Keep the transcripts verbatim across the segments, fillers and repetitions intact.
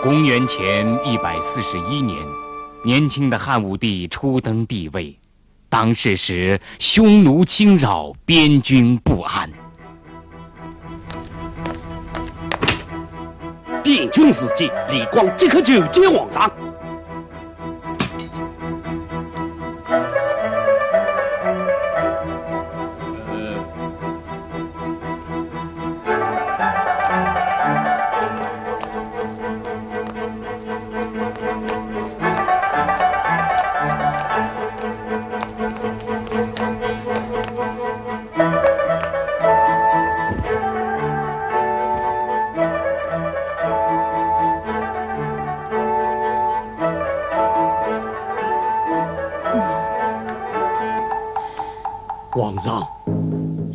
公元前一百四十一年，年轻的汉武帝初登帝位，当世时匈奴侵扰，边军不安。边军事急，李广即刻求见皇上。 皇上，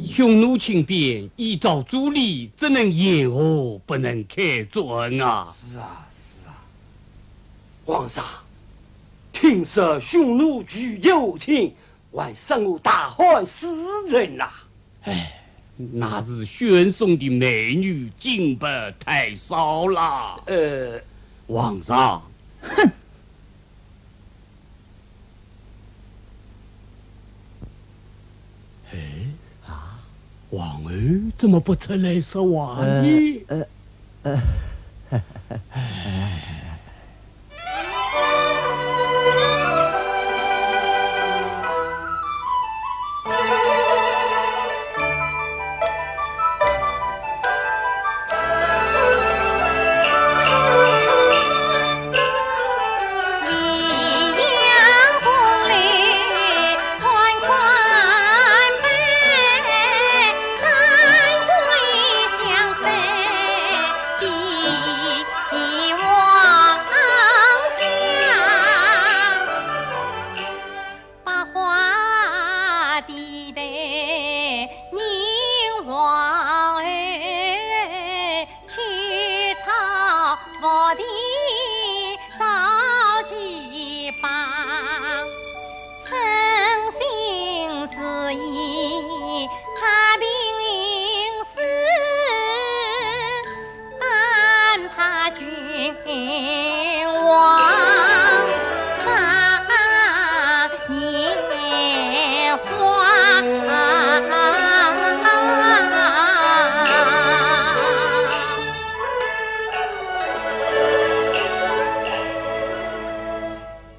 匈奴侵边，依照主礼，怎能言和，不能开战啊？是啊，是啊。皇上，听说匈奴拒绝和亲， 还杀我大汉使臣呐。唉，那是选送的美女金牌太少了。呃，皇上。哼！哎，啊，皇后怎么不出来说话呢？呃，呃，呃，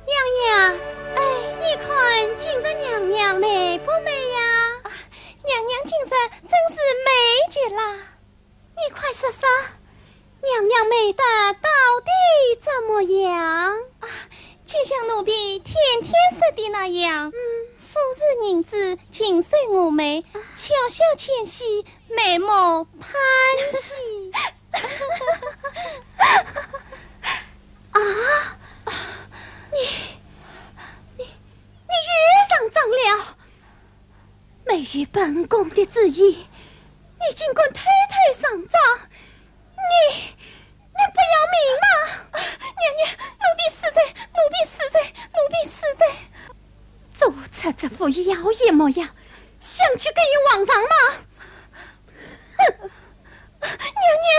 娘娘，哎，你看今日娘娘美不美呀？啊，娘娘今日真是美极了。你快说说，娘娘美得到底怎么样？啊，就像奴婢天天说的那样，嗯，夫人人子，禽兽鹅眉，啊，巧笑倩兮，美目盼兮。啊，你，你，你又上当了！没有本宫的旨意，你竟敢偷偷上当！你，你不要命吗？娘娘，奴婢恕罪，奴婢恕罪，奴婢恕罪。做出这副妖艳模样，想去勾引皇上吗？ 哼！娘娘，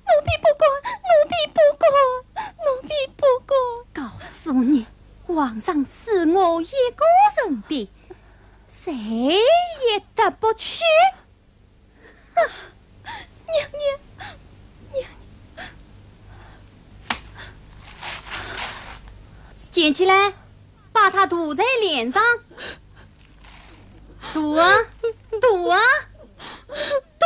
奴婢不敢，奴婢不敢，奴婢不敢。告诉你，皇上是我一个人的，谁也得不去。哼！娘娘，娘娘。捡起来，把它涂在脸上。 涂啊，涂啊，涂！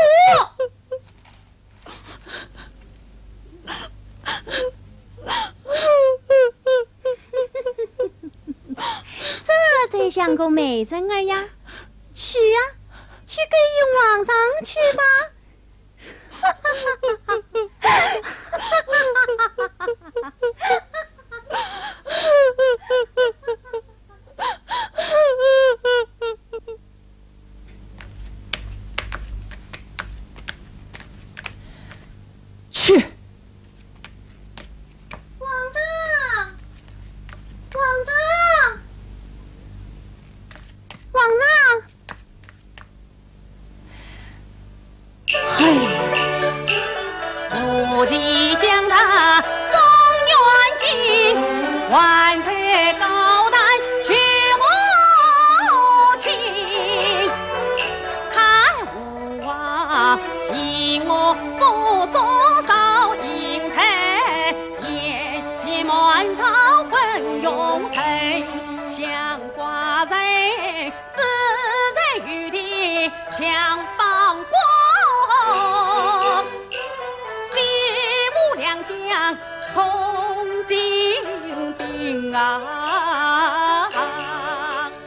这才像个美人儿呀！去呀，去勾引皇上去吧！ 去。皇上，皇上，皇上。嘿。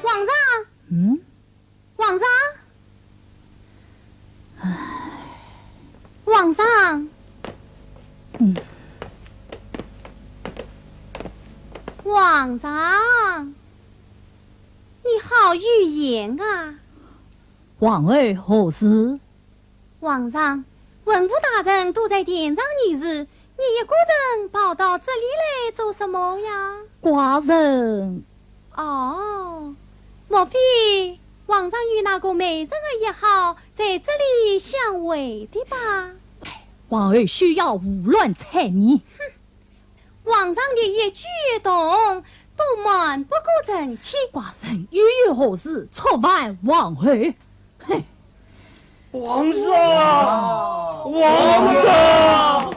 皇上，嗯？皇上，唉。皇上，嗯。皇上，你好语言啊！皇后何事？ 皇上，文武大臣都在殿上议事，你一个人跑到这里来做什么呀？寡人……哦，莫非皇上与那个美人儿约好在这里相会的吧？皇后休要胡乱猜疑。 皇上的一举一动都瞒不过臣妾。寡人又有何事触犯皇后？哼！皇上！皇上！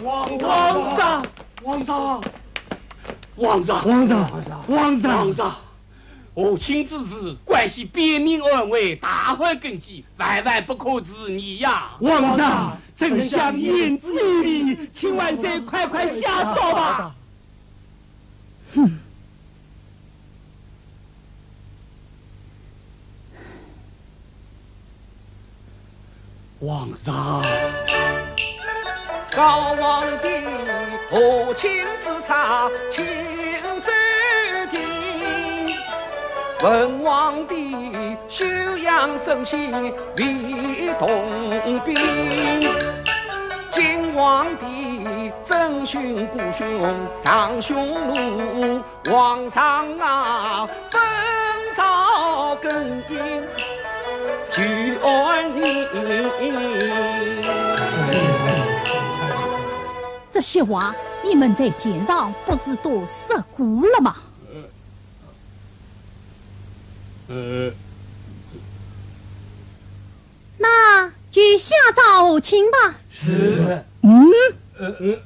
皇上！皇上！皇上！皇上！皇上！皇上！ 和亲之事，关系边民安危、大汉根基，万万不可迟疑呀！皇上，丞相言之有理，请万岁快快下诏吧。哼。 皇上。高皇帝和亲之策亲手定，文皇帝休养生息为同宾，金皇帝征询故兄上匈奴， 皇上啊，本朝更应举案你。这些话你们在殿上不是都说过了吗？呃，呃，那就下诏和亲吧。是。嗯？呃，呃，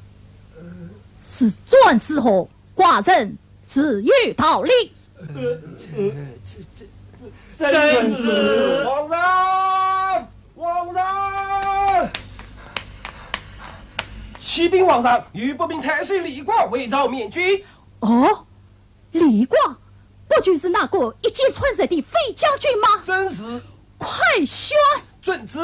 是转是和，寡人 自有道理。呃，这，这，这，这，正是。皇上，皇上！启禀皇上，有北平太守李广回朝面君。哦，李广，不就是那个一箭穿石的飞将军吗？正是。快宣！遵旨。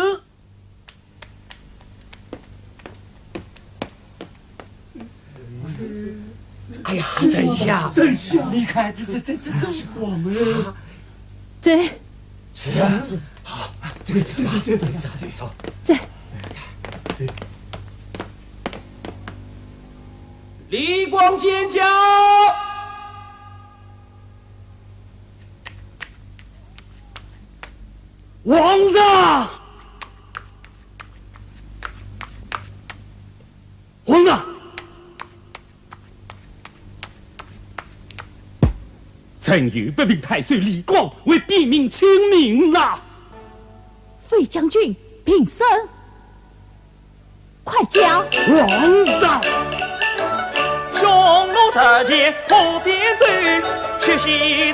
哎呀，丞相，丞相，你看，这，这，这，这，这，我们，这，是啊，是，好，这个，这个，这个，这个，这个，这个，这，李广见驾。皇上！ 皇上，朕有北平太守李广为边民请命呐。飞将军平身，快讲。皇上。 丞相，你看，你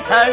看，你看。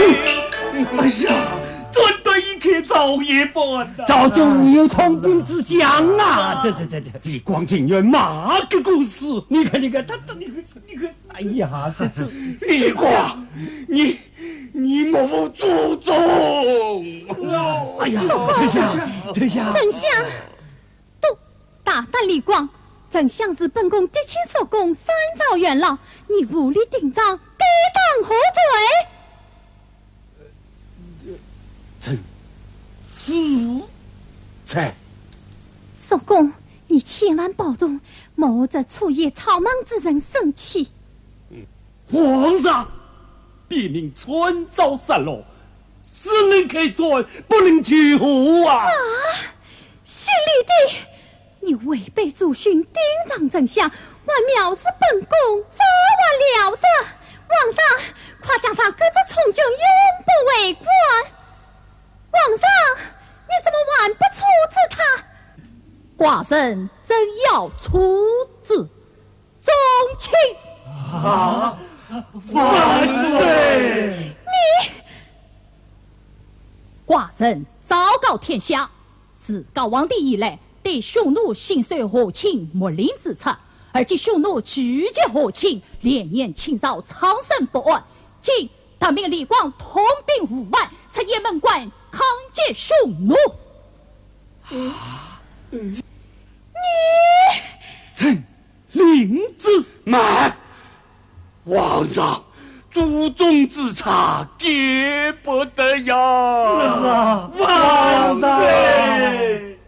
嗯，哎呀，专断一口，早也不安呐。朝中有通兵之将啊！这，这，这，这，李广竟然骂个故事。你看，你看，他，他，你看，你看，哎呀，这，这，这，李广，你，你莫负祖宗！哎呀，丞相，丞相，丞相，都大胆李广，丞相是本宫嫡亲叔公三朝元老，你无礼顶撞，该当何罪？臣死罪。叔公，你千万保重，莫惹初夜草莽之人生气。皇上， 禀明穿朝杀戮，只能开战，不能救和啊！啊，姓李的，你违背祖训，顶撞丞相，还藐视本宫，早晚了得！皇上，快叫他各支充军，永不回关！皇上，你怎么还不处置他？寡人正要处置。 宗亲。啊，万岁！你……寡人昭告天下，自高皇帝以来，对匈奴行使和亲睦邻之策，而今匈奴拒绝和亲，连年侵扰，苍生不安。今特命李广统兵五万，出雁门关抗击匈奴。你……臣 领旨。慢！皇上，祖宗之策，改不得呀！是啊，万岁！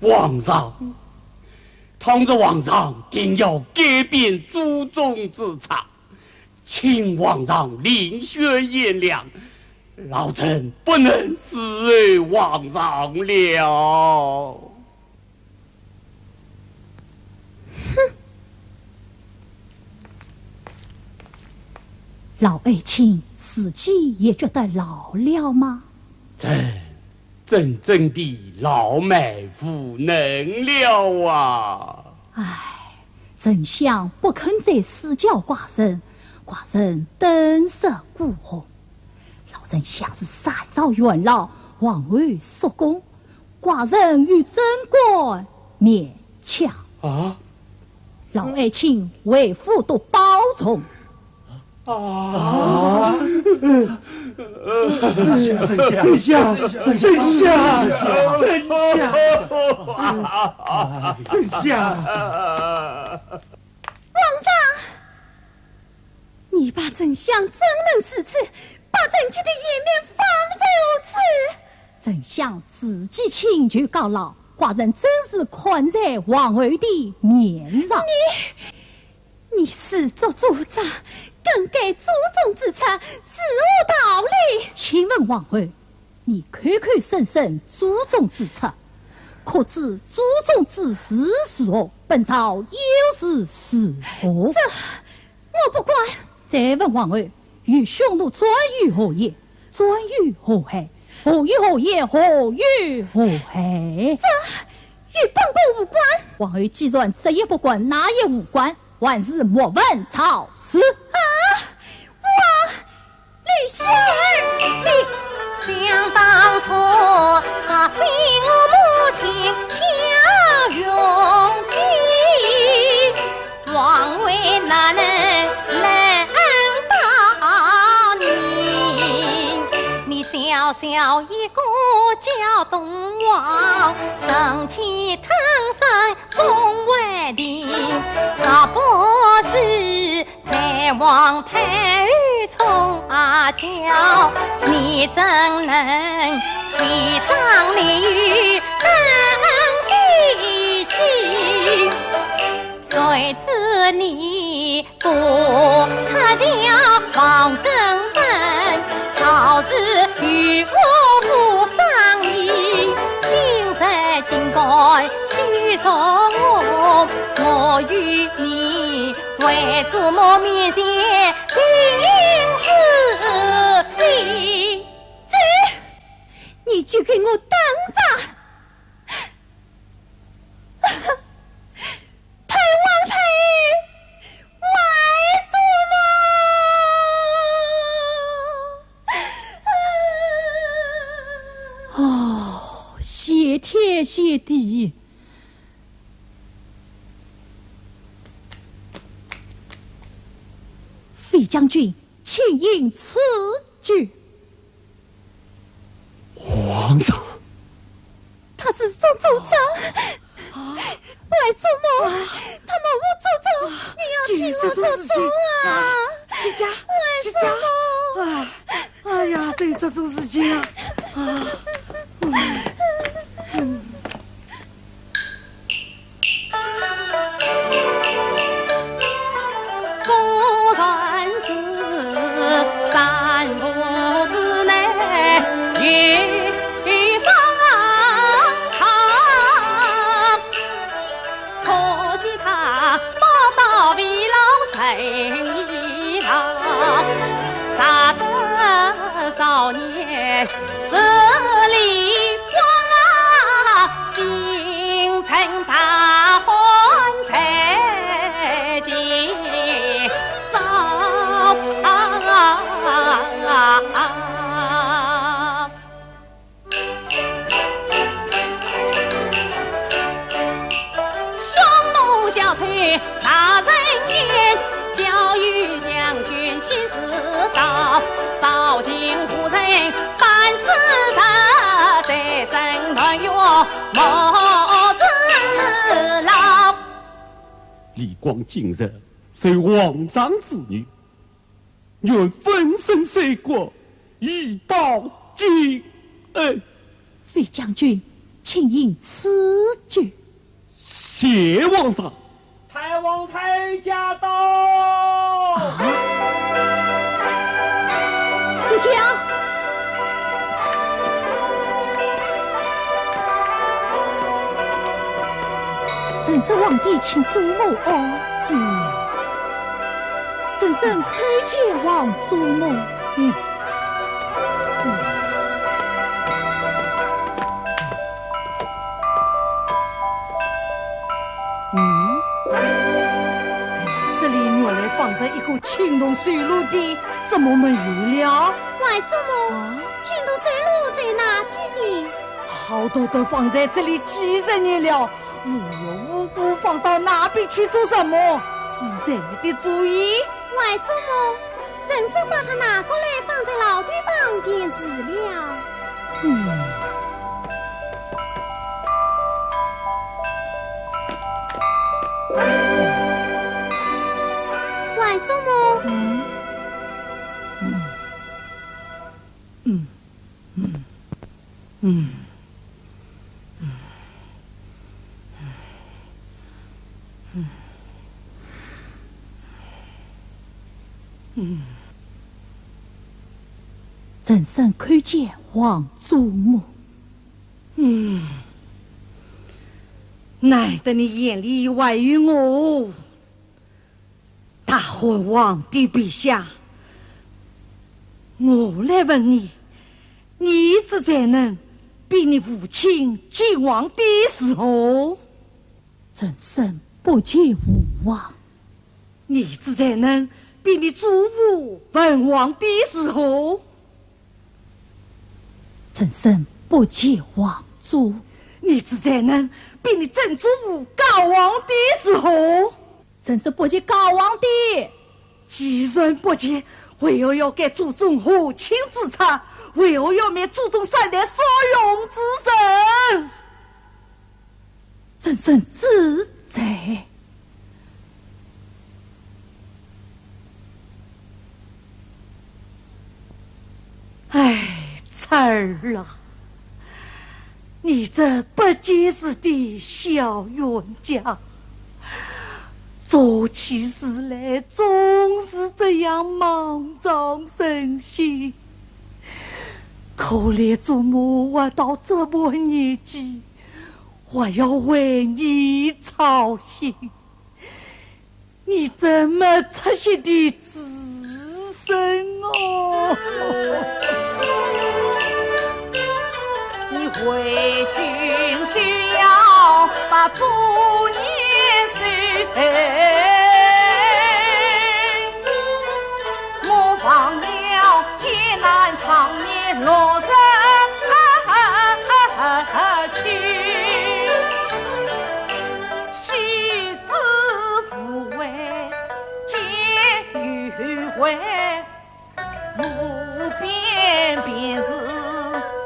皇上，倘若皇上定要改变祖宗之策， 请皇上另选贤良，老臣不能侍候皇上了。哼！老爱卿自己也觉得老了吗？臣 真正的老迈无能了啊！唉，丞相不肯再赐教寡人，寡人顿失鼓舞。老丞相是三朝元老，皇后叔公，寡人与怎敢勉强？啊？老爱卿为父多保重。 啊！丞相，丞相，丞相，丞相，丞相！皇上，你把丞相怎能如此，把臣妾的颜面放在何处？丞相自己请求告老，寡人真是看在皇后的面上。你 你自作主张，更改祖宗之策，是何道理？请问皇后，你口口声声祖宗之策，可知祖宗之事如何？本朝又是如何？这我不管。再问皇后，与匈奴战于何野？ 战于何海？何与何野？何与何海？这与本宫无关。皇后既然这也不管，那也无关，还是莫问朝事。啊，我……李仙儿，你……想当初，杀死我母亲夏永基， 王位哪能轮到你？你小小一个小东王，忍气吞声封为帝，若不是太皇太后宠啊教，你怎能继承你有登基基？ 谁知你不出嫁王登门，朝事与我无商议。今日竟敢羞辱我，我与你为祖母面前定是非。这，你就给我等着！ 太皇太后，外祖母！哦，谢天谢地，李将军，请饮此酒。皇上，他是做主张，外祖母，他谋不做主，你要替我做主啊！这是什么事情啊？起家，外祖母，起家啊！哎呀，这是什么事情啊？啊！李广今日受皇上之女，愿粉身碎骨以报君恩。李将军，请饮此酒。谢皇上。太皇太后驾到。啊？这厢。 臣受皇帝请祖母安。嗯。臣身叩见皇祖母。嗯。嗯。嗯？哎，这里原来放着一个青铜水炉的，怎么没有了？外祖母，啊？青铜水炉在哪边呢？ 好端端放在这里几十年了，无缘无故放到那边去做什么？是谁的主意？外祖母，臣是把它拿过来放在老地方便是了。嗯。外祖母。嗯。嗯。嗯。 嗯，嗯，嗯，嗯，嗯，嗯。臣身叩见皇祖母。嗯，难得你眼里还有我。 大汉皇帝陛下，我来问你，你之才能比你父亲建王帝如何？臣身不及父王。你之才能比你祖父文皇帝如何？ 臣身不及皇祖。你之才能比你曾祖父高皇帝如何？臣身不及高皇帝。既然不及，为何要改祖宗和亲之策？为何要灭祖宗三代所用之神？ 朕身自在。哎，婵儿啊，你这不济事的小冤家，做起事来总是这样莽撞任性。可怜祖母活到这把年纪， 还要为你操心，你这没出息的子孙哦！你为君就要把祝言收。 我忘了艰难常年六十秋，须知父为君有为无边便是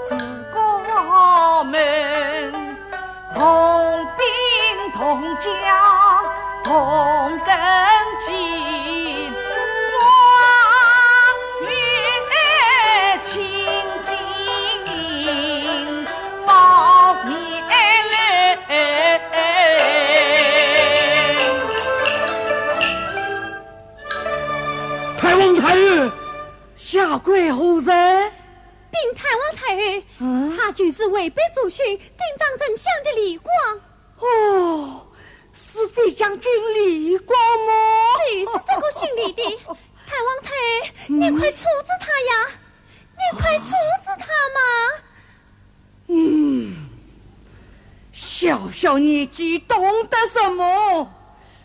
自家门，同兵同家同根基，我与卿心报面来。太王太后，下跪何人？禀太王太后，嗯？他就是违背祖训，顶撞丞相的李广。哦，是飞将军李广吗？就是这个姓李的。太王太后，你快处置他呀！你快处置他嘛！嗯，小小年纪懂得什么？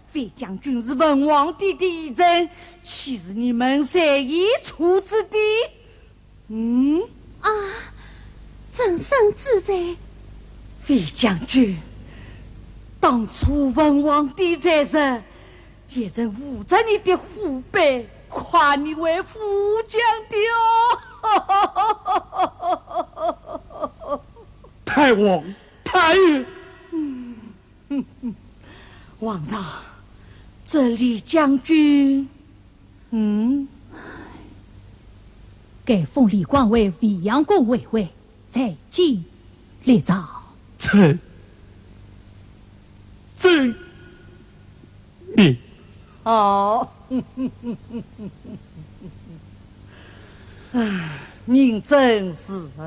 飞将军是文皇帝的遗臣，岂是你们随意处置的？嗯？啊，朕深知罪。飞将军，当初文皇帝在世， 也曾护着你的后背，夸你为副将的哦。太王，太后。嗯，皇上，这李将军，嗯？该封李广为未央宫卫尉，在京立朝。臣，遵 命。好。唉，认真侍候。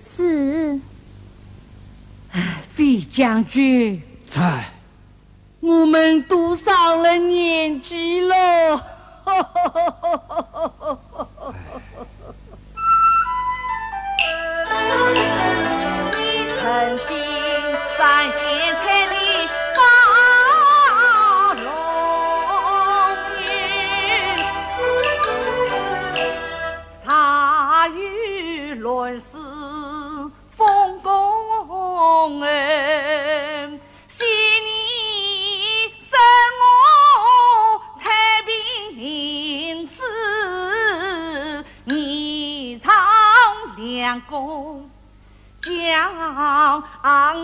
是。唉，飞将军。在。我们都上了年纪了。 曾经三千太里高龙云，茶余乱世风宫恩。 昔年生我太平时，年长两公将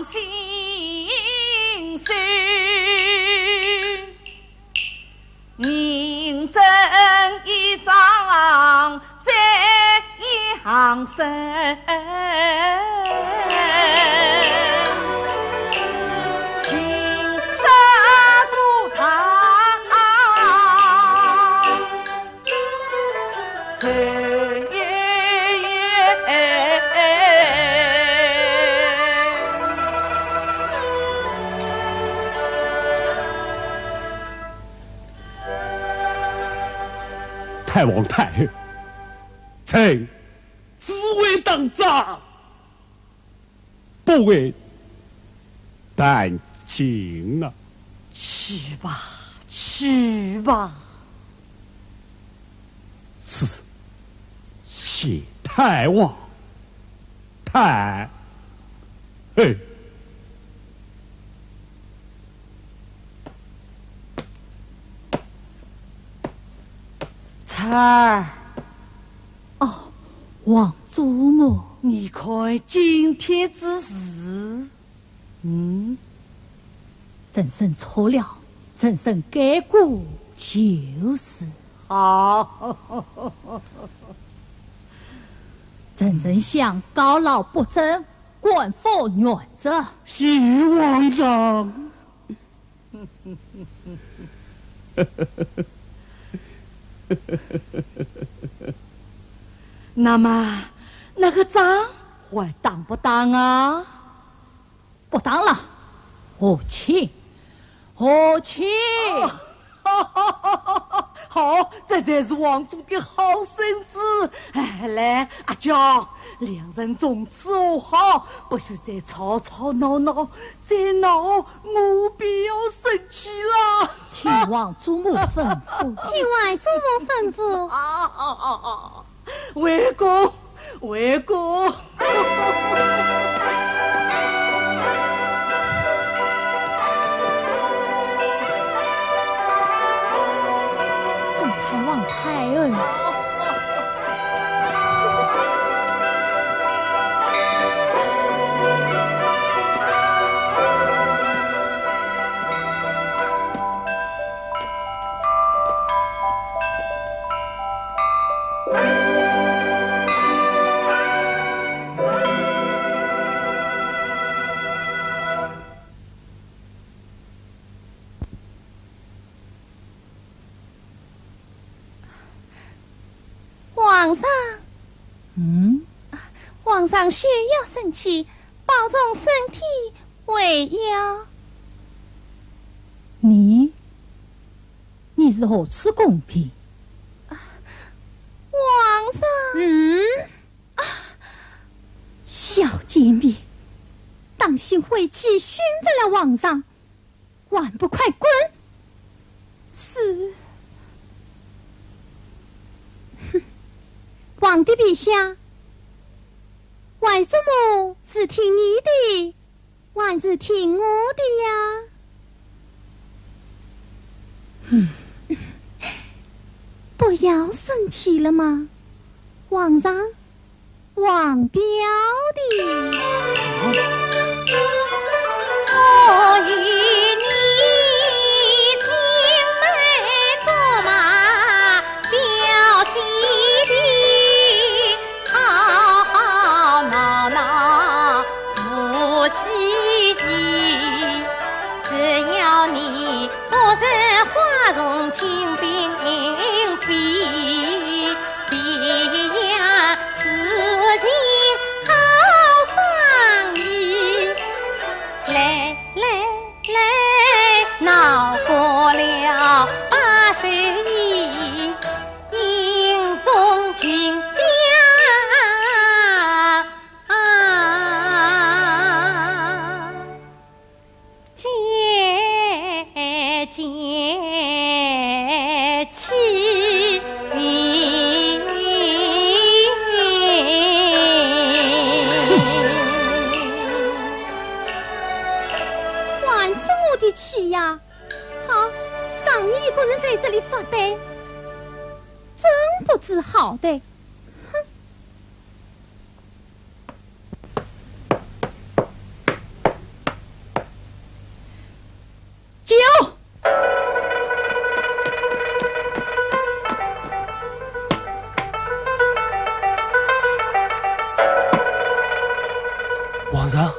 心酸。 认真一桩再一行身，情深多大，谁也 太王太后，臣只为打仗，不为弹琴啊。去吧，去吧。是，谢太王。 太后。婵儿。哦，王祖母。你看今天之事， 嗯？朕认错了，朕认改过就是。好。朕认想告老不正，官复原职。谢皇上。那么，那个仗还打不打啊？ 不打了，和亲，和亲。好，这才是王祖的好孙子。哎，来，阿娇，两人从此和好，不许再吵吵闹闹，再闹，我便要生气了。听王祖母吩咐。听王祖母吩咐。啊，好，好，好。 回宫，回宫。皇上，嗯？皇上休要生气，保重身体为要。你，你是何处供品？皇上。嗯？啊，小贱婢，当心晦气熏着了皇上，还不快滚！是。哼，皇帝陛下，外祖母是听你的，还是听我的呀？哼，不要生气了嘛，皇上， 王彪的。我与你青梅竹马，标记的，吵吵闹闹无稀奇。只要你 不是花重庆并非，别样事情好商议。来，来，来，闹过了八十一，英宗军驾。 啊，节节气。还是我的气呀！好，让你一个人在这里发呆，真不知好歹。哼！ 酒。皇上。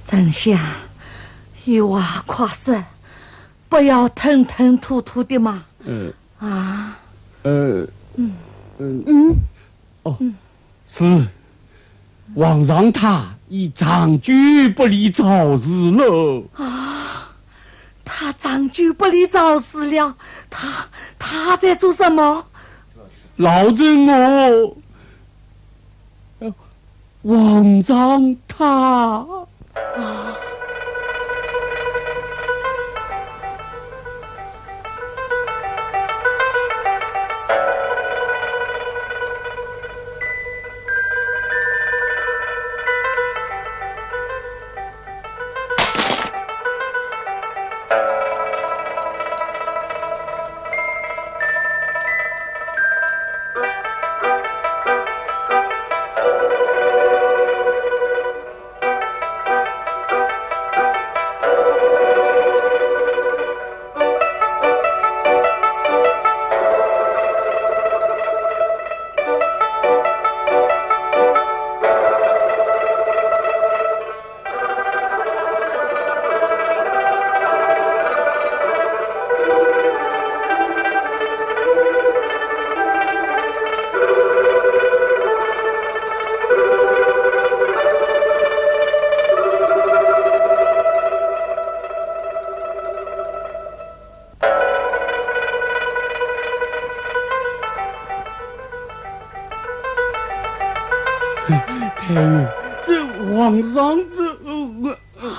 丞相，有话快说，不要吞吞吐吐的嘛。呃，啊，呃，嗯，嗯，哦，嗯。是，皇上他已长久不理朝事了。啊，他长久不理朝事了，他，他在做什么？老臣我，呃，皇上他。啊。太后，这皇上这，呃，呃，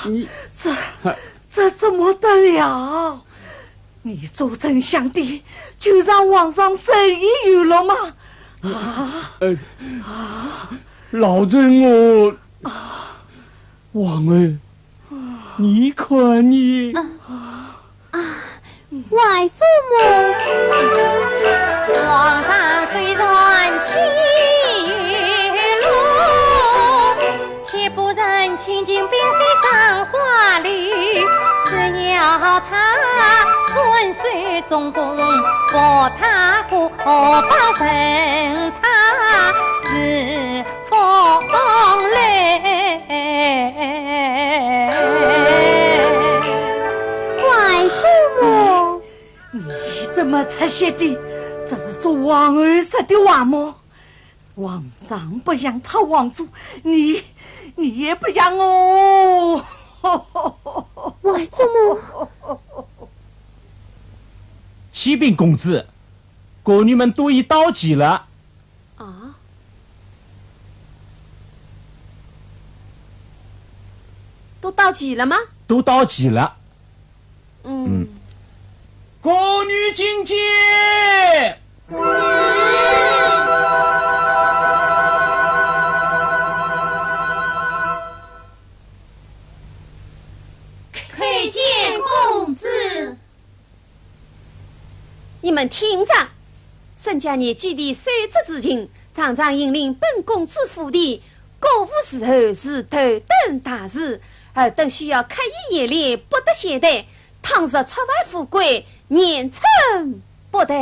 你，这，这怎么得了？你做丞相的，就让皇上生意有了吗？啊？呃，啊？老臣我，啊？皇后，你看你。啊，啊，外祖母。皇上虽然气如龙，岂不忍千金嫔妃赏花柳？只要她遵守宗规，不怕苦，何妨任她自 风流。外祖母。你怎么出息的？这是做皇后说的话么？皇上不让她皇祖，你，你也不让哦。外祖母。启禀公子，宫女们都已到齐了。 啊？都到齐了吗？都到齐了。嗯。嗯。宫女觐见。叩见公子。 你们听着，沈家年纪的受职之情，常常引领本公子府第，过午时候是头等大事，尔等需要刻意演练，不得懈怠。倘若触犯府规，严惩不贷。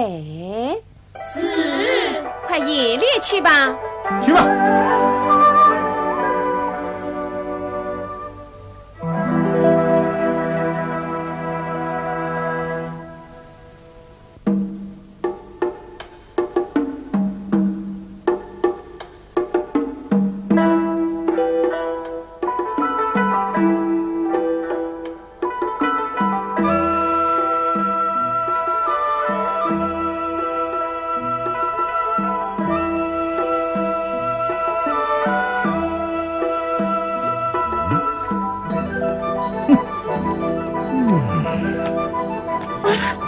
是。快演练去吧。去吧。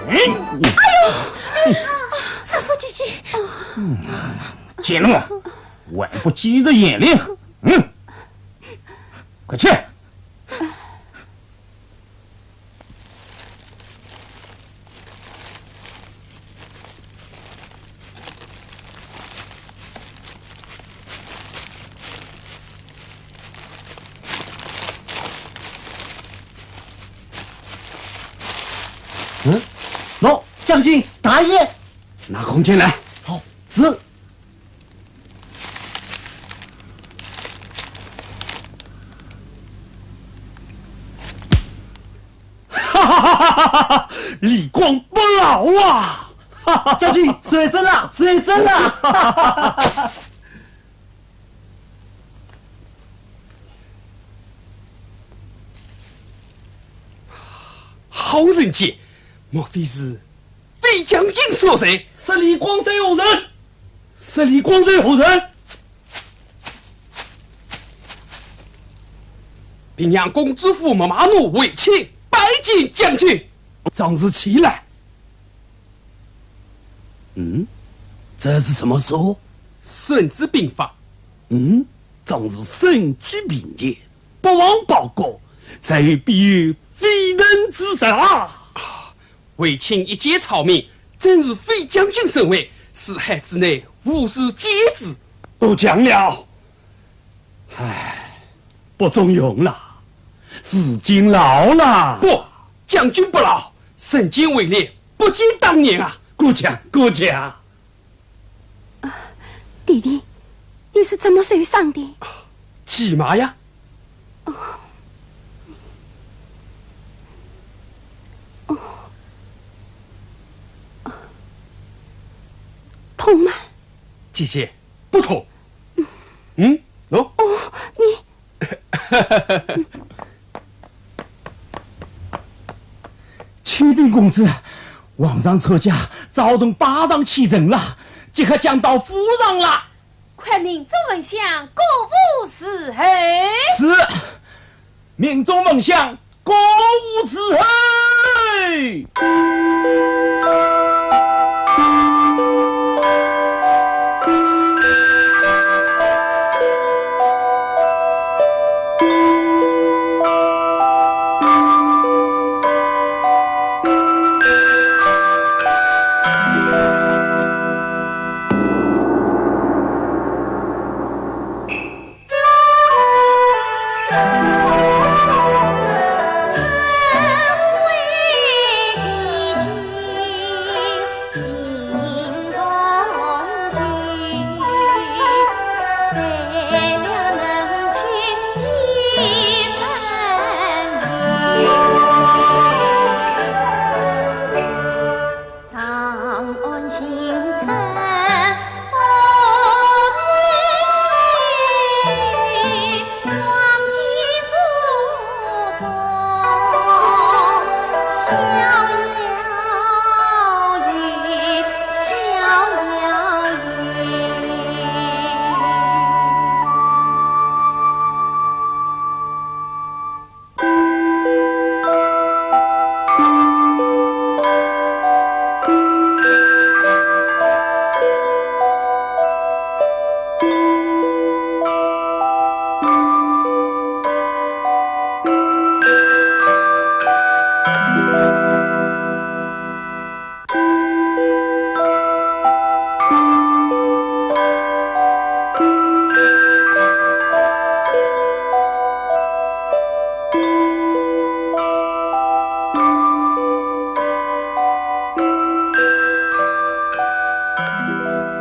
哎呦，哎呦，知府姐姐。贱人，还不及时演练？嗯，快去！ 嗯，喏，将军大爷。拿弓箭来。好。是。李广不老啊！哈哈，将军，随朕了，随朕了！好人杰，莫非是 费将军所在。说李广者何人？说李广者何人？平阳公主府牧马奴卫青拜见将军。将士起来。嗯，这是什么书？孙子兵法。嗯，正是孙子兵法。不忘报国，才必有非能之责啊！ 卫青一介草民，真如费将军身为，四海之内无数皆知。都讲了。唉，不中用了，如今老了。不，将军不老，人间为烈，不见当年啊。过奖，过奖。 弟弟，你是怎么受伤的？骑马呀。哦。哦。哦。痛吗？姐姐，不痛。嗯？哦？哦，你 启禀公子，皇上车驾早从巴上启程了，即刻将到府上了。快命众文相过府侍候。是，命众文相过府侍候。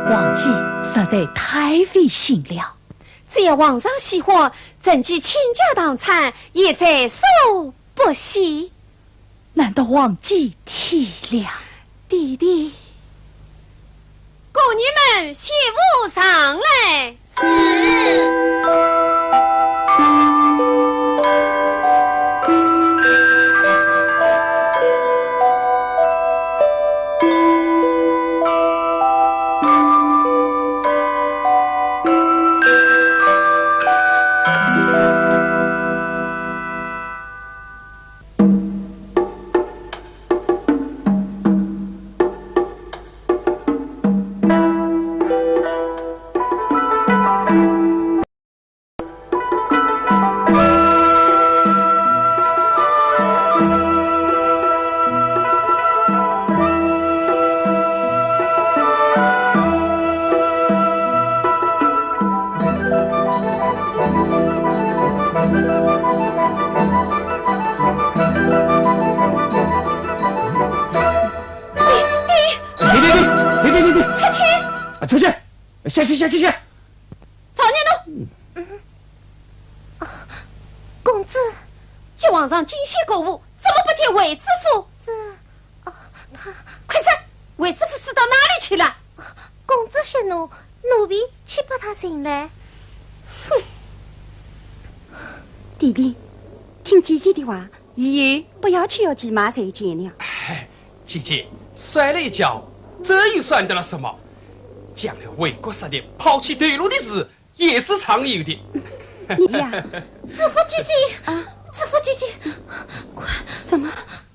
皇姐实在太费心了。只要皇上喜欢，朕即倾家荡产，也在所不惜。 难得皇姐体谅。弟弟，宫女们随我上来。是。停，停，停，停，停，停，停，出去！啊，出去！下去，下去，下！赵念奴！公子，接皇上进献过府，怎么不见卫知府？这，啊，快说，卫知府死到哪里去了？公子息怒，奴婢去把他寻来。哼！弟弟，听姐姐的话，以后不要去要骑马射箭了。哎，姐姐，摔了一跤，这又算得了什么？将来为国杀敌、抛弃头颅的事，也是常有的。你呀，知府姐姐，啊，知府姐姐，快，怎么？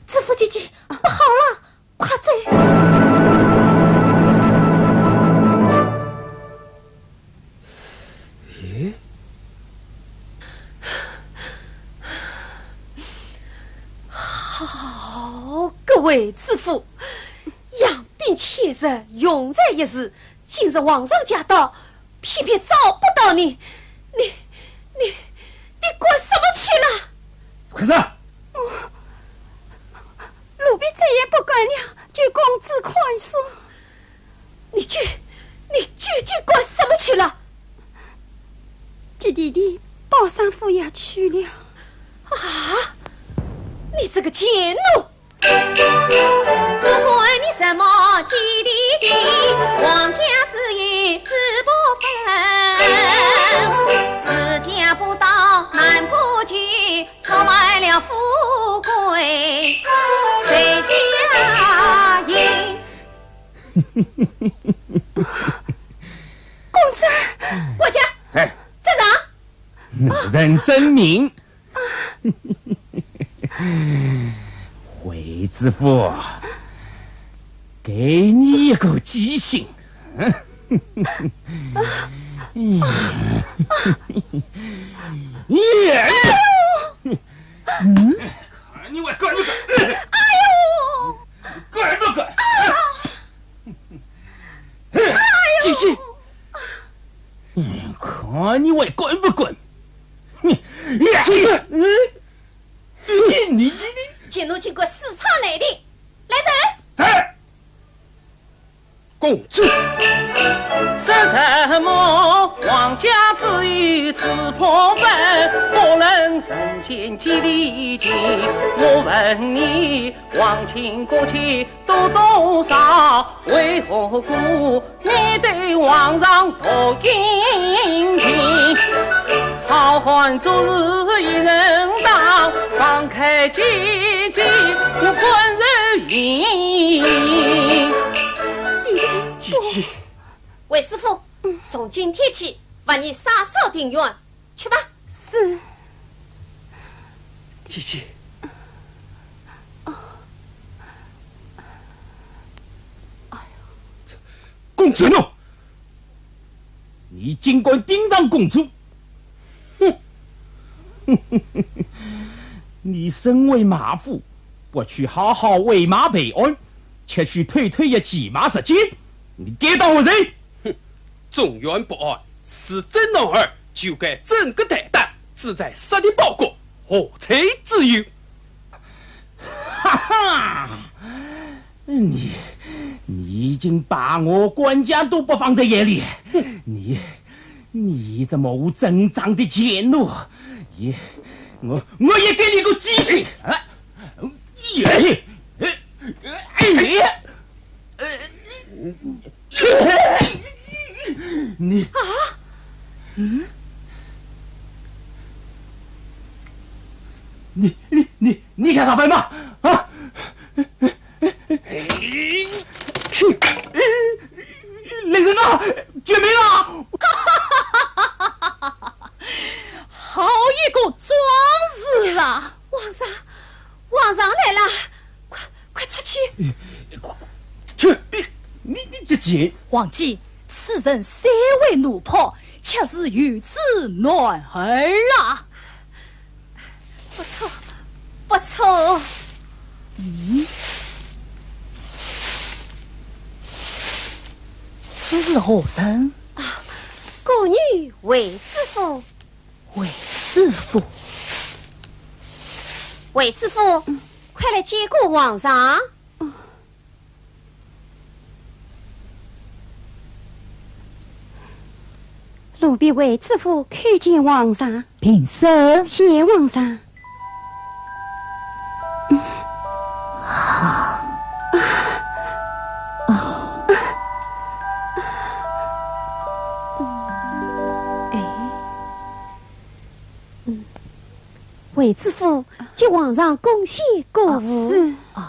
知府姐姐，啊，不好了，快走！咦？好个卫知府，养兵千日，用才一时，今日皇上驾到， 偏偏找不到你，你，你，你干什么去了？快说！奴婢再也不敢了，求公子宽恕。你究，你究竟干什么去了？替弟弟报丧服药去了。啊！你这个贱奴！ 不管你什么几里地，皇家之意只不分，自家不到南不去，出卖了富贵谁家营？公子，管家，在。站上。认真明。 卫知府，给你一个教训。嗯？看你还敢不敢？哎呦！敢不敢？姐姐，嗯，看你还敢不敢？你，你，你，你，贱奴竟敢私闯内地，来人！在。公子。说什么皇家之意只怕分，不论人间几里地，我问你，皇亲国戚 多多少，为何故你对皇上多殷勤？好汉做事一人当，放开姐姐，我官人行。姐姐。卫知府，从今天起，罚你杀嫂庭院， 去吧。是。姐姐。哦。哎呦。公子呢？你竟敢顶撞公主！哼！你身为马夫，不去好好喂马备鞍，却去偷偷也骑马射箭，你该当何罪？哼！ 中原不安，是真男儿，就该整个担当，志在杀敌报国，何罪之有？哈哈，你，你已经把我管家都不放在眼里，你，你这么无尊长的贱奴，也，我，我也给你个教训啊！哎，哎，哎，哎， 你，啊？嗯？你，你，你，你想啥办法？啊？来人啊！救命啊！好一个壮士啊！皇上，皇上来了，快，快出去！去，你，你，你这贱！皇姐，此人虽为奴仆，却是有子男儿啊！不错，不错。嗯？此是何人？啊，孤女卫知府。 卫知府。卫知府，快来见过皇上。奴婢卫知府叩见皇上。平身。谢皇上。知府，接皇上恭献歌物。哦，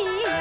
是。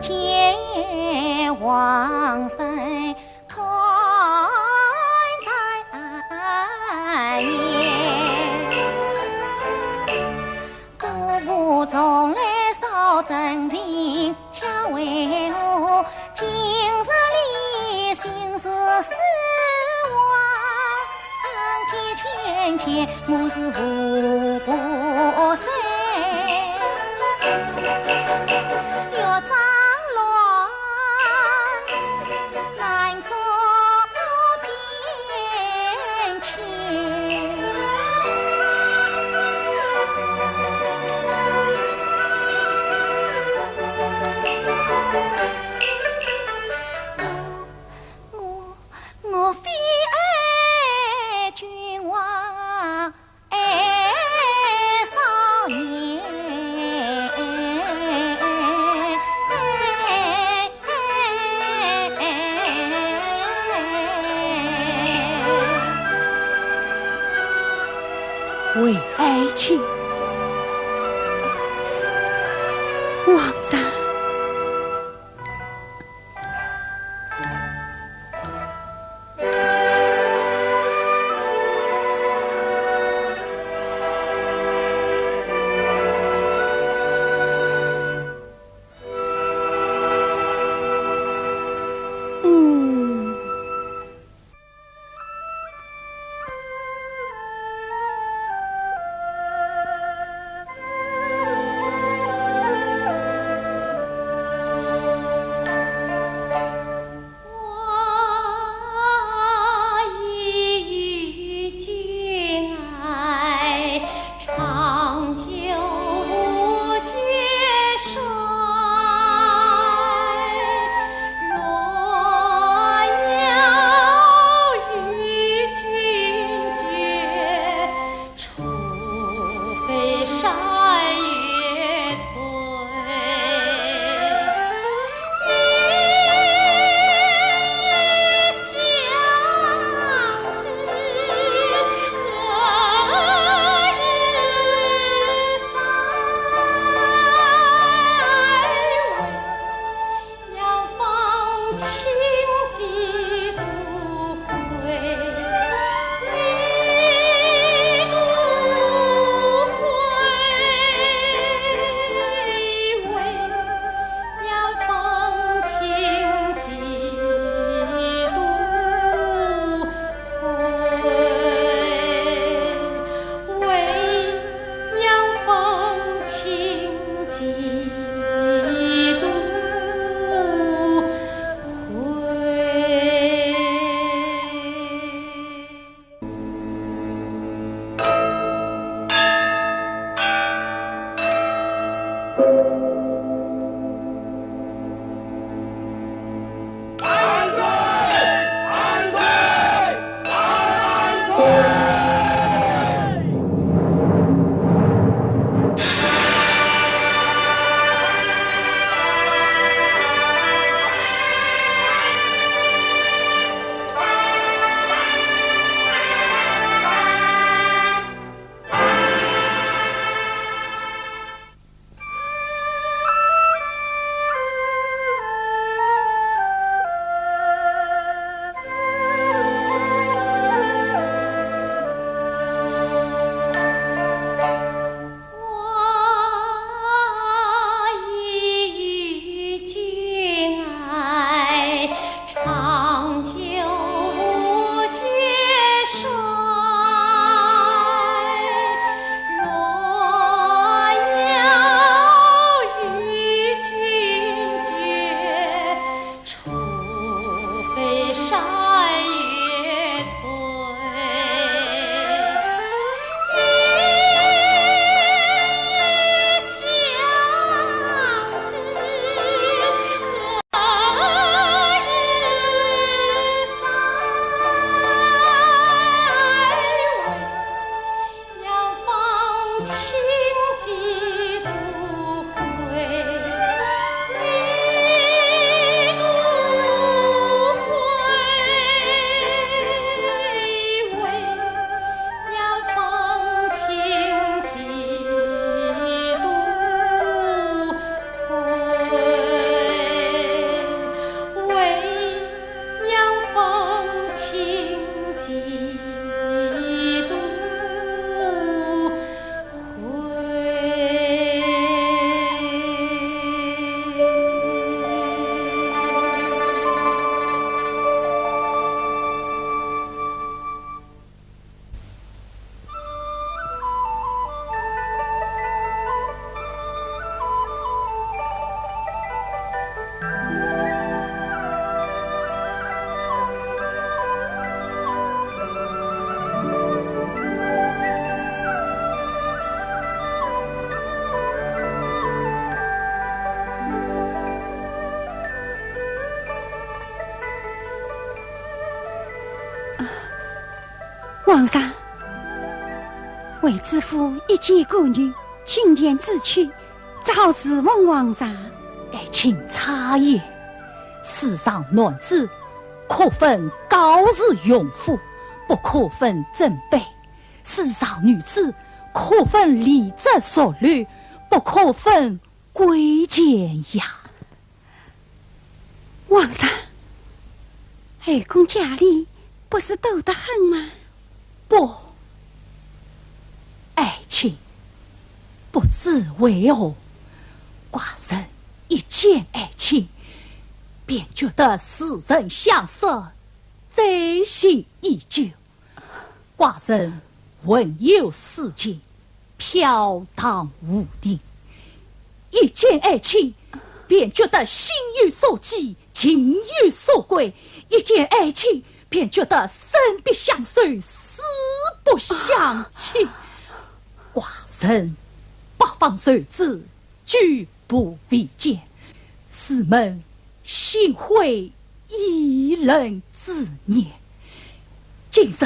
见王孙看在眼。姑父从来少真情，却为何今日里心事使我千千，我是无不生。 我，我非爱君王 爱少年。为爱情，王丈。皇上，卫知府一介官员，进殿之去，只好侍奉皇上。爱卿差矣，世上男子可分高士荣腐，不可分尊卑；世上女子可分礼则俗流，不可分贵贱呀。 皇上，后宫佳丽不是多得很吗？不，爱卿，不知为何，寡人一见爱卿，便觉得似曾相识，醉心已久。 寡人云游四境，飘荡无定。一见爱卿，便觉得心有所寄，情有所归；一见爱卿，便觉得生必相随，死不相弃。寡人八方受阻，举步维艰，试问幸会伊人之念。今日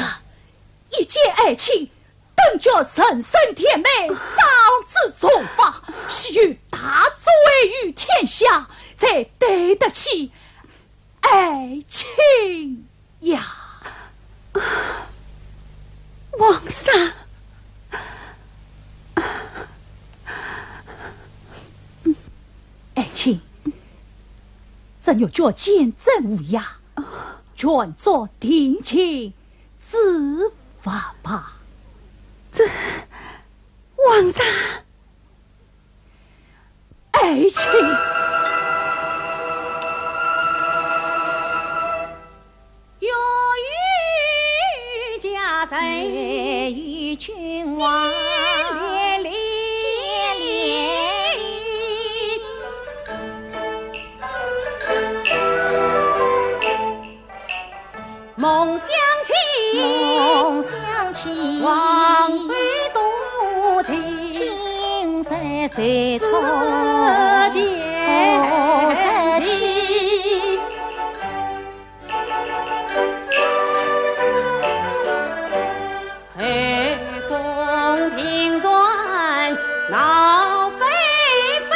一见爱卿，顿觉人生甜美，长子重发，须有大作为于天下，才对得起爱卿呀。皇上，爱卿，这玉珏见证无恙，全作定情 之物吧。这，皇上，爱卿。 梦想起，梦想起，往事多情，今日谁重，思前，何日期？ 后宫庭院闹沸沸，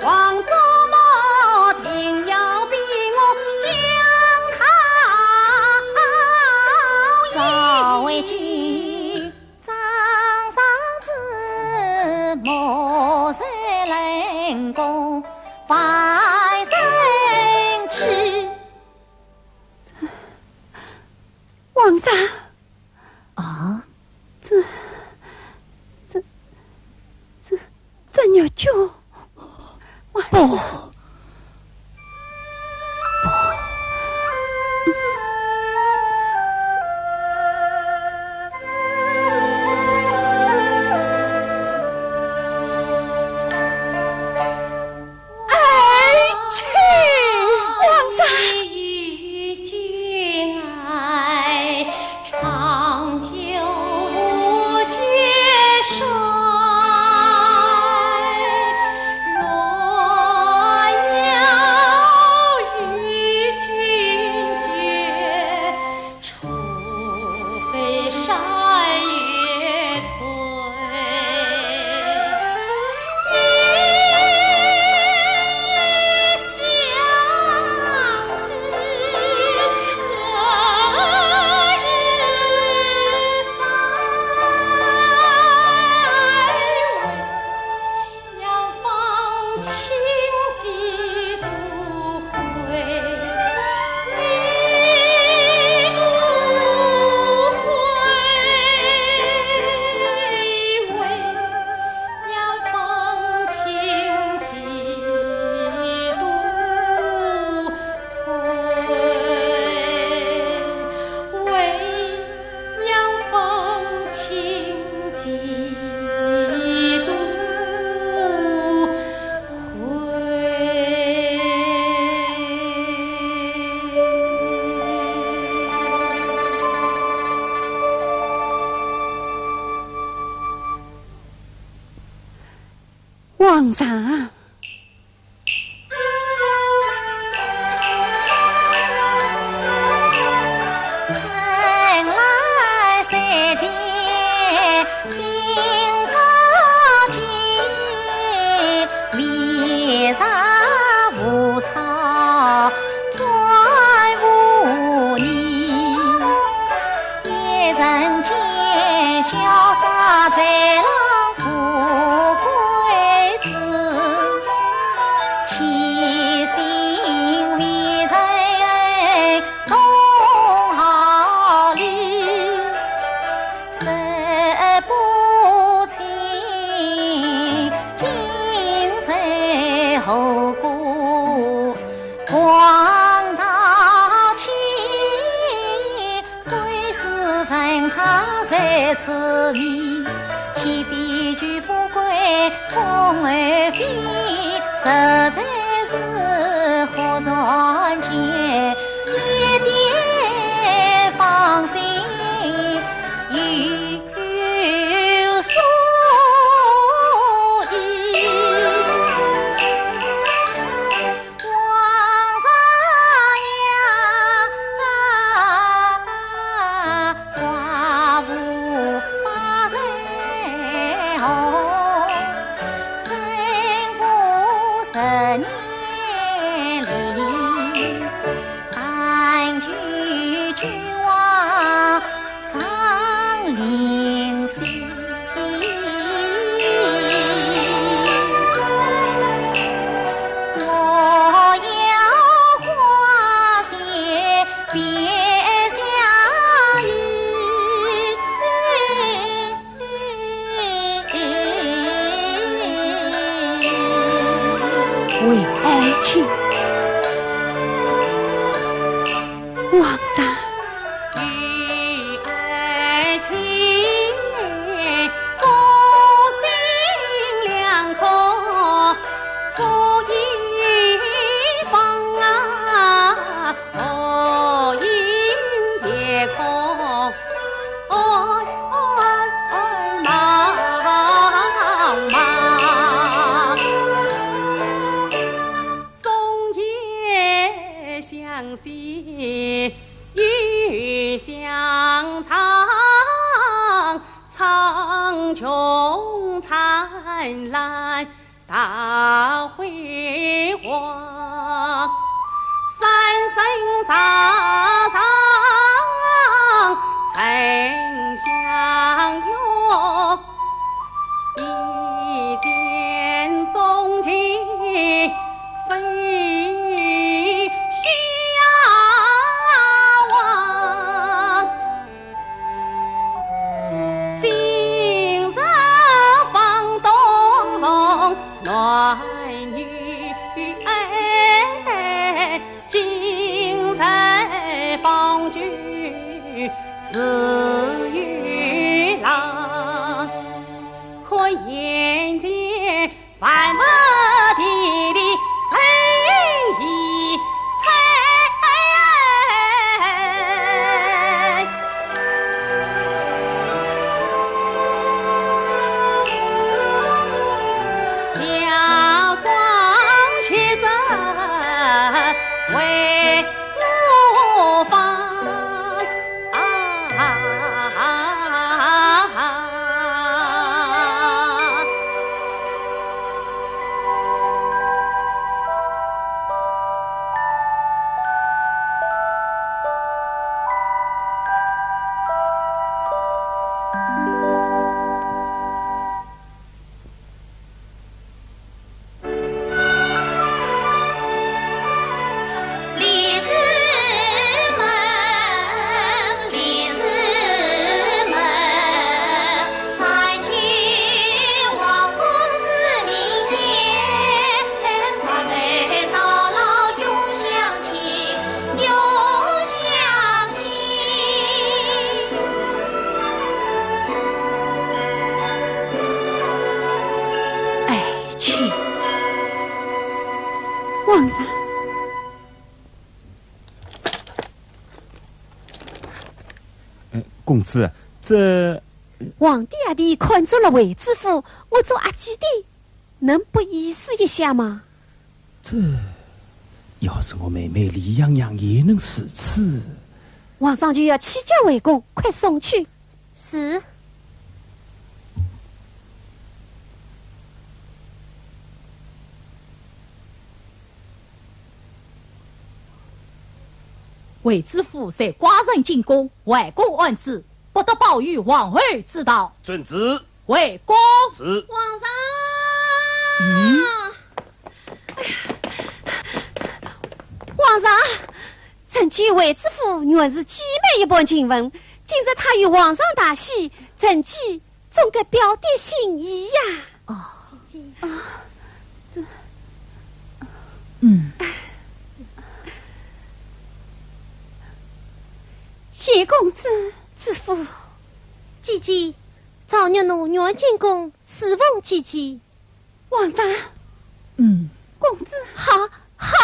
王祖母定要逼我将她早为君，张上子莫受冷宫万人欺。皇上， 啊？这，这，这，这玉珏，我不。爱卿，皇上。 皇上。为爱情。皇上。爱卿。皇上。呃，公子，这……皇帝阿弟看中了卫知府，我做阿姐的，能不意思一下吗？这……要是我妹妹李娘娘也能如此……皇上就要起驾回宫，快送去。是。卫知府在寡人进宫，外宫安置，不得保御皇后之道。遵旨。回宫。是。皇上！嗯？哎呀，皇上，臣见卫知府原是既没一般情分，今日他与皇上大喜，臣见 总该表点心意呀。哦。姐姐。啊，这，嗯。谢公子。知府。姐姐，赵玉奴愿进宫侍奉姐姐。皇上。嗯。公子。好，好。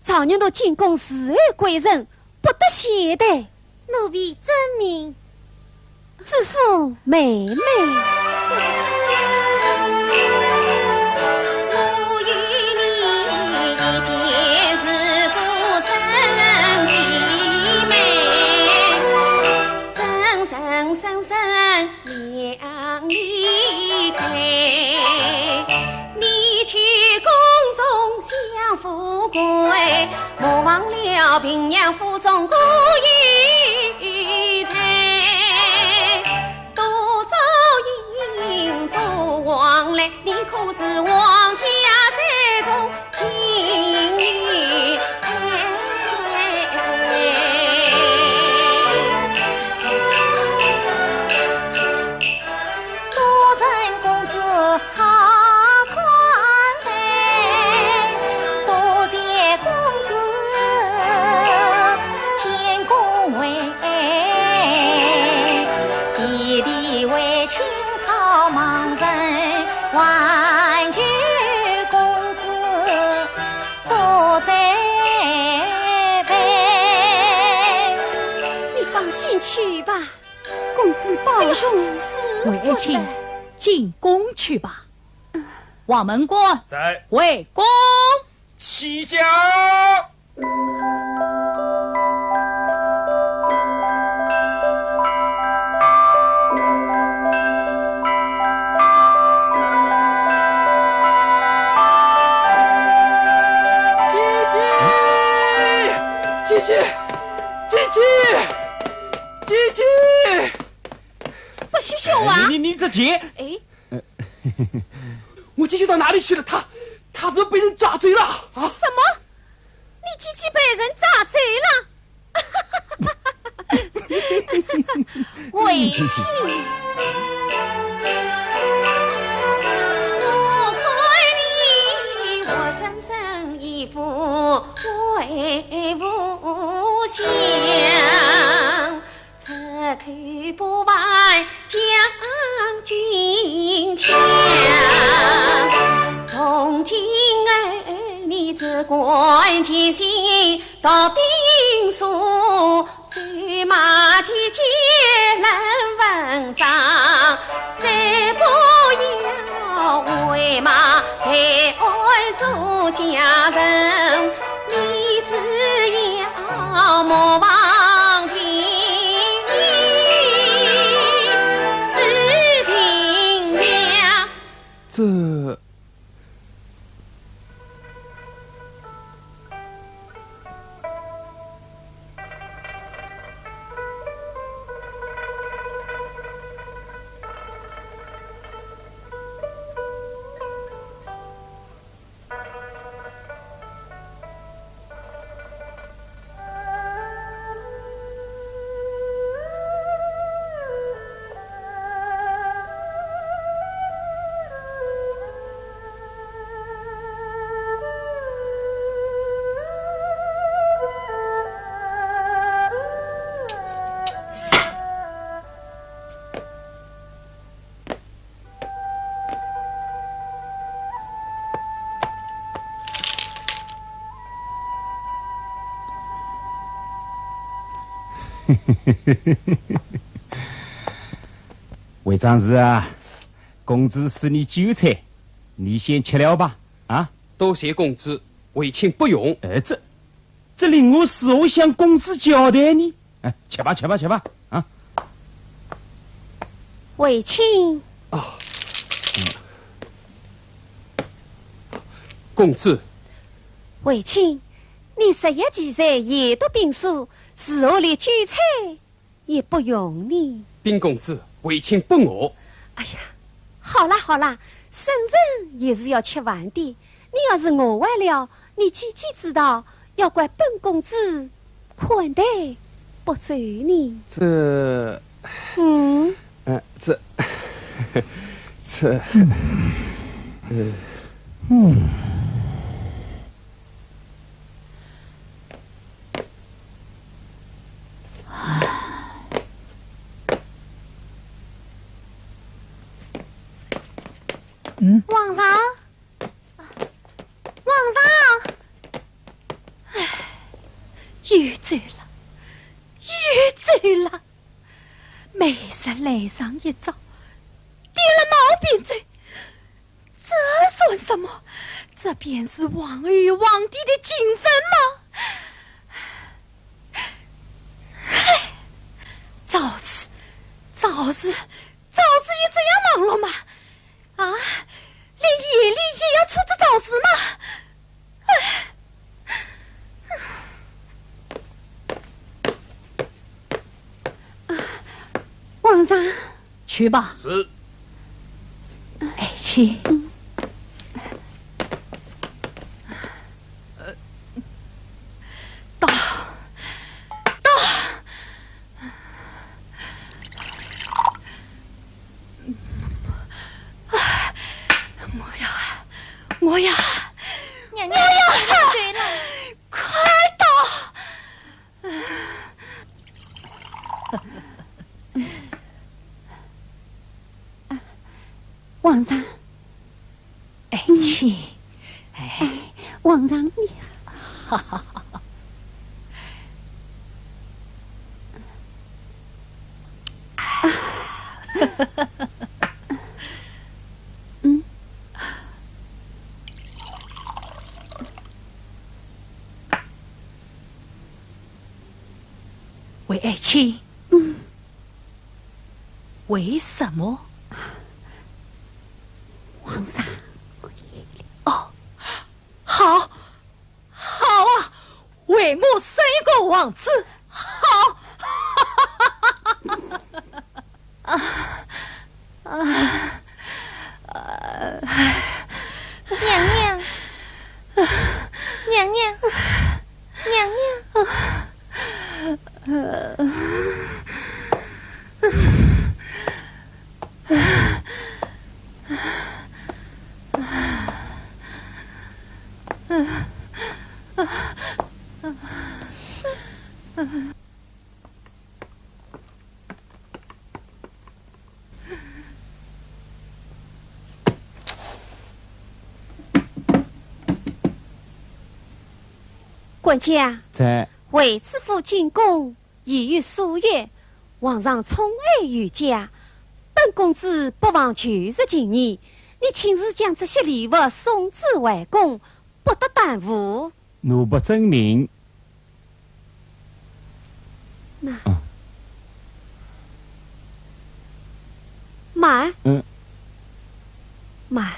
赵玉奴进宫侍候贵人，不得懈怠。 奴婢遵命。知府妹妹。我与你一见如故生情，真真生生两 你去宫中享富贵，莫忘了平阳府中过一载。多照应，多往来，你可知王家在中 情。多谢公子好款待，多谢公子建功回，弟弟为卿操忙人，还求公子 多再拜。你放心去吧，公子保重。哎呀，是。卫爱卿，进宫去吧。王门官。在。回宫。起驾。 姐姐，姐姐，姐姐，姐姐！不许凶啊！哎，你，你，你这姐……哎。我姐姐到哪里去了？她，她是被人抓走了啊！什么？你姐姐被人抓走了？ 卫青。我看你活生生一副威武相，这口不败将军枪。从今后你只管前行， 读兵书，走马，姐姐能文章，再不要为马抬鞍做下人，你只要莫忘记你是平阳。这 卫长是啊，公子赐你酒菜，你先吃了吧。啊？多谢公子，卫青不用。呃，这，这令我如何向公子交代呢？哎，吃吧，吃吧，吃吧，啊。卫青。啊。公子。卫青，你十一二岁研读兵书，是何里求差也不用呢？禀公子，回请不我。哎呀，好啦好啦，圣人也是要吃饭的，你要是饿坏了，你几几知道，要怪本公子款待不周呢。这，嗯，呃，这，这，呃，嗯。 嗯？皇上，皇上，唉，又走了，又走了。每日来上一遭，点了毛病走，这算什么？这便是皇后皇帝的金粉吗？唉，早知，早知，早知也这样忙碌嘛。 啊，连夜里也要出这早事吗？唉。啊，皇上。去吧。是。爱卿。 到，到。我呀，我呀，娘娘，我呀，快到！ 皇上。爱卿，哎。哎，皇上你。嗯。 喂，爱卿。嗯。为什么？皇上。哦，好，好啊，为我生一个皇子，好。 啊，啊，啊。娘娘，娘娘，娘娘。管家。在。卫知府进宫，已有疏谕，皇上宠爱有加，本公子不妨就日进言，你亲自将这些礼物送至外公，不得耽误。 奴婢遵命。那，啊。慢。嗯。慢。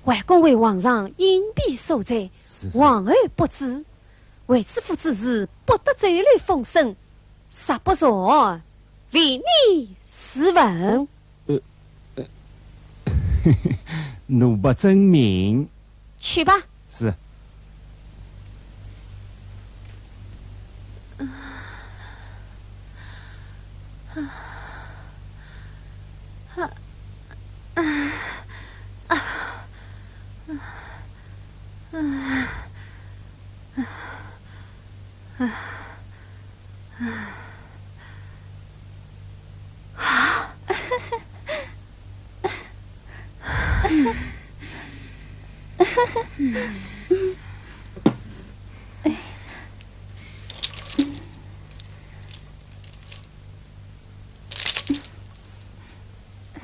外公为皇上荫庇所在，是，是。皇后不知，卫知府之事不得走漏风声，霎不传，唯你是问。 呃，呃，奴婢遵命。去吧。是。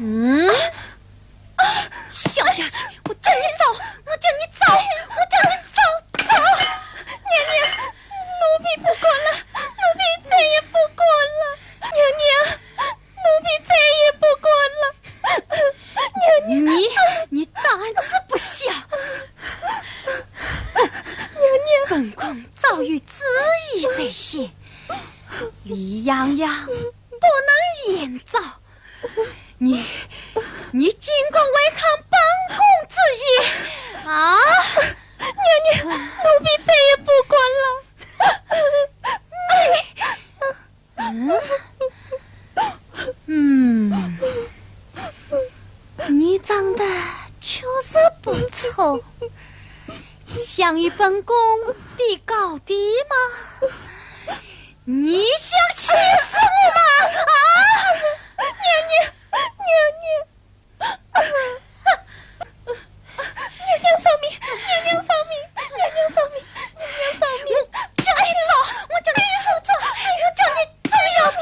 嗯？ 啊！小丫头，我叫你走，我叫你走，我叫你走，走！娘娘，奴婢不管了，奴婢再也不管了，娘娘，奴婢再也不管了，娘娘。你，你胆子不小。娘打得确实不错。想与本宫比高低吗？你想气死我吗？啊！娘娘，娘娘。 娘娘饶命！娘娘饶命！娘娘饶命！娘娘饶命！我叫你住嘴！我叫你住嘴！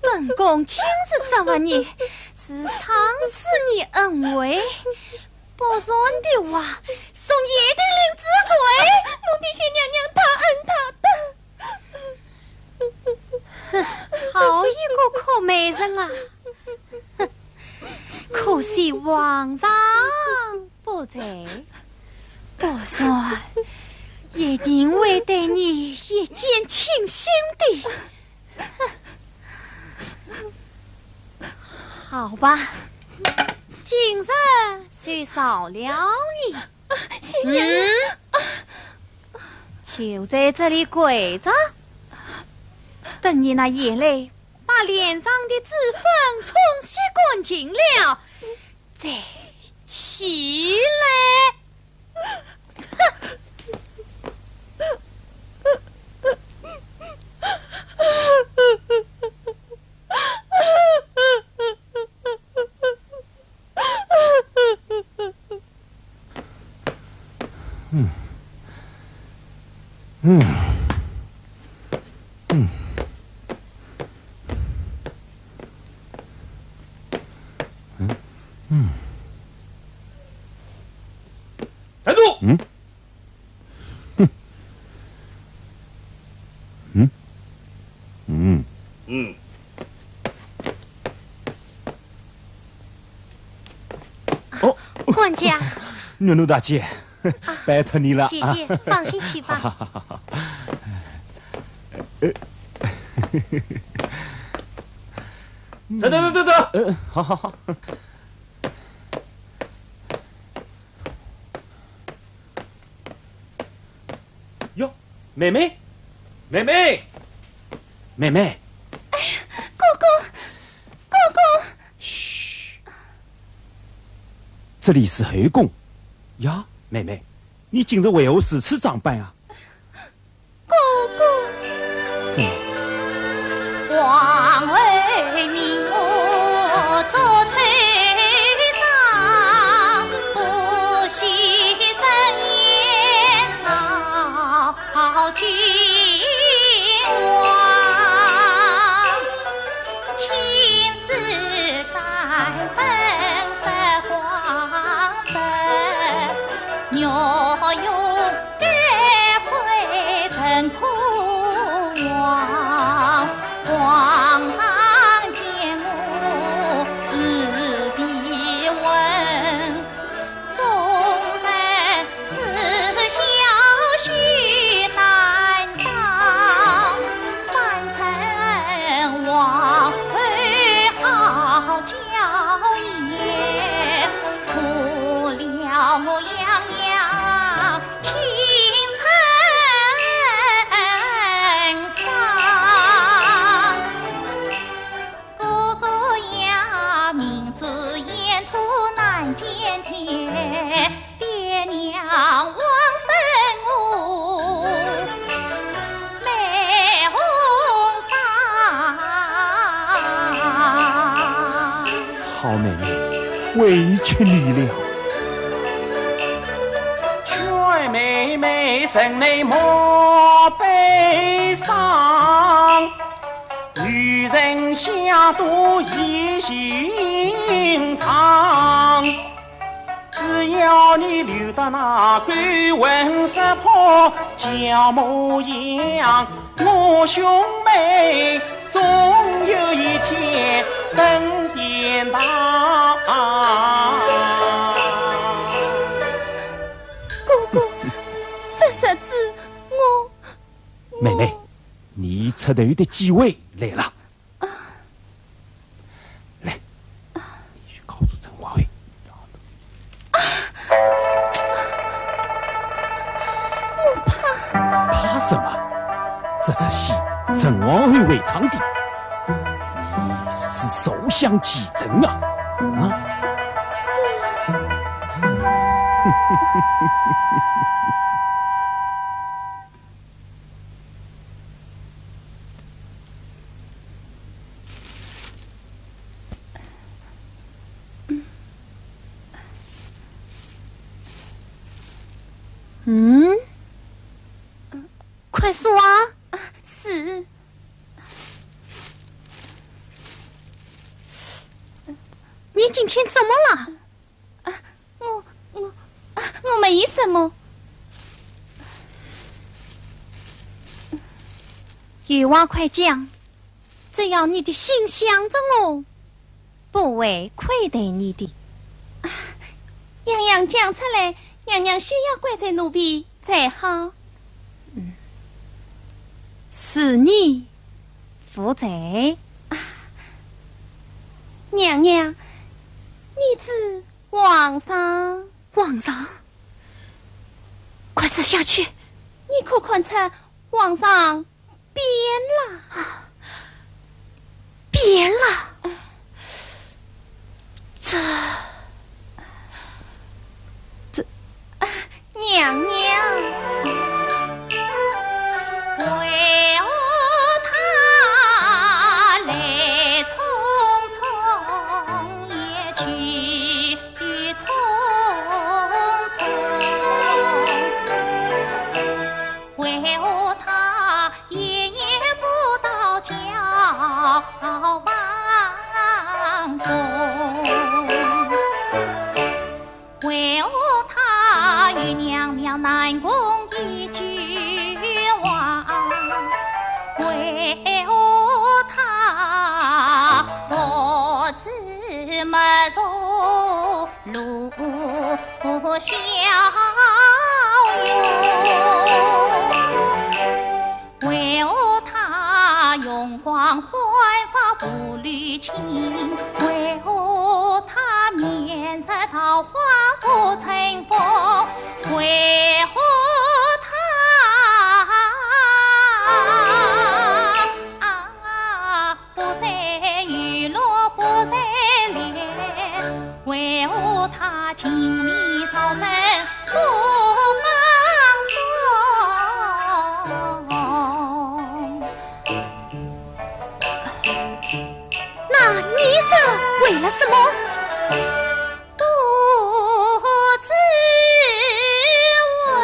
本宫今日责罚你，是仗势你恩惠，不然的话，送叶定陵之罪。奴婢谢娘娘大恩大德。 哼，好一个柯美人啊！哼，可惜皇上不在，不然一定会对你一见倾心的。哼，好吧，今日就饶了你。 谢娘娘。嗯？就在这里跪着，等你那眼泪把脸上的脂粉冲洗干净了，再起来。哼！ 嗯。嗯。嗯。嗯。嗯。站住！嗯？ 哼。嗯。嗯。嗯。哦。管家。玉奴大姐，啊，拜托你了啊。姐姐，放心去吧。好，好，好，好。走，走，走，走，走。呃，好，好，好。 哟，妹妹，妹妹，妹妹。哎呀，哥哥，哥哥。嘘，这里是后宫。呀，妹妹，你今日为何如此装扮啊？ 哥哥。怎么？皇后命我做翠装，不许正颜照君王。 青丝簪粉色黄鹧，玉容该会怎可忘？皇上见我是必问。 终身事小须担当，反成皇后好娇艳，苦了我样样青春伤。 哥哥呀，明珠沿途难见天，爹娘枉生我美红妆。好妹妹，委屈你了。劝妹妹忍耐莫悲伤， 女人想多易寻常，只要你留得那勾魂魄、娇模样，我兄妹终有一天登天堂。哥哥，这日子我……妹妹， 你出头的机会来了。啊。来，你去告诉陈王爷。啊，我怕。怕什么？这出戏陈王爷会唱的。你试试坐享其成啊！啊？嗯？快说啊！啊，是。你今天怎么了？啊，我，我，啊，我没什么。有话快讲，只要你的心向着我，不会亏待你的。样样讲出来，娘娘休要怪罪奴婢才好。是你无罪。娘娘，你指皇上？皇上？快说下去。你可看出皇上 变了。变了？这，这，啊，娘娘。为何他来匆匆也去 匆匆，为何他夜夜不到教皇宫？为何他与娘娘难共一句话？为何他独自没入 入逍遥？为何他容光焕发步履轻？为何他面似桃花不曾红？为何他 不在雨落不在泪，为何他情迷早晨不放松？那你说为了什么？ 不知为。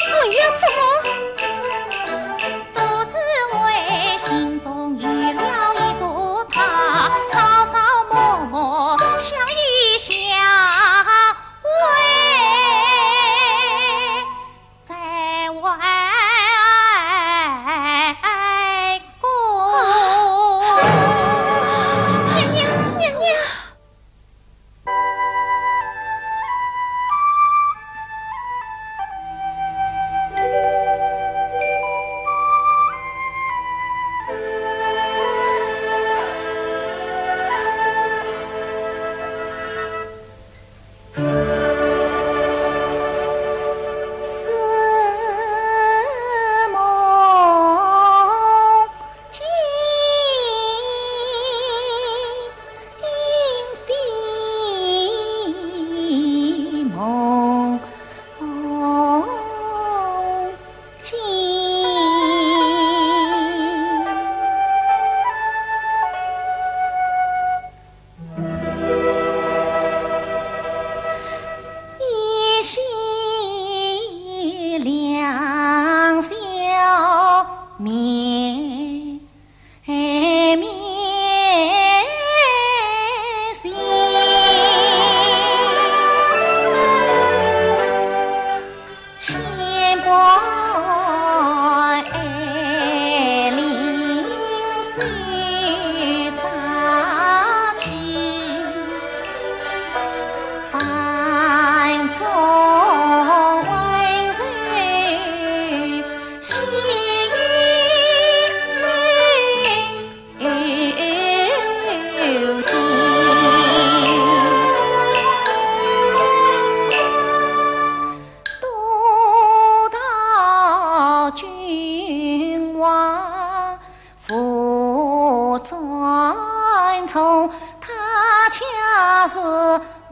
为了什么？不知为心中有了一个他，朝朝暮暮想一想，为 在外公。娘娘，娘娘，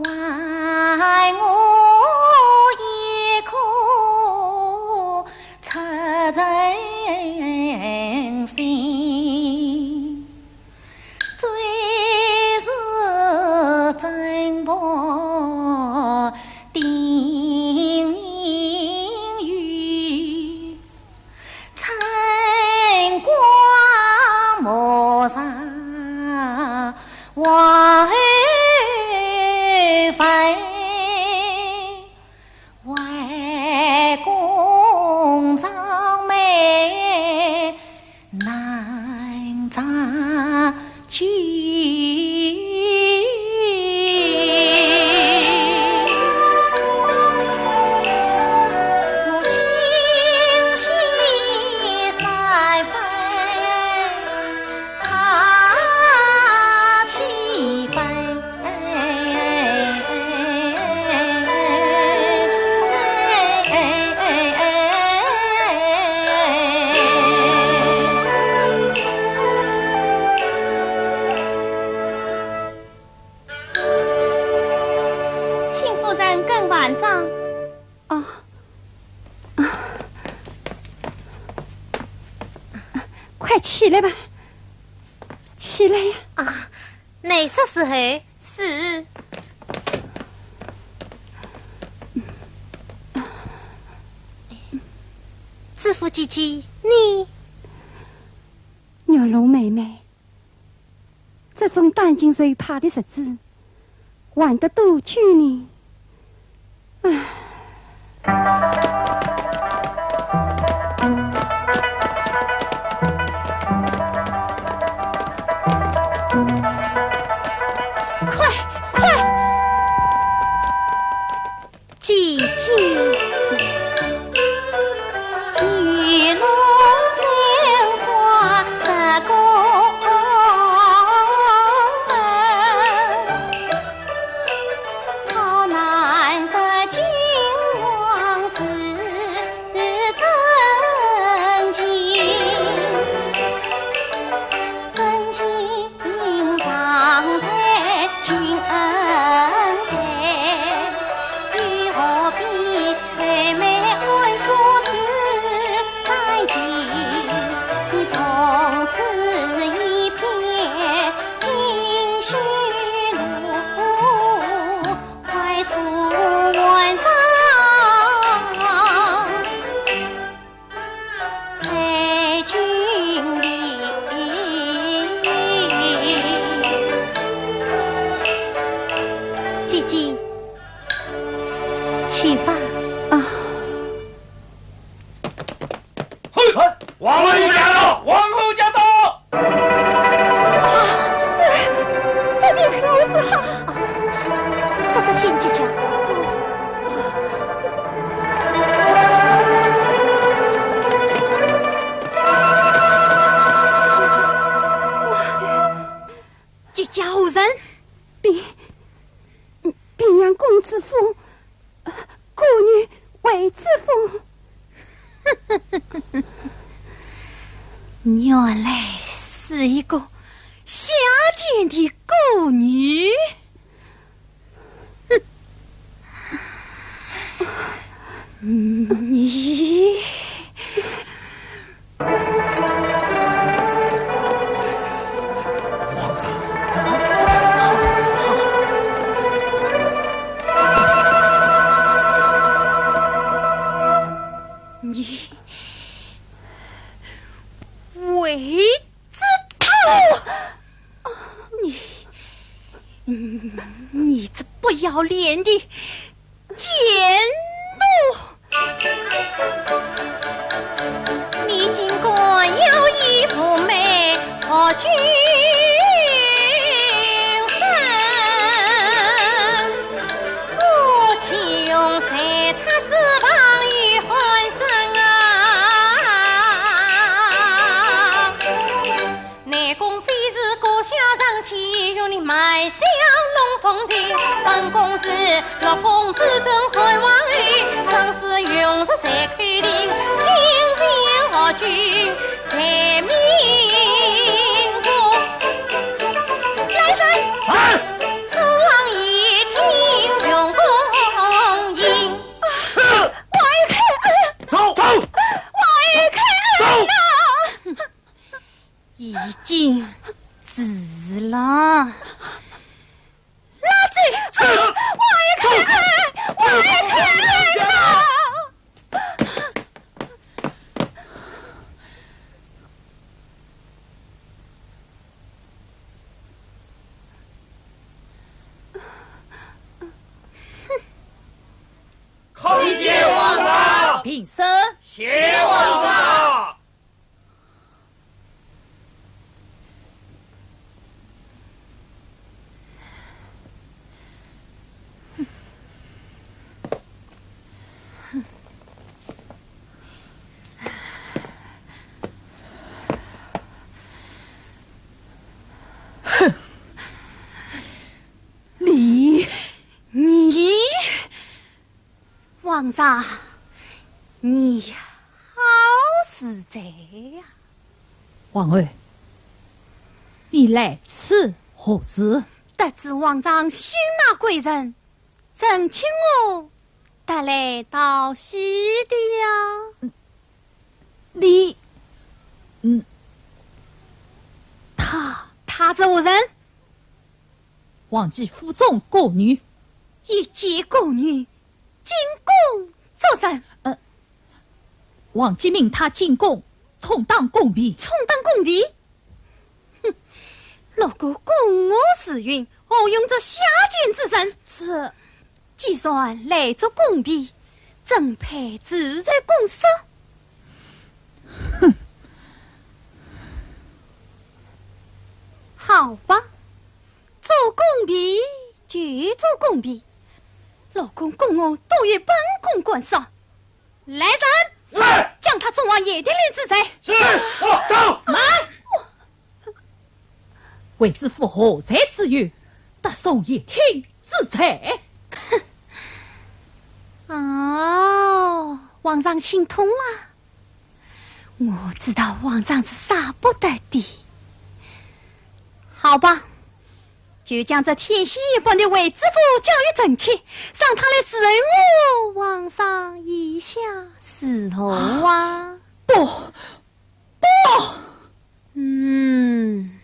还我一颗赤诚心，最是珍宝定人有。 春光陌上还飞，外公长眉难长久。 请夫人跟晚妆。啊，啊，快起来吧，起来呀！啊，乃是时候。是。知府姐姐，你……玉龙妹妹， 这种担惊受怕的日子，还得多久呢？唉。快，快！姐姐。姐姐，去吧。啊。嘿，皇后驾到！皇后驾到！ 啊，这，这便是如此好。这个贤姐姐，姐家何人？禀，禀阳公子府。 孤女未知府。原来是一个下贱的孤女。哼，你…… 皇上。好，好。你为之不……你，你这不要脸的贱奴！ 你竟敢有意污蔑我君臣，我岂容在他之旁与欢声啊！ 内宫妃是故乡人，岂容你卖笑弄风情。本宫是六宫之尊汉皇后，生死永世谁肯定，心系我君在明中。来人！是。此王一听已经死了。拉住！王爷开！王爷开！叩见皇上！平身。谢皇上！哼！你，你……皇上，你好自在呀！皇后，你来此何事？得知皇上新纳贵人，正请我特来道喜的呀。你……嗯，她……她是何人？王继府中宫女。一介宫女，进宫做甚？呃，王继命她进宫充当宫婢。充当宫婢？哼，路过宫外时运，何用这下贱之人？这……既然来做宫婢，怎配住在宫室？哼！好吧，做宫婢就做宫婢，路过宫外多有本宫官舍。来人！是。将她送往鄢殿里治罪。是。走。慢！卫知府何罪之有，得送鄢殿治罪？哼！哦，皇上心痛啦。我知道皇上是舍不得的。好吧，就将这天仙一般的卫知府交与正妻，让她来侍候我皇上意下如何啊？不，不！嗯，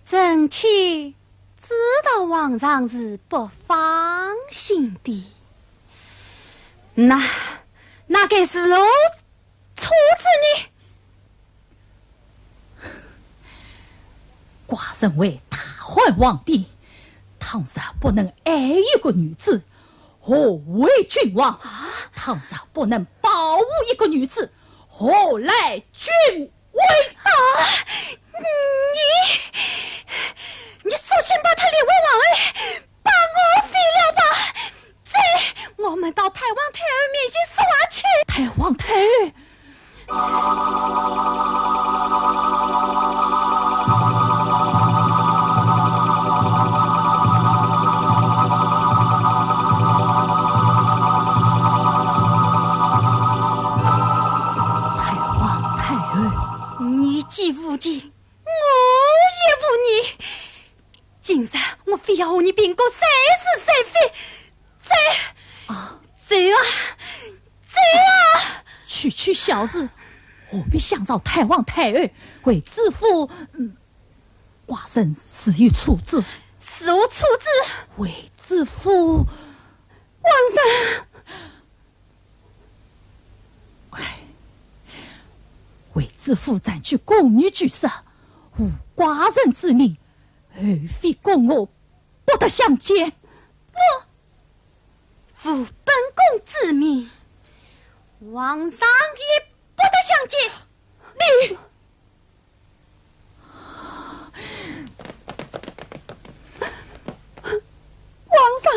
正妻知道皇上是不放心的。那，那该如何 处置呢？寡人为大汉皇帝，倘若不能爱一个女子，何为君王？啊？倘若不能保护一个女子，何来君位？啊！你，你索性把她立为皇后， 把我废了吧！走，我们到太皇太后面前说话去。太皇太后？太皇太后。你既无情，我也无义。 今日我非要和你评个谁是谁非，走，啊。走啊，走啊！区区小事，何必相扰太皇太后？卫知府，嗯，寡人自有处置。如何处置？卫知府，皇上。 唉，卫知府占据宫女居室，无寡人之命，后妃宫外不得相见。不，无本宫之命，皇上也不得相见。你…… 皇上，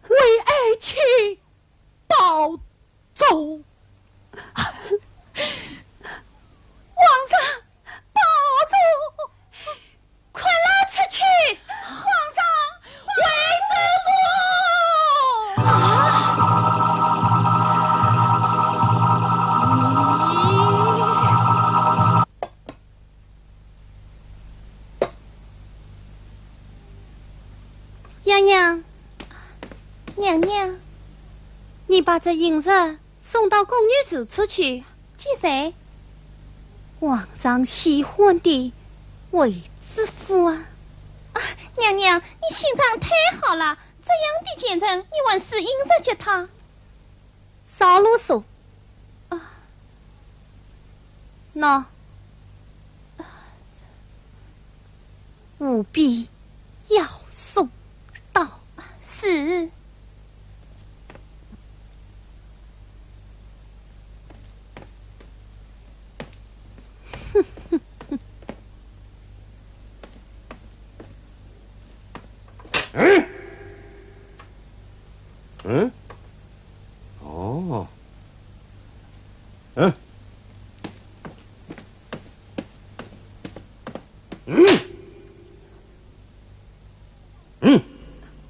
为爱卿保重。皇上，保重。快拉出去！皇上，卫知府！啊！ 娘娘，娘娘，你把这银子送到宫女住处去。几岁？皇上喜欢的卫子夫啊。啊，娘娘，你心肠太好了，这样的贱人，你还使阴宅给他？少啰嗦。啊。喏。啊，这 务必要送到。是。嗯？嗯？哦。嗯？ 嗯？嗯？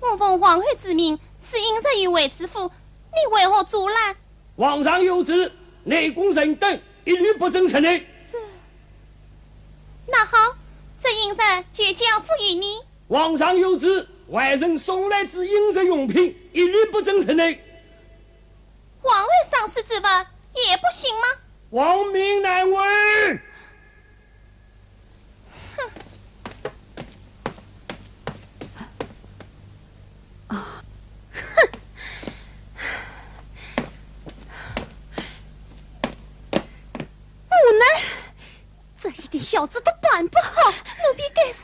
我奉皇后之命，使阴宅与卫子夫，你为何阻拦？皇上有旨，内宫人等一律不准出内。这……那好，这阴宅就交付于你。皇上有旨，外人送来之阴宅用品，一律不准出内。皇后赏赐之物也不行吗？皇命难违。 哼。啊，哼。无奈，这一点小事都办不好。奴婢该死。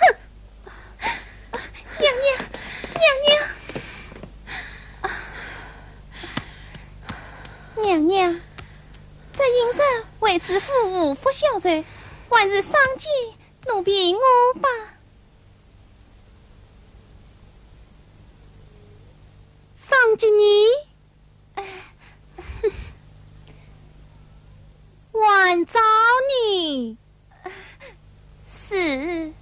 哼。娘娘，娘娘。 娘娘，这阴宅卫子夫无福消受，还是赏给奴婢我吧。赏给你？哎。还招你？ 是。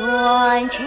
万家。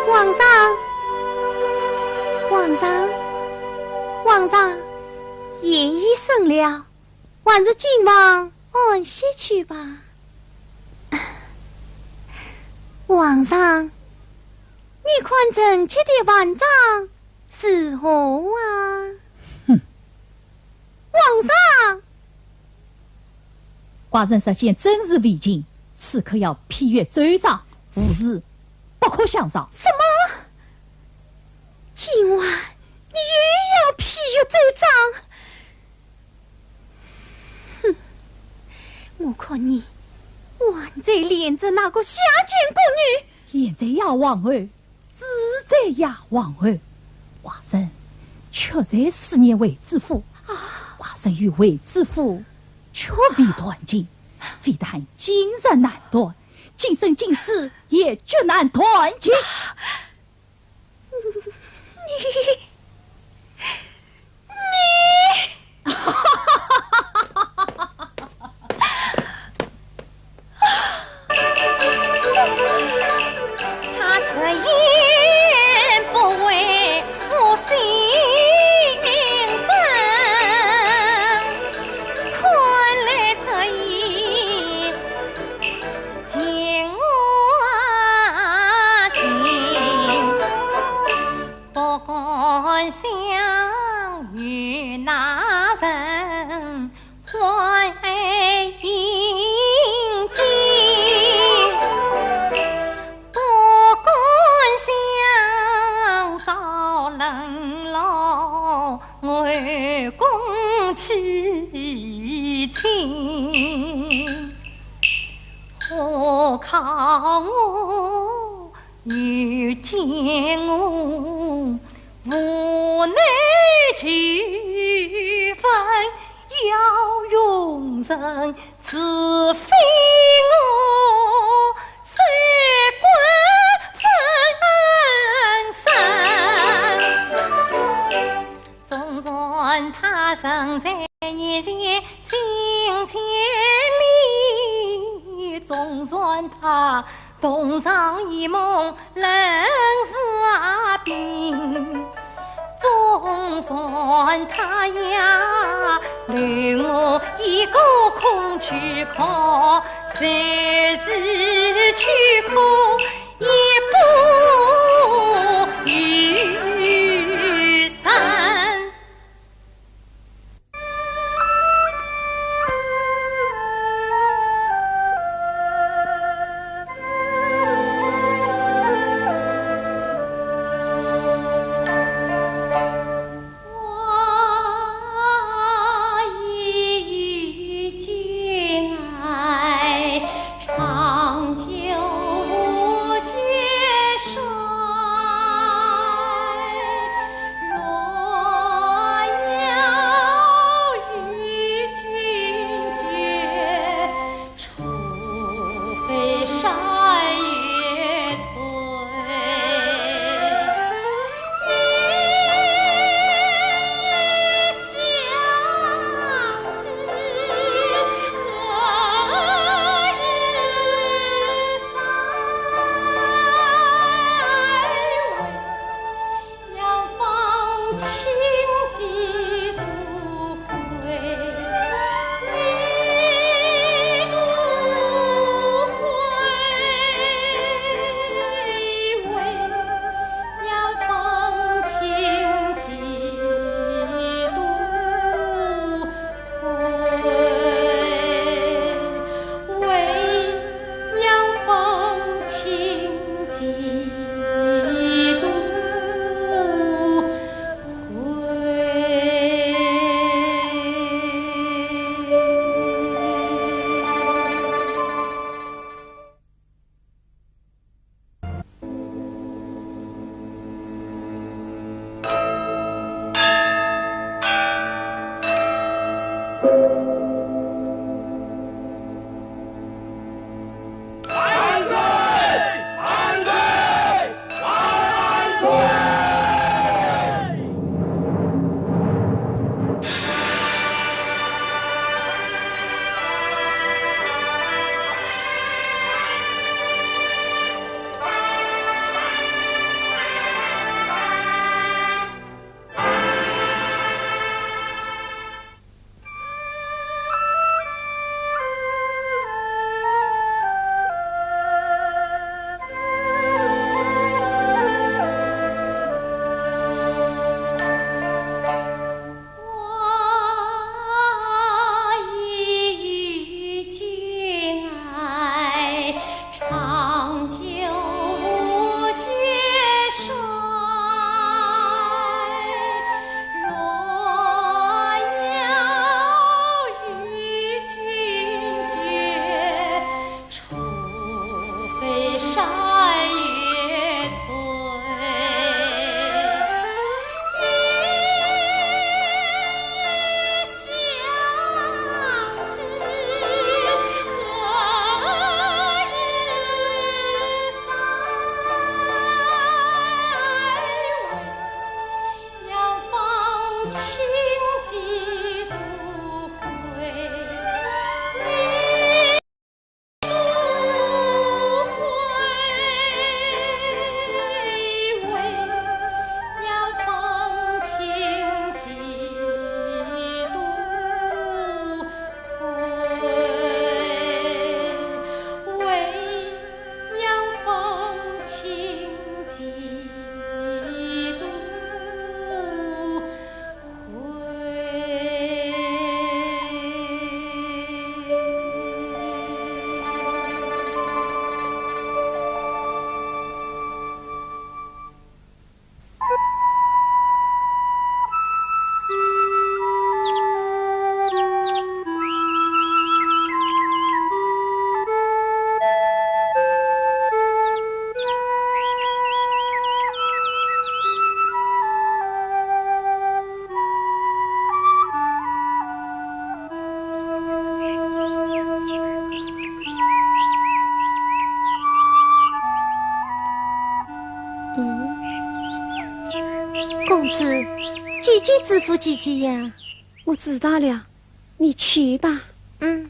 皇上，皇上，皇上，夜已深了，还是进房安歇去吧。皇上，你看臣妾的饭妆如何啊？哼，皇上，寡人实见朕是违禁，此刻要批阅奏章，无事不可相扰。什么？今晚你又要批阅奏章？哼，我看你还在恋着那个下贱宫女。贤在呀，皇后，子在呀，皇后。寡人确实思念卫知府，寡人与卫知府绝未断情，非但今日难断，今生今世也绝难断情。你，你，他此言不为我心真，看来这夜 情我情，不敢相与那人欢饮酒，不敢相招冷后宫娶亲，可靠我又见我，无奈求分要用人，除非我三观分散。 总算他身在一线心千里，总算他同床一梦冷似冰，总算他呀留我一个空虚壳，谁是去哭 一步雨伞。去支付姐姐呀。我知道了，你去吧。嗯。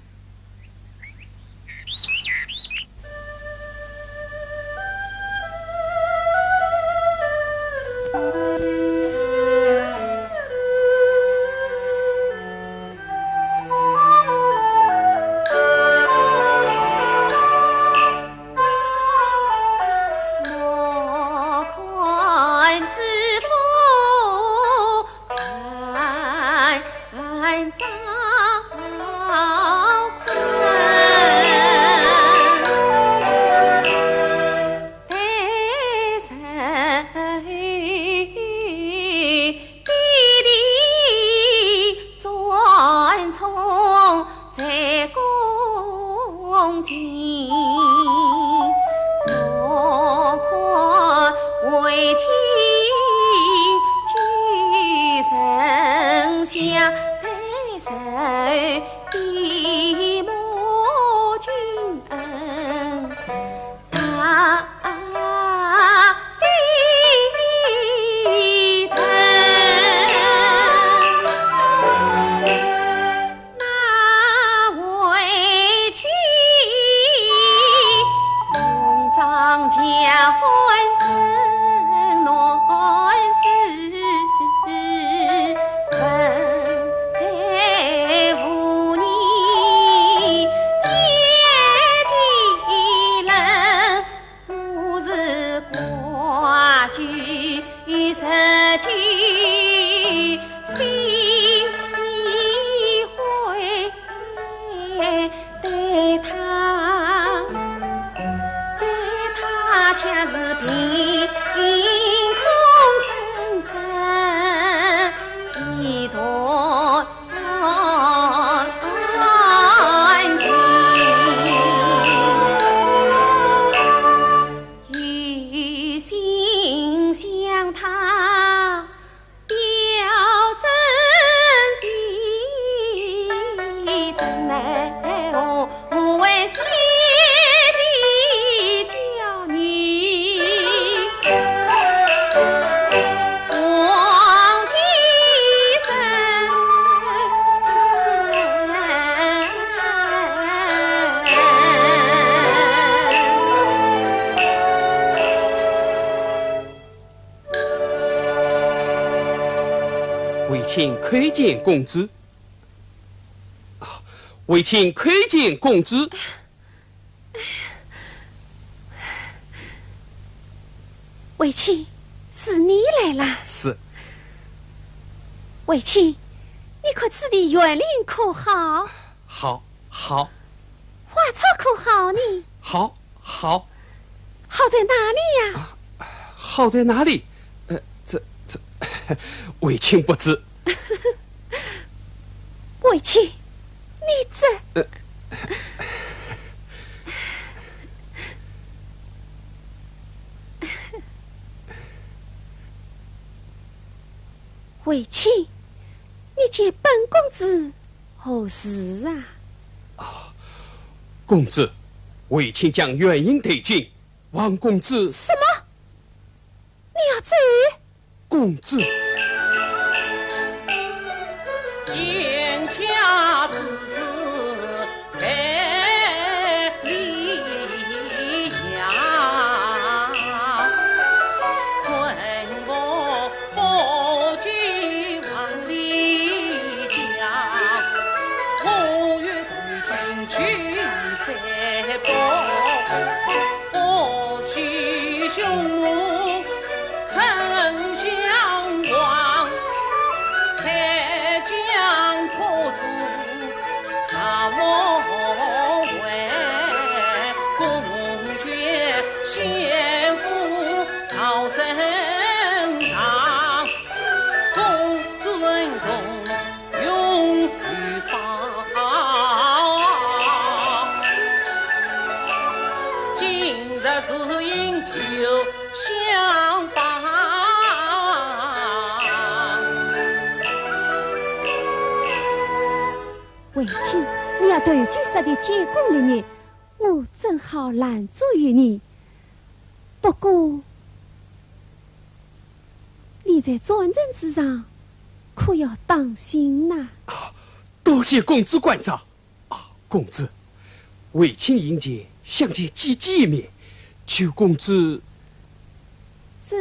为卿叩见公子。啊，为卿叩见公子。为卿，是你来啦？是。为卿，你看此地园林可好？好，好。花草可好呢？好，好。 好在哪里呀？啊，好在哪里？呃，这，这，为卿不知。为卿，你这……呃。为卿，你见本公子何事啊？啊，公子，为卿将元婴带进， 望公子。什么？你要走？公子。为卿，你要投奔杀的奸佞利益，我怎好拦阻于你？不过，你在转轮之上要当心呐。多谢公子关照。啊，公子，为亲行前，想见姐姐一面，求公子。这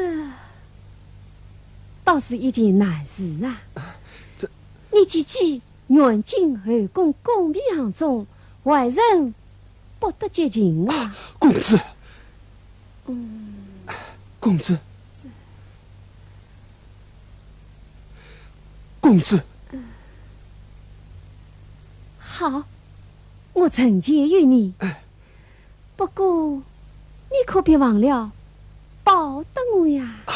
倒是一件难事啊。这……你姐姐 远近后宫宫婢行踪，外人不得接近啊。公子，嗯。公子，公子。好，我成全于你。哎。不过，你可别忘了报答我呀。啊，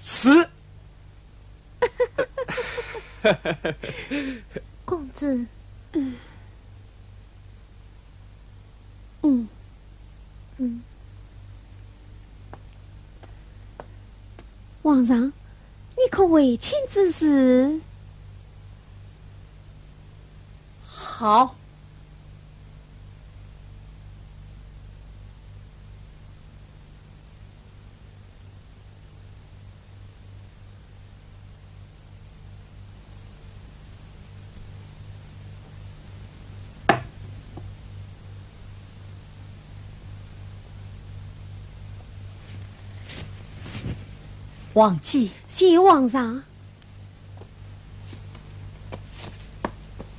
是。 公子。嗯。嗯。嗯。皇上，你可回亲之事？好。 王姐。谢皇上。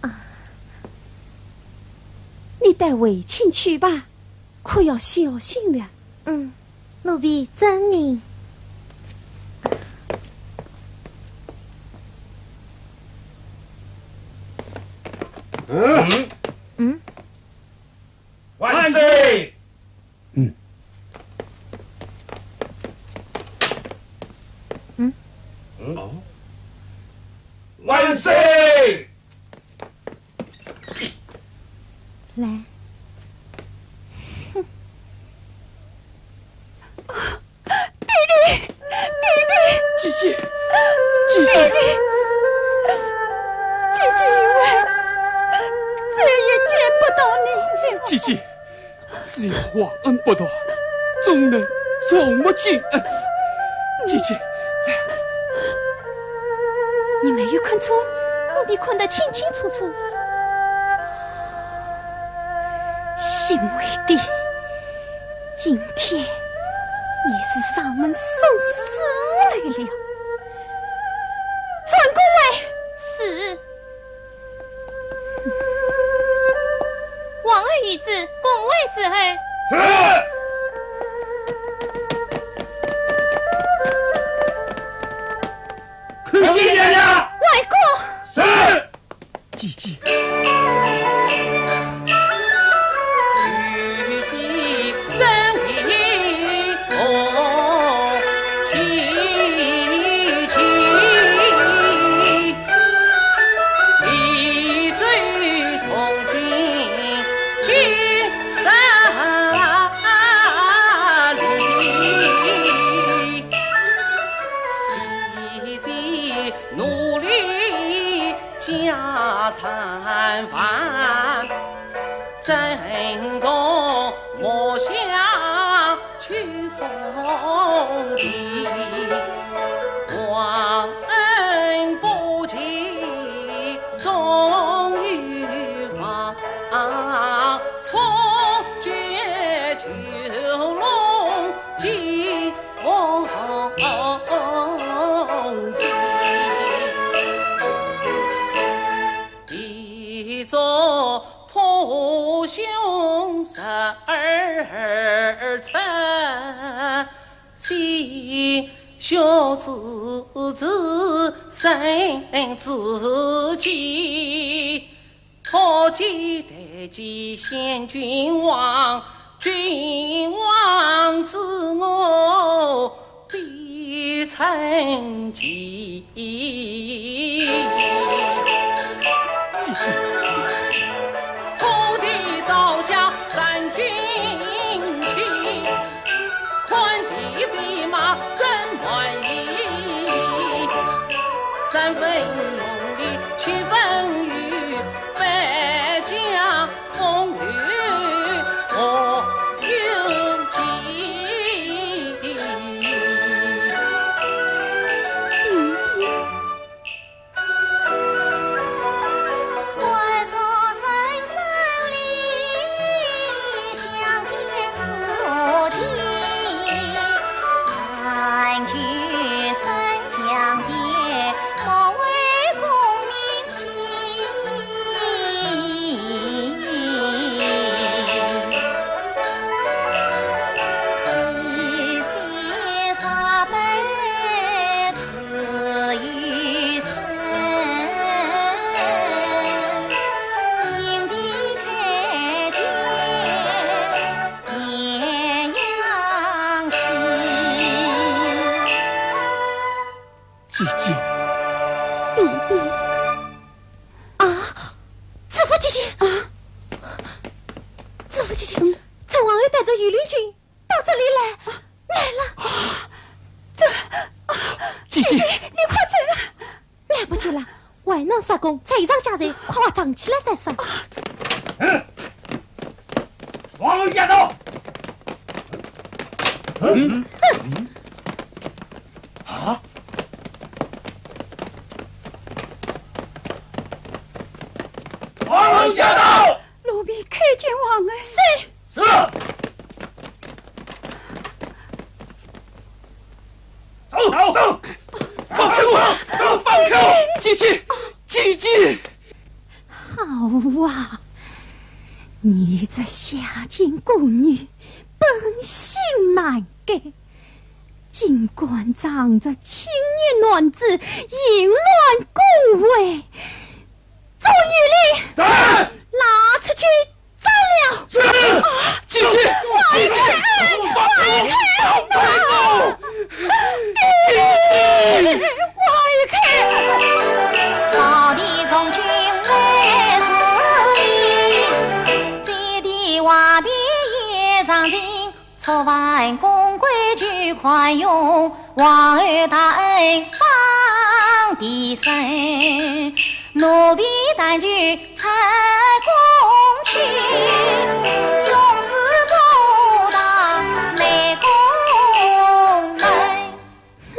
啊，你带回亲去吧，可要小心了。嗯，奴婢遵命。嗯？嗯？万岁！ 嗯。嗯？嗯？哦。万岁！来。弟弟，弟弟！姐姐，姐姐。弟弟，姐姐以为再也见不到你了。姐姐， 只要皇恩不断，怎能重没君恩？姐姐，来。你没有看错，奴婢看得清清楚楚。行为的，今天你是上门送死来了。转宫回。是。 皇后御旨，宫闱伺候。是。看见娘娘。外公。是。姐姐。姐姐。弟弟。啊，知府姐姐。啊。知府姐姐，嗯。陈王爷带着御林军到这里来，来了。啊，这，啊，姐姐。弟弟，你快走啊！来不及了，还侬杀功，拆一场家财，快快藏起来再说。嗯。王侯驾到！嗯？啊？王侯驾到！奴婢叩见王爷。是。是。走，走，走！放开我！放开我！姐姐，姐姐！ 好啊，你这下贱孤女，本性难改，竟敢仗着青年男子，淫乱宫闱，捉你哩！在！拉出去斩了！是！姐姐，姐姐，放开我！放开我！姐姐！放开！ 哼！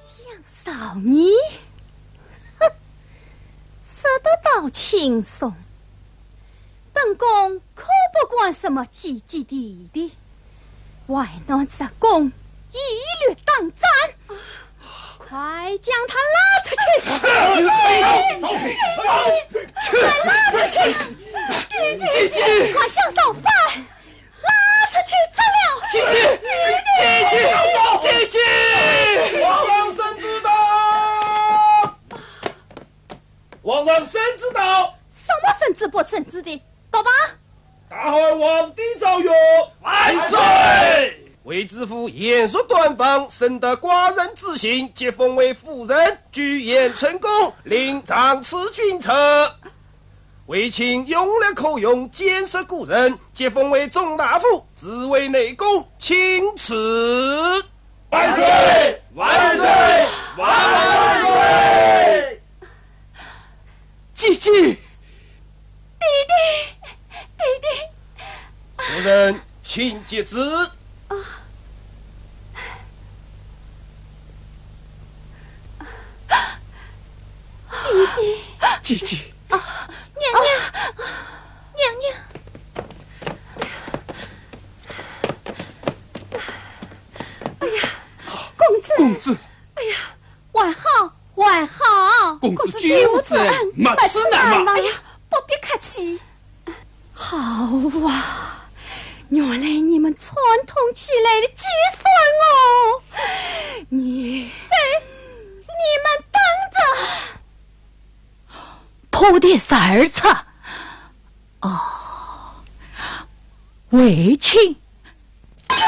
想饶你？哼，说得倒轻松。本宫可不管什么姐姐弟弟，还侬杀功一律当斩。快将他拉出去！快拉出去！姐姐！快向上翻！ 拉出去斩了！姐姐，姐姐，姐姐！皇上圣旨到！皇上圣旨到！什么圣旨不圣旨的？告吧！大汉皇帝诏曰：万岁！卫知府严嵩断房，深得寡人之心，即封为府尹，居严春宫，领掌持军车。 为卿勇力可用，见识过人，即封为中大夫，治为内宫，钦此。万岁！万岁！万岁！姐姐！弟弟，弟弟！夫人，请接旨。啊。 姐姐。啊，娘娘，娘娘。哎呀，公子。公子。哎呀，还好，还好。公子救子，救子，没此难嘛。没此难嘛。哎呀，不必客气。 好啊，原来你们串通起来的计算哦！你，这，你们等着！破殿十二策。哦，卫青。哎，你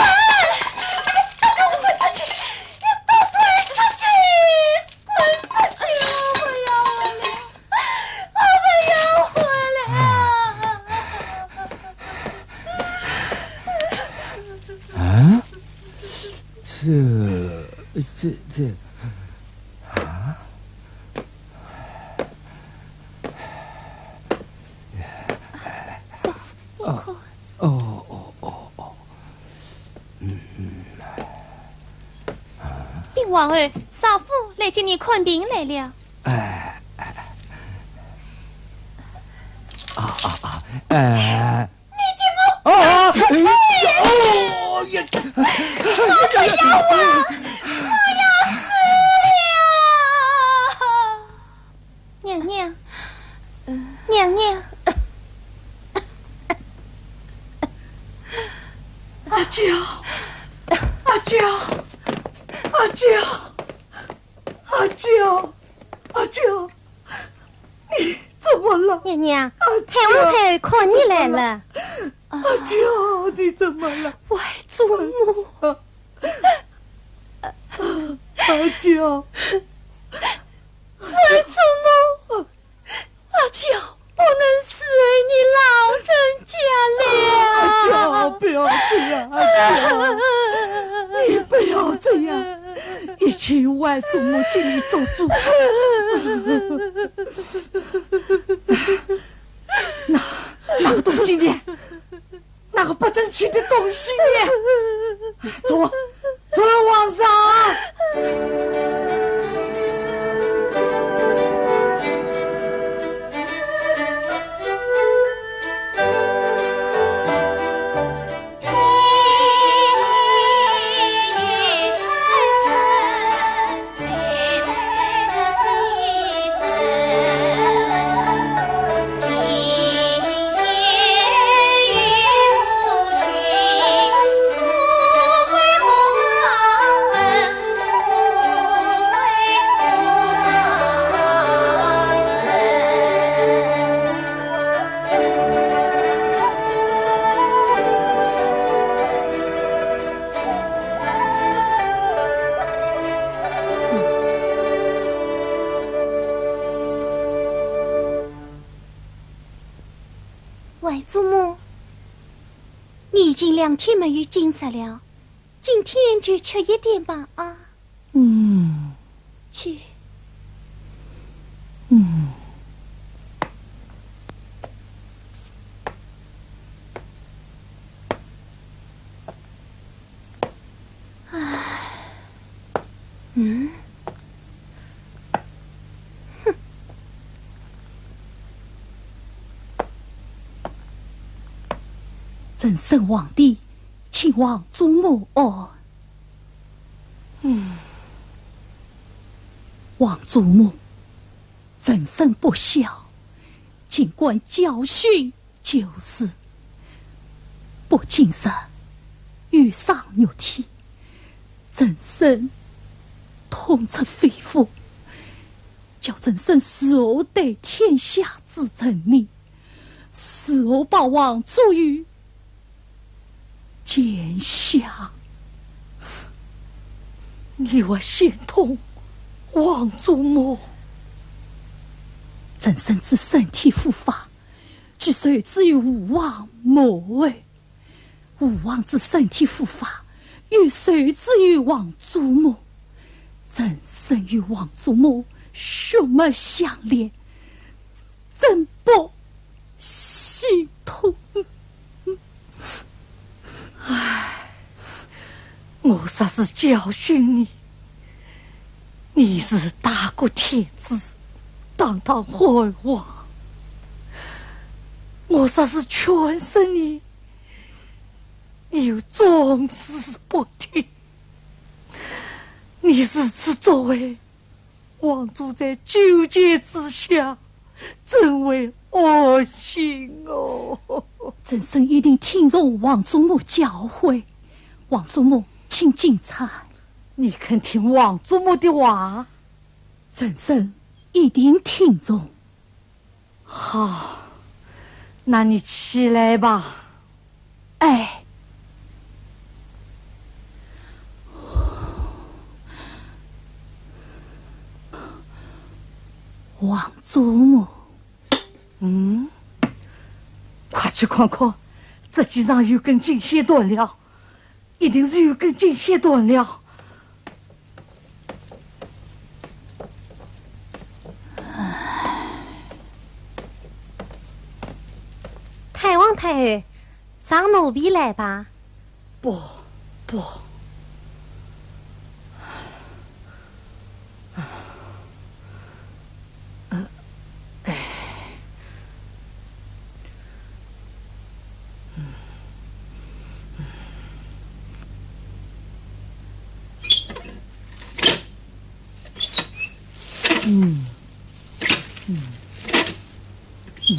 给我滚出去！你给我滚出去！ 滚出去！我不要回来，我不要回来！啊？这，这，这，啊？王后、少府来接你看病来了。哎，哎，啊，啊，啊，哎。你给我，啊，啊，哎，哦，呀，我不要啊！我要死了！娘娘，娘娘。阿娇，阿娇，阿娇，阿娇，阿娇，你怎么了？娘娘，太皇太后看你来了。阿娇，你怎么了？外祖母。阿娇。外祖母。 阿娇，不能侍候你老人家了。阿娇，不要这样，阿娇，你不要这样，一切有外祖母替你做主。拿，拿个东西呢？ 那个不争气的东西呢？走，走，皇上。外祖母，你已经两天没有进食了，今天就吃一点吧，啊。嗯。去。嗯。 唉，嗯？哼。朕圣皇帝，请皇祖母安。嗯。皇祖母，朕圣不孝，竟敢教训 就是。不禁食，又伤肉体，朕圣痛彻肺腑，叫朕圣如何对天下之臣民，如何保皇左右天下？你还心痛皇祖母？朕圣之身体无法， 只受之于吾皇母后。吾皇之身体无法，又受之于皇祖母。朕身与皇祖母血脉相连，怎不心痛？唉，我若是教训你，你是大国天子，堂堂汉王。 我若是劝说你，你又总是不听。你如此作为，皇祖在九泉之下，怎会安心哦？朕圣一定听从皇祖母教诲。皇祖母，请进餐。你肯听皇祖母的话？ 朕圣一定听从。好，那你起来吧。哎。皇祖母。嗯？快去看看，这几上有根筋线断了。 一定是有根筋线断了。太皇太后，上奴婢来吧。不，不。嗯，嗯，嗯。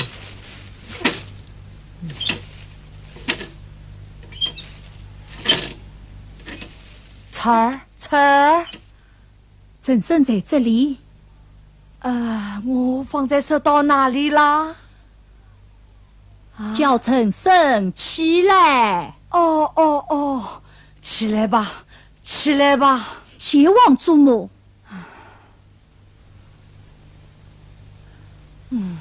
春儿，春儿，陈生在这里。啊，我方才说到哪里啦？啊？叫陈生起来。哦，哦，哦，起来吧，起来吧。谢王祖母。 嗯。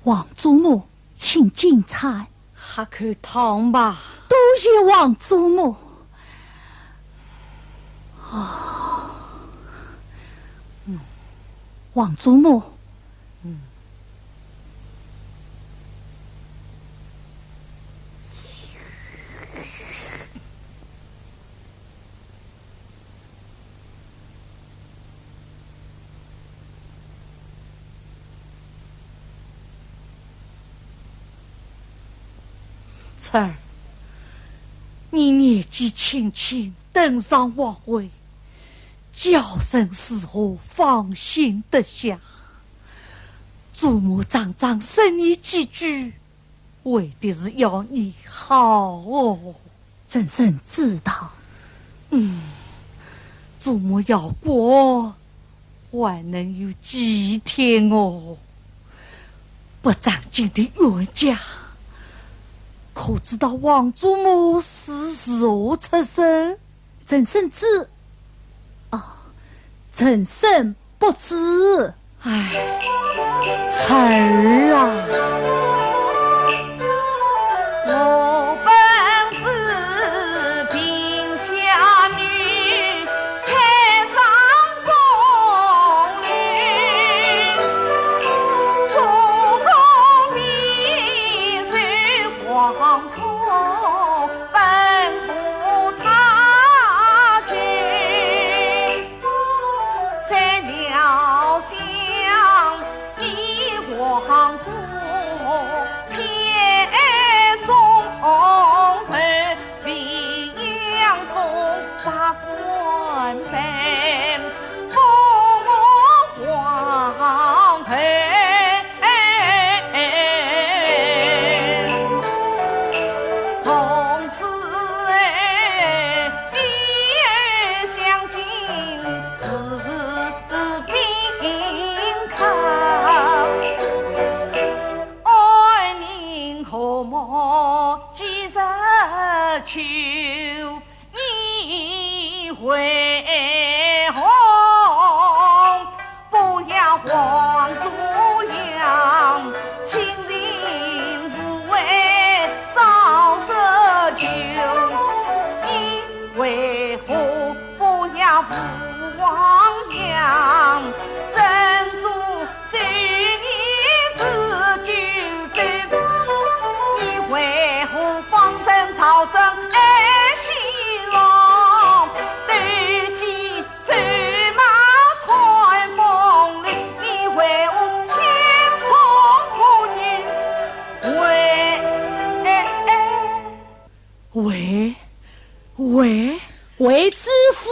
王祖母，请进餐。喝口汤吧。多谢王祖母。哦。嗯。王祖母。嗯。 春儿，你年纪轻轻登上皇位，教训如何放心得下？祖母常常说你几句， 为的是要你好哦。陈生知道。嗯，祖母要过，还能有几天哦？不长进的冤家，可知道王祖母是如何出身？ 陈生知。哦，陈生不知。唉，春儿啊。我本是贫家女，才上中龄，做功名受皇 中奔赴他乡，谁料想你王祖偏中，被阴阳通法官办，封我皇后。 从此哎，你相敬似宾客，安宁和睦几日秋。 你为何不要王祖阳，清静无为少说酒？你为何不要父王娘，珍珠 随你自己走，你为何放声吵争爱戏弄？对镜走马看风流，你为何偏宠孤女？为，为，为，为知府。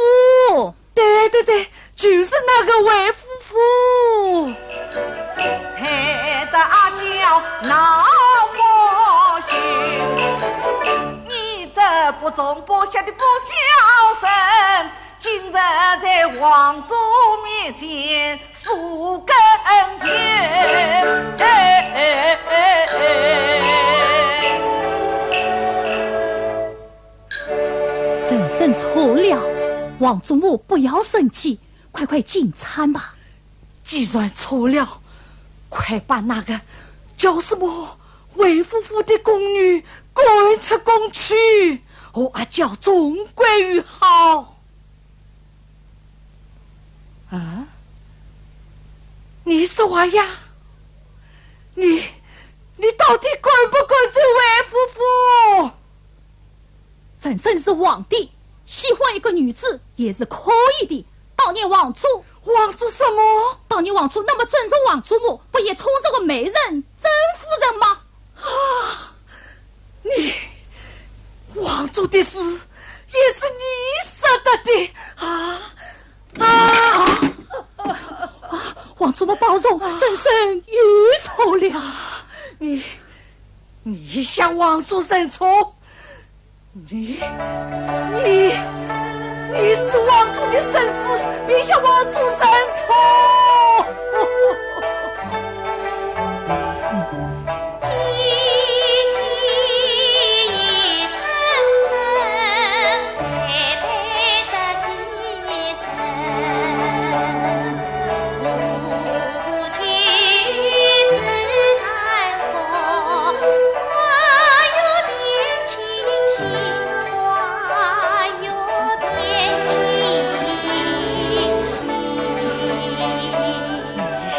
对对对，就是那个为知府。害得阿娇闹不休，你这不忠不孝的不孝孙，竟然在王祖面前诉恩情。陈生错了，王祖母不要生气，快快进餐吧。既然错了，快把那个叫什么为知府的宫女赶出宫去，和阿娇重归于好。啊？你说话呀？你，你到底赶不赶走为知府？ 陈生是皇帝，喜欢一个女子也是可以的。当年王佐，王佐什么？当年王佐那么尊重王祖母，不也宠着个美人甄夫人吗？啊，你，王佐的事也是你说的的啊？啊！王祖母保重，啊，朕参有错了。你，你向王祖认错？你，你，你是王祖的孙子，你向王祖认错？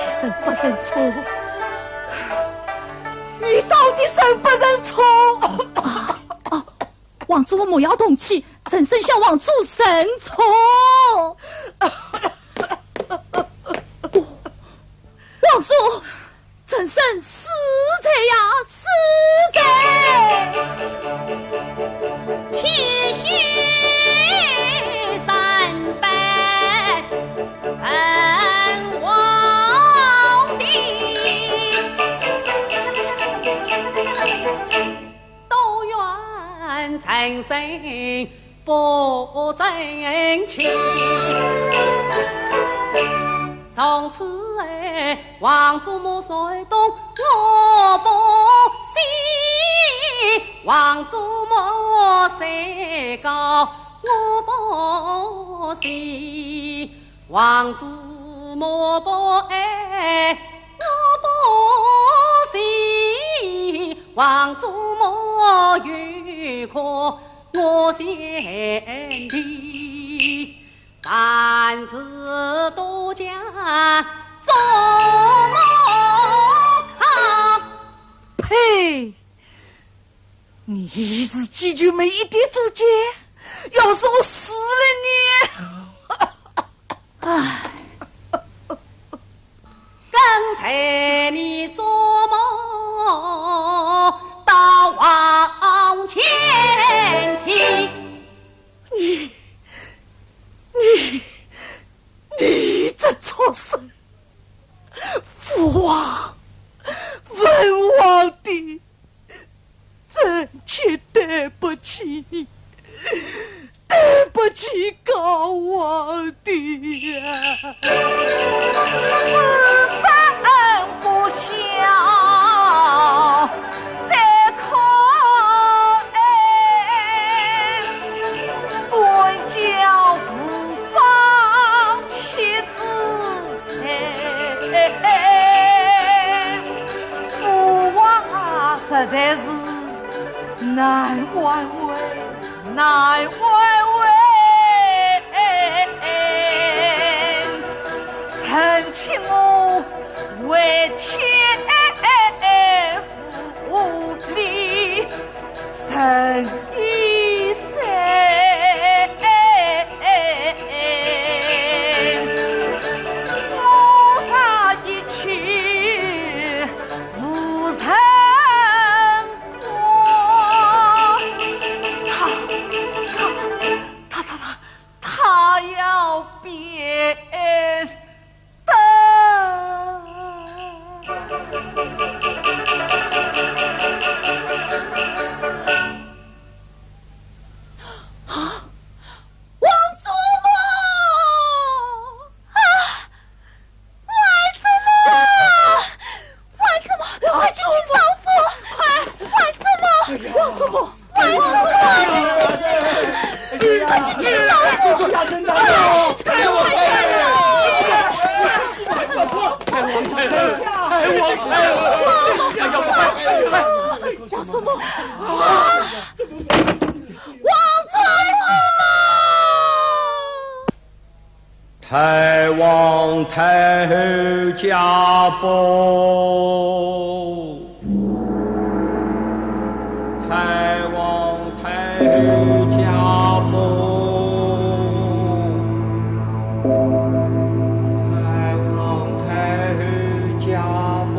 你认不认错？你到底认不认错？啊，啊，王祖母莫要动气，臣参向王祖认错。王祖，臣参死罪呀，死罪！呸！你是几句没一点主见，要是我死了呢？唉。你，你，你这畜生！父王，文皇帝，臣妾对不起你，对不起高皇帝啊！父王啊，实在是难为，难为。他，他，他，他要变 啊，王祖母！啊，王祖母！王祖母，快去请丈夫！快，王祖母！王祖母！ 快去请丈夫！王祖母！太王太后驾崩！太王太后驾崩！太王太后驾崩！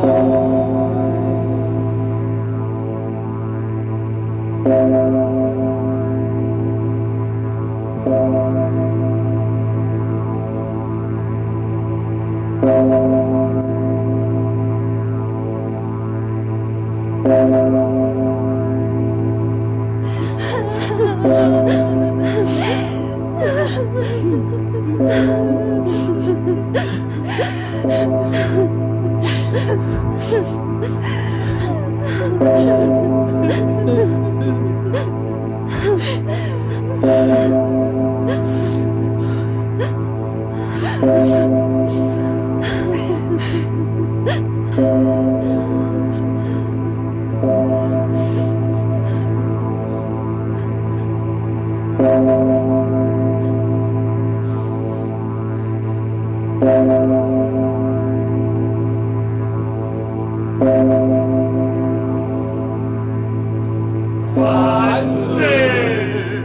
万岁！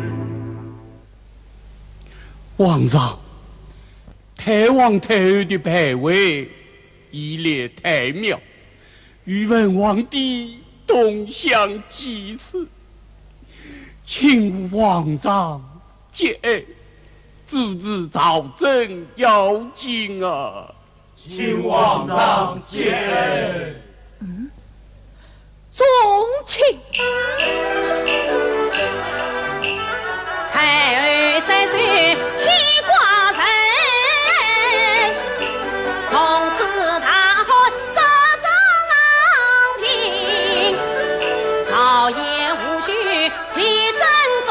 皇上，太皇太后的牌位已列太庙，与文皇帝同享祭祀，请皇上节哀，主持朝政要紧啊！ 请皇上节哀。众卿。太后三岁气挂人，从此大汉杀张平，朝言无序 其政作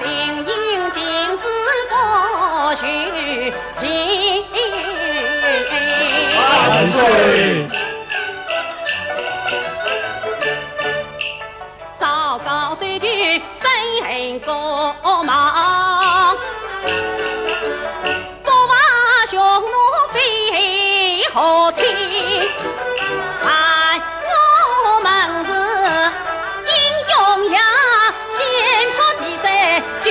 令，应禁止不许行。万岁！昭告周瑜，怎忍过望？ 不怕匈奴飞火侵，待我们是英雄呀，先破敌在九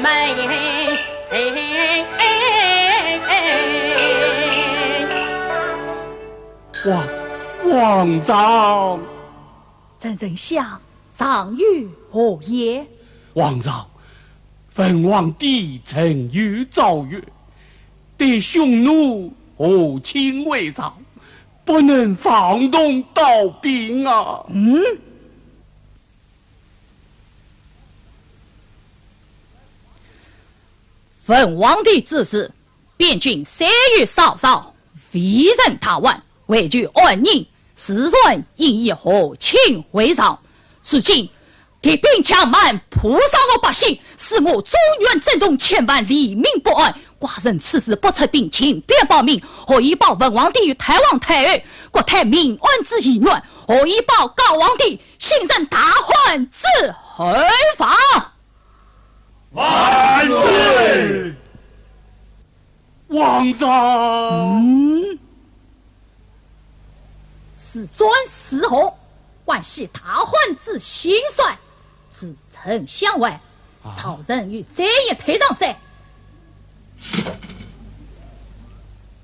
门。皇，皇上。 陈丞相，上有何言？皇上，文皇帝曾有诏曰，对匈奴和亲为上，不能妄动刀兵啊！嗯？文皇帝之时， 边军虽有少少，未曾大患，唯求安宁，自然应以和亲为上。如今敌兵强蛮，迫杀我百姓，使我中原震动，千万黎民不安。寡人此时不出兵，请便报命，何以报文皇帝与太皇太后国泰民安之遗愿？何以报高皇帝信任大汉之后方？ 万岁！皇上！嗯？是战是和，关系大汉之兴衰。是丞相外，啊？曹仁与罪人退让哉。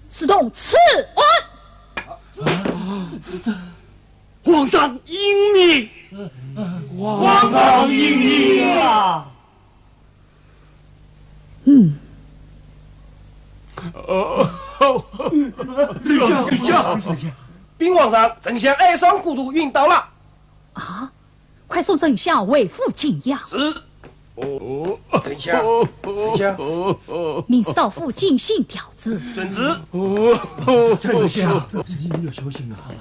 自动赐安。啊，这，这，这，这。 皇上英明！皇上英明啊！嗯。呃，这样，这样。禀皇上，丞相哀伤过度，晕倒了。啊！快送丞相回府静养。是。 哦，丞相，丞相，命少府进行调治。遵旨。丞相，你要小心啊！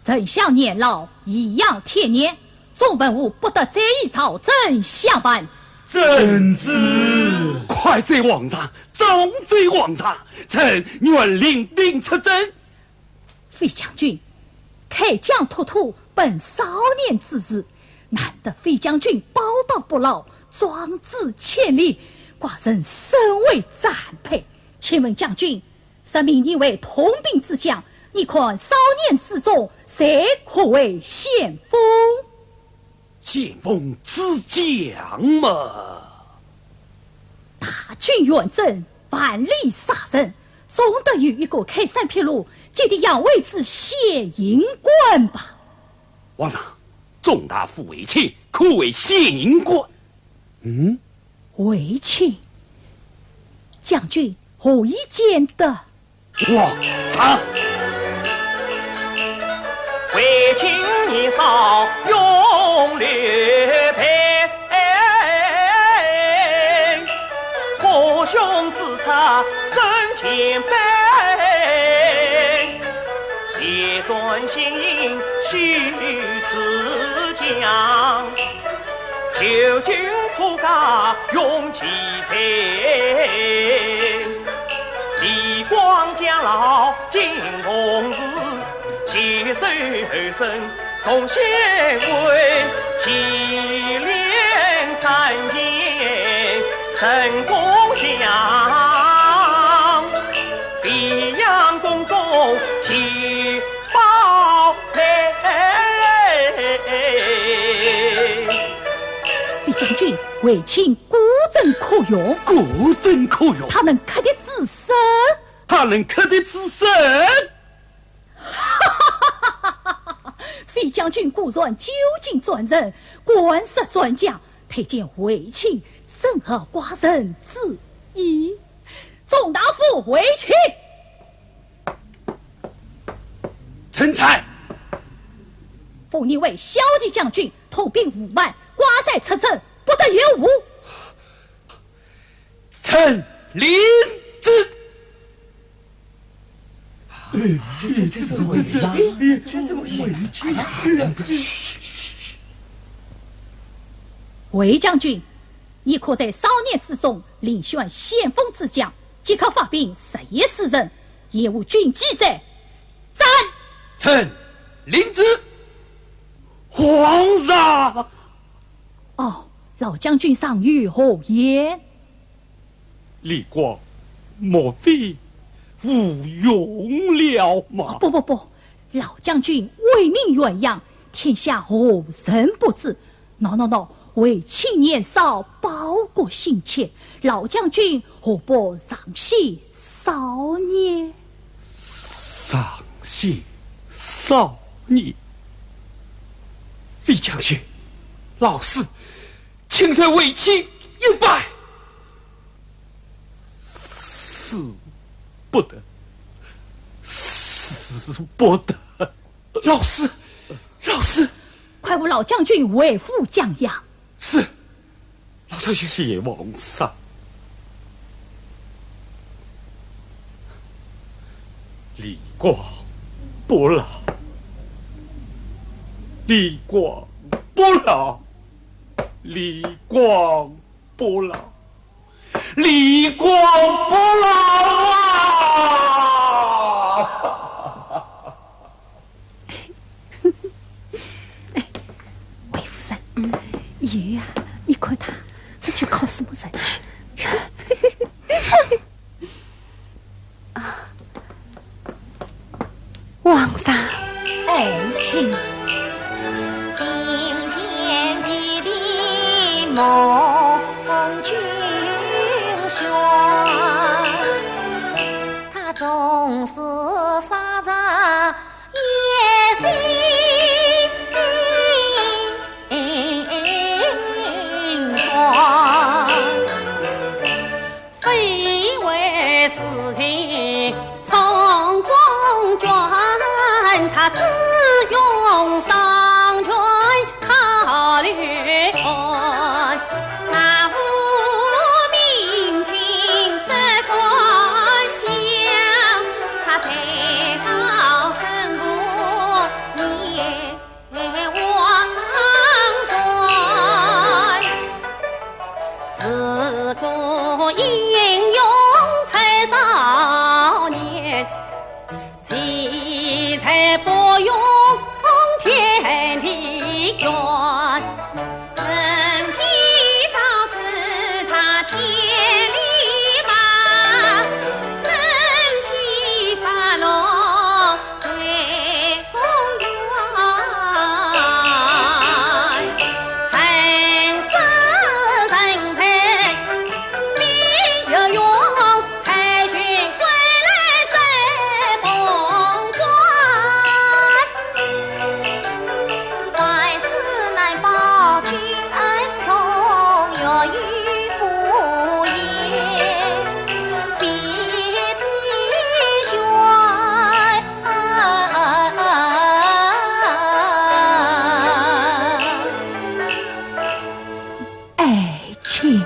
丞相年老，颐养天年，众文武不得再以朝政相伴。遵旨。快奏皇上，重奏皇上，臣愿领兵出征。 飞将军，开疆拓土本少年之事，难得飞将军宝刀不老，壮志千里，寡人深为赞佩。请问将军，若命你为统兵之将，你看少年之中，谁可为先锋？ 先锋之将嘛。大军远征，万里杀人，总得有一个开山辟路、接地养卫之先行官吧？皇上，中大夫卫青可为先行官。嗯？卫青？将军何以见得？ 皇上。卫青年少勇刘备，前辈，一转心许自强，求君可教用其才。李广将老金童子， 携手后生同心为，齐练三千神功响，飞扬宫中齐报来。费将军，卫青果真可用。果真可用。他能克敌制胜。他能克敌制胜。 费将军果然久经战阵，惯识战将，推荐卫青正合寡人之意。众大夫，卫青！臣在。封你为骁骑将军，统兵五万，挂帅出征，不得延误。 臣领旨。哎，这这这这这这这怎么回事？哎呀，这这……卫将军，你可在少年之中遴选先锋之将，即刻发兵十一时辰，延误军机者。 斩！臣领旨。皇上！哦，老将军上有何言？李广，莫非无用了吗？不不不，老将军威名远扬，天下何人不知？ 喏喏喏，卫青年少，报国心切，老将军何不上西少年？上西少年？费将军，老师，请受卫青一拜。使不得，使不得。老师，老师，快扶老将军回府静养。是。 老将军。谢皇上。李广不老，李广不老，李广不老，李广不老啊！ 哎，魏夫人，嗯，以后啊，你看他，这就考什么人去？啊，皇上。爱卿。并肩提地盟军宣，他总是杀人 也是光，非为私情充公捐，他只用商捐考虑看。 爱卿。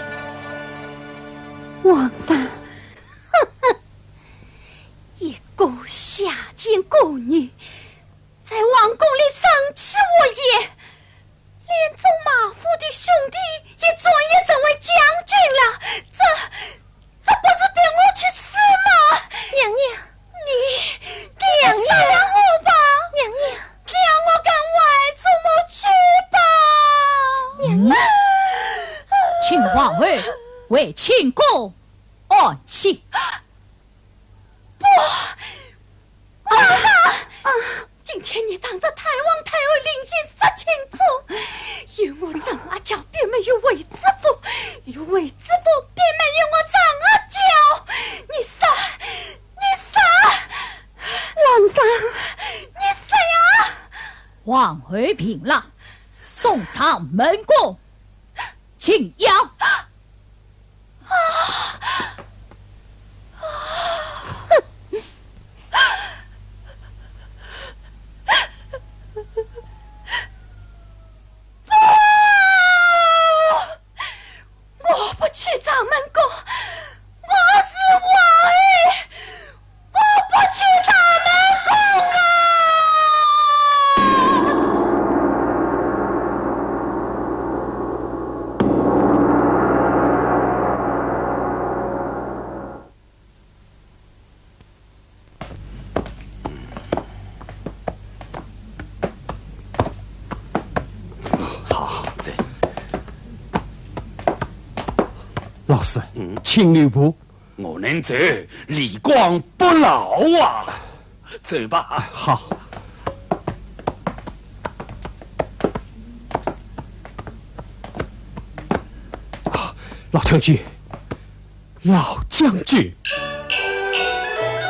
皇上。请皇后回寝宫安息。不，今天你当着太皇太后灵前说清楚，有我张阿娇便没有卫知府，有卫知府便没有我张阿娇。你说，你说，皇上，你说呀！皇后病了，送上门宫静养。不！我不去掌门宫，我是王爷，我不去掌门宫啊！好，这。老师，嗯？请留步。我能走，李广不老啊！走吧。好。老将军， 老将军。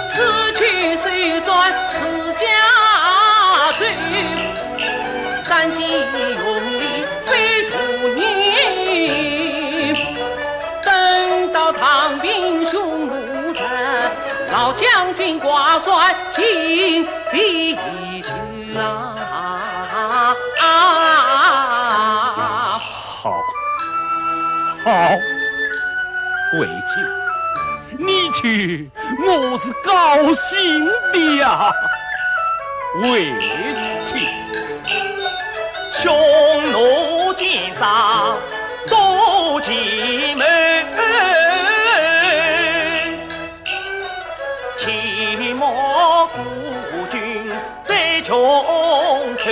此去虽转自家州，斩鸡用力非徒然。等到唐兵匈奴散，老将军挂帅进地去啊。好，好，为妻， 你去，我是高兴的呀。为妻，匈奴奸诈多奇谋，欺没孤军 在穷途，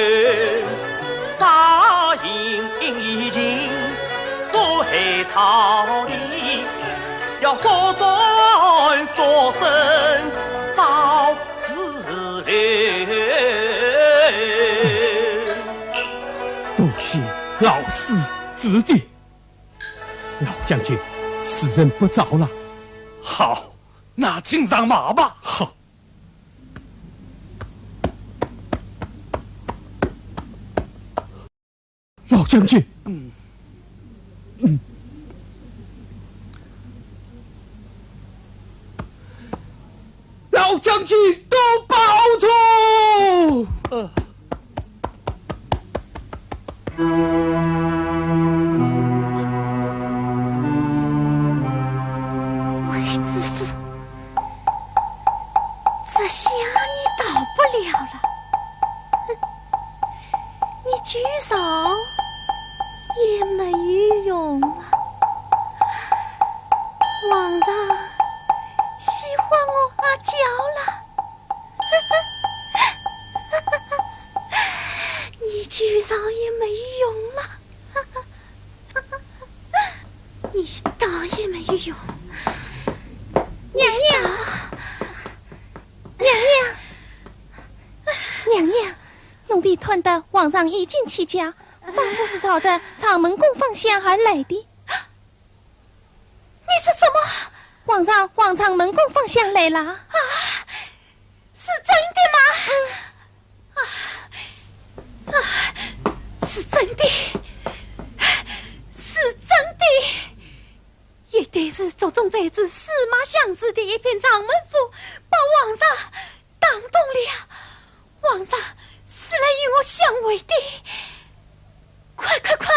扎营已经，所害草地，要速战速胜，少自留。多谢老师指点。老将军，时辰不早了。好，那请上马吧。好。 老将军。嗯。嗯。老将军多保重。呃。卫知府， 这下你逃不了了。哼，你去逃也没有用啊。皇上喜欢我阿娇了。你去逃也没用了。 你逃也没有用。娘娘，娘娘，娘娘，奴婢探得皇上已经起驾，仿佛是朝着掌门宫方向而来的。你说什么？皇上往掌门宫方向来了。啊，是真的吗？啊，啊，是真的，是真的。 一定是族中才子司马相如的一片掌门符，把皇上打动了。皇上是来与我相会的。快快快，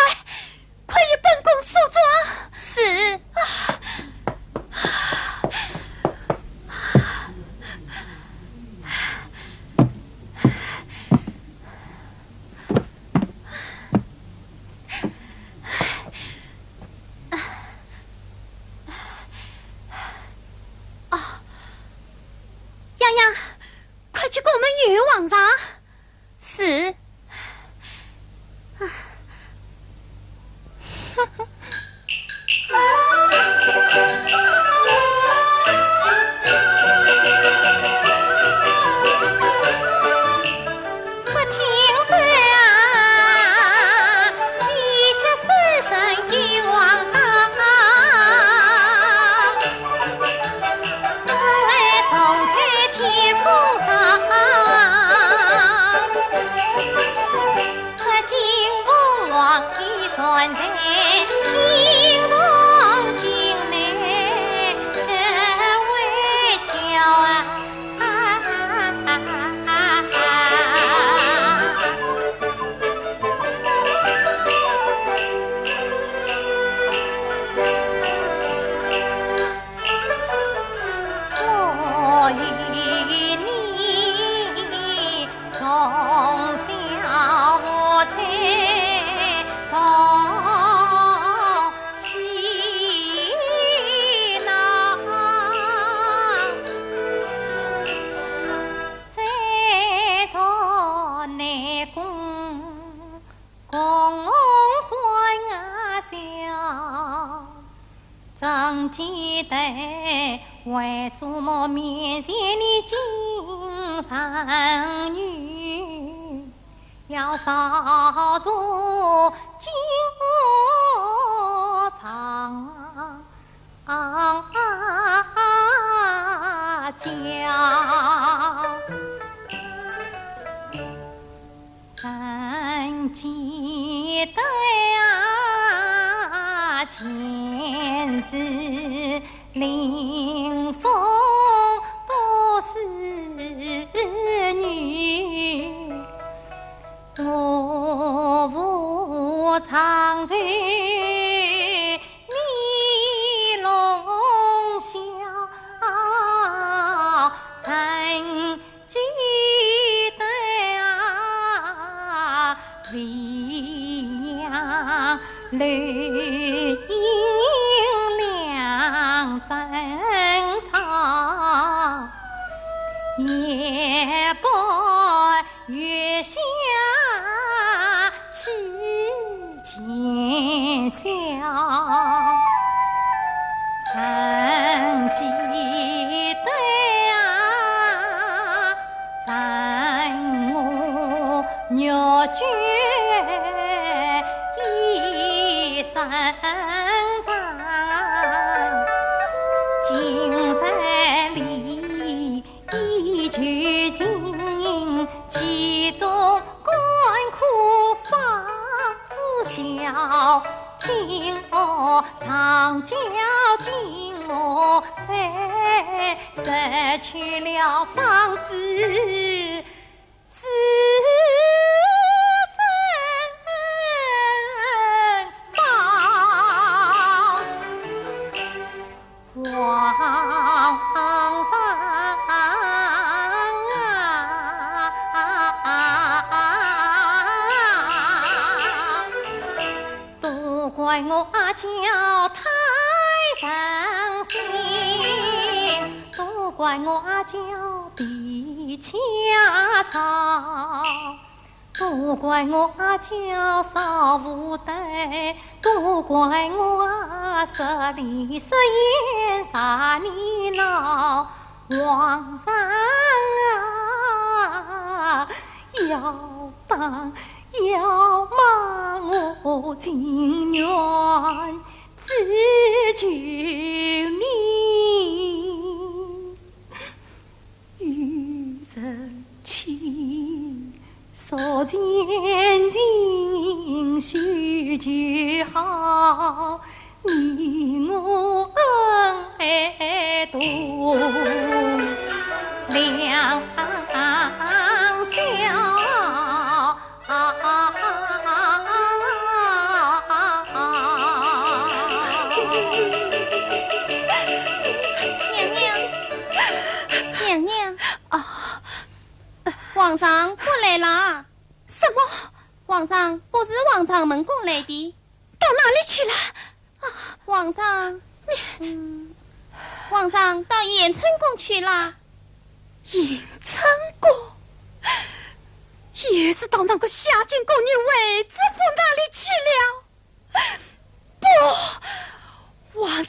快与本宫梳妆。是。啊。 哦，丫丫，快去宫门与皇上。是。啊，曾记得为祖母面前的金钗玉，要烧作金窝藏家。曾记得啊，前世临风都是雨，我无常在你弄笑，曾 记得啊，未央柳阴两争吵，夜半月下痴 奸笑，曾记得啊，曾我玉绢一身藏，今日里 依旧情，其中干枯发枝笑，金窝藏娇金窝在，失去了方知 是珍宝。皇上啊，都怪我阿娇太伤心，都怪我阿娇脾气啊吵，都怪我阿娇少妇呆，都怪我啊失礼失言惹你恼。皇上啊，要打要骂我情愿只求你 与人亲，手牵情，许就好，你我恩爱同良宵。 娘娘，娘娘。啊。皇上过来啦。什么？皇上，不是往掌门宫来的。到哪里去了？啊。皇上，你，嗯，皇上到鄢春宫去了。鄢春宫？也是到那个下贱宫女卫知府那里去了。 不，皇上未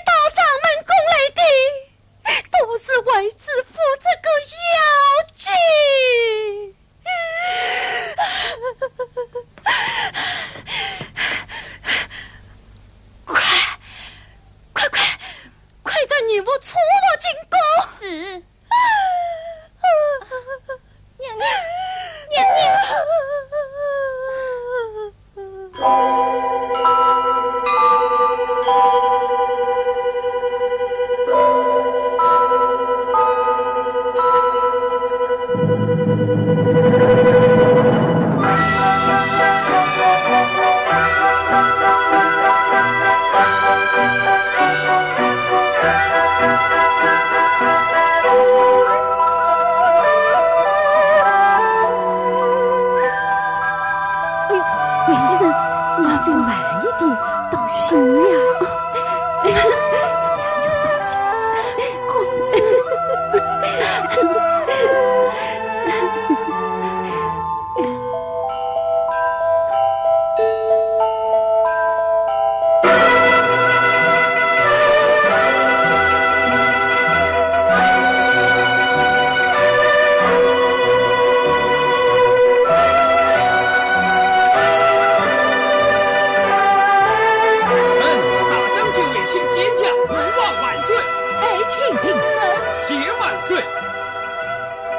到掌门宫来的，都是卫知府这个妖精。快，快，快，快叫女仆搀我进宫。是。娘娘，娘娘。慢一点，当心呀。公子。臣大将军卫青见驾，吾皇万岁。爱卿平身。谢万岁。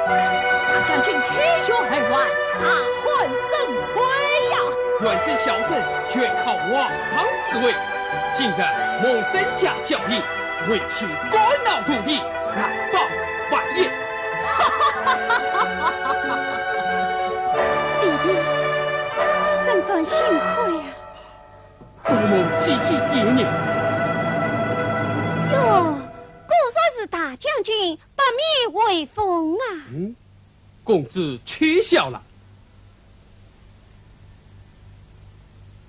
大将军凯旋而还，大汗盛辉呀。远征效甚，全靠皇上之威。今日蒙圣驾教引，卫青肝脑涂地，难保半年。弟弟，征战辛苦了。多蒙姐姐点念。哟，果然是大将军八面威风啊！嗯，公子取笑了。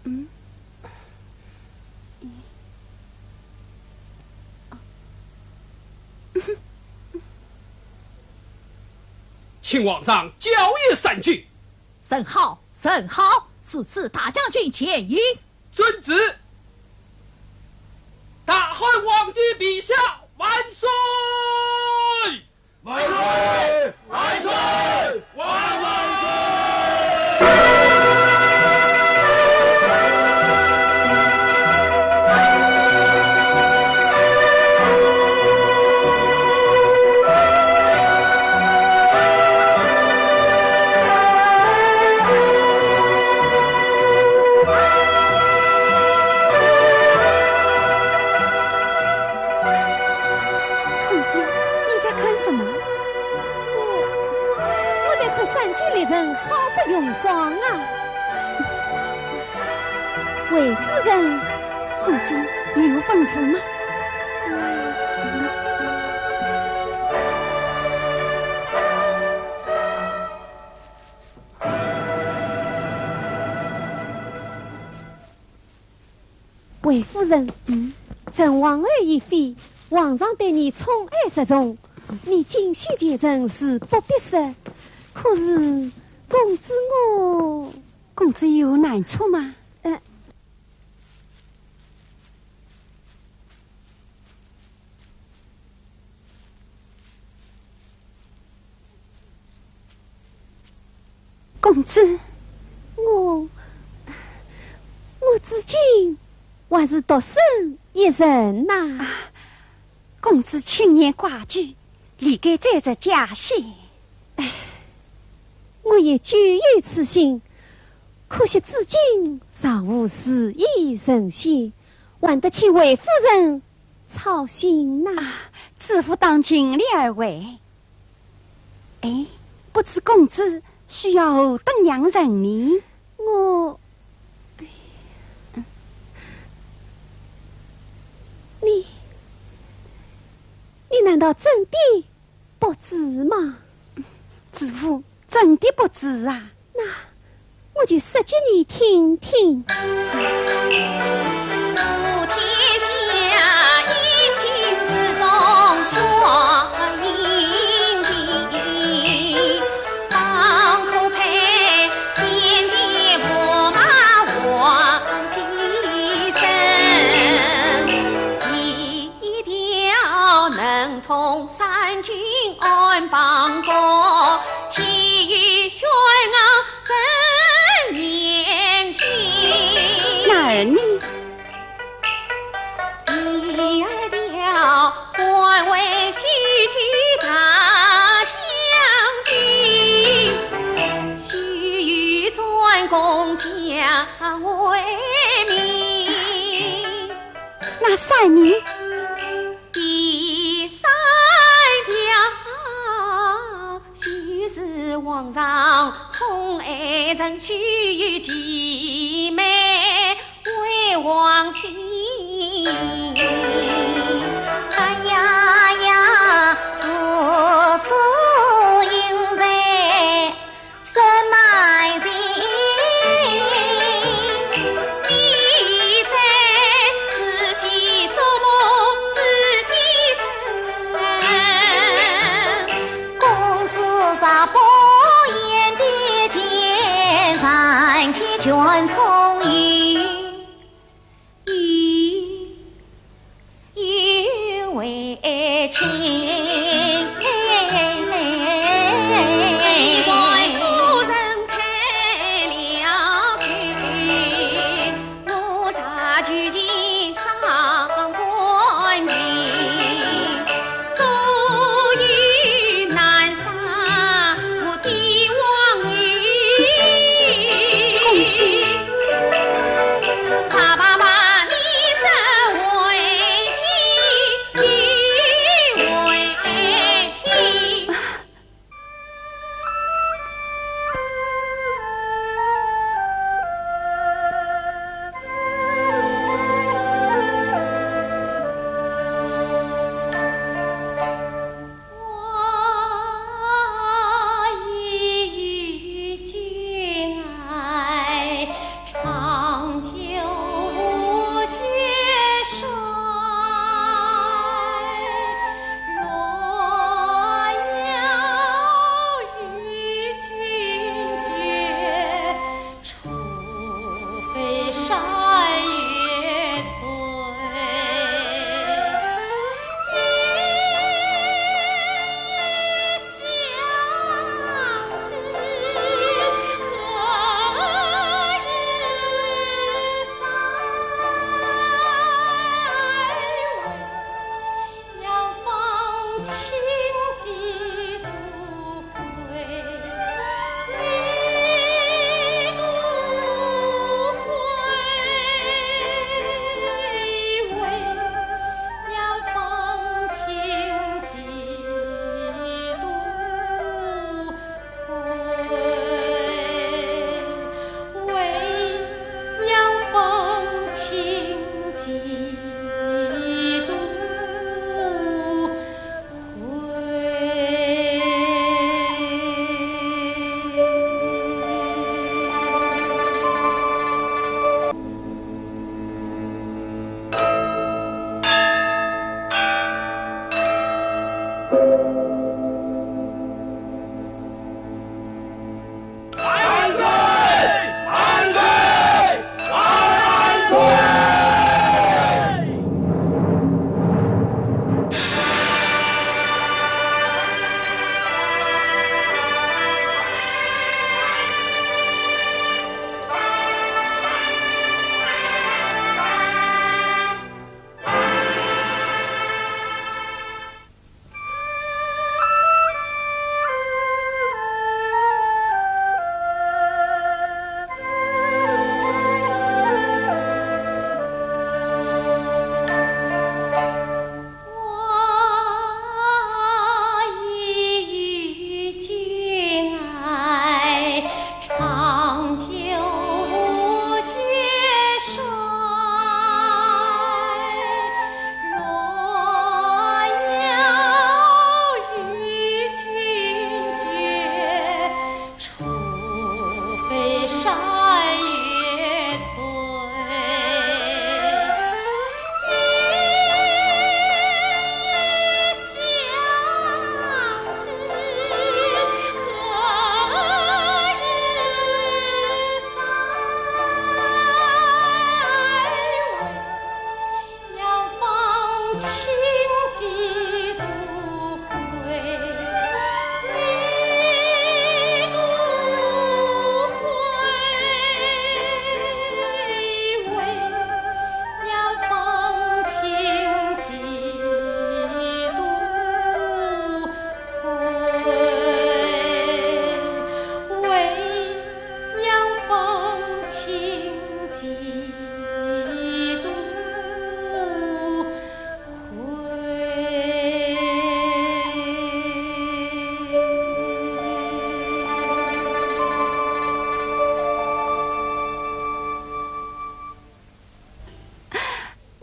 嗯？请皇上校阅三军。甚好，甚好，速赐大将军前引。遵旨。大汉皇帝陛下万岁！万岁！万岁！万万岁！公子，你在看什么？我，我在看三军列阵，好不雄壮啊！ 回夫人，公子有吩咐吗？回夫人，嗯？陈皇后已妃，皇上对你宠爱十重，你进修前程自不必说。可是，公子我…… 公子有难处吗？呃。公子。我，我至今还是独身一人呐。啊，公子青年寡居，理该再择佳婿。唉，我也久有此心， 可惜至今尚无如意神仙，还得请回夫人操心呐。啊，知府当尽力而为。哎，不知公子需要何等样人呢？我，你，你难道真的 不知吗？知府真的不知啊。那我就说给你听听。 哪儿呢？那三呢？公子。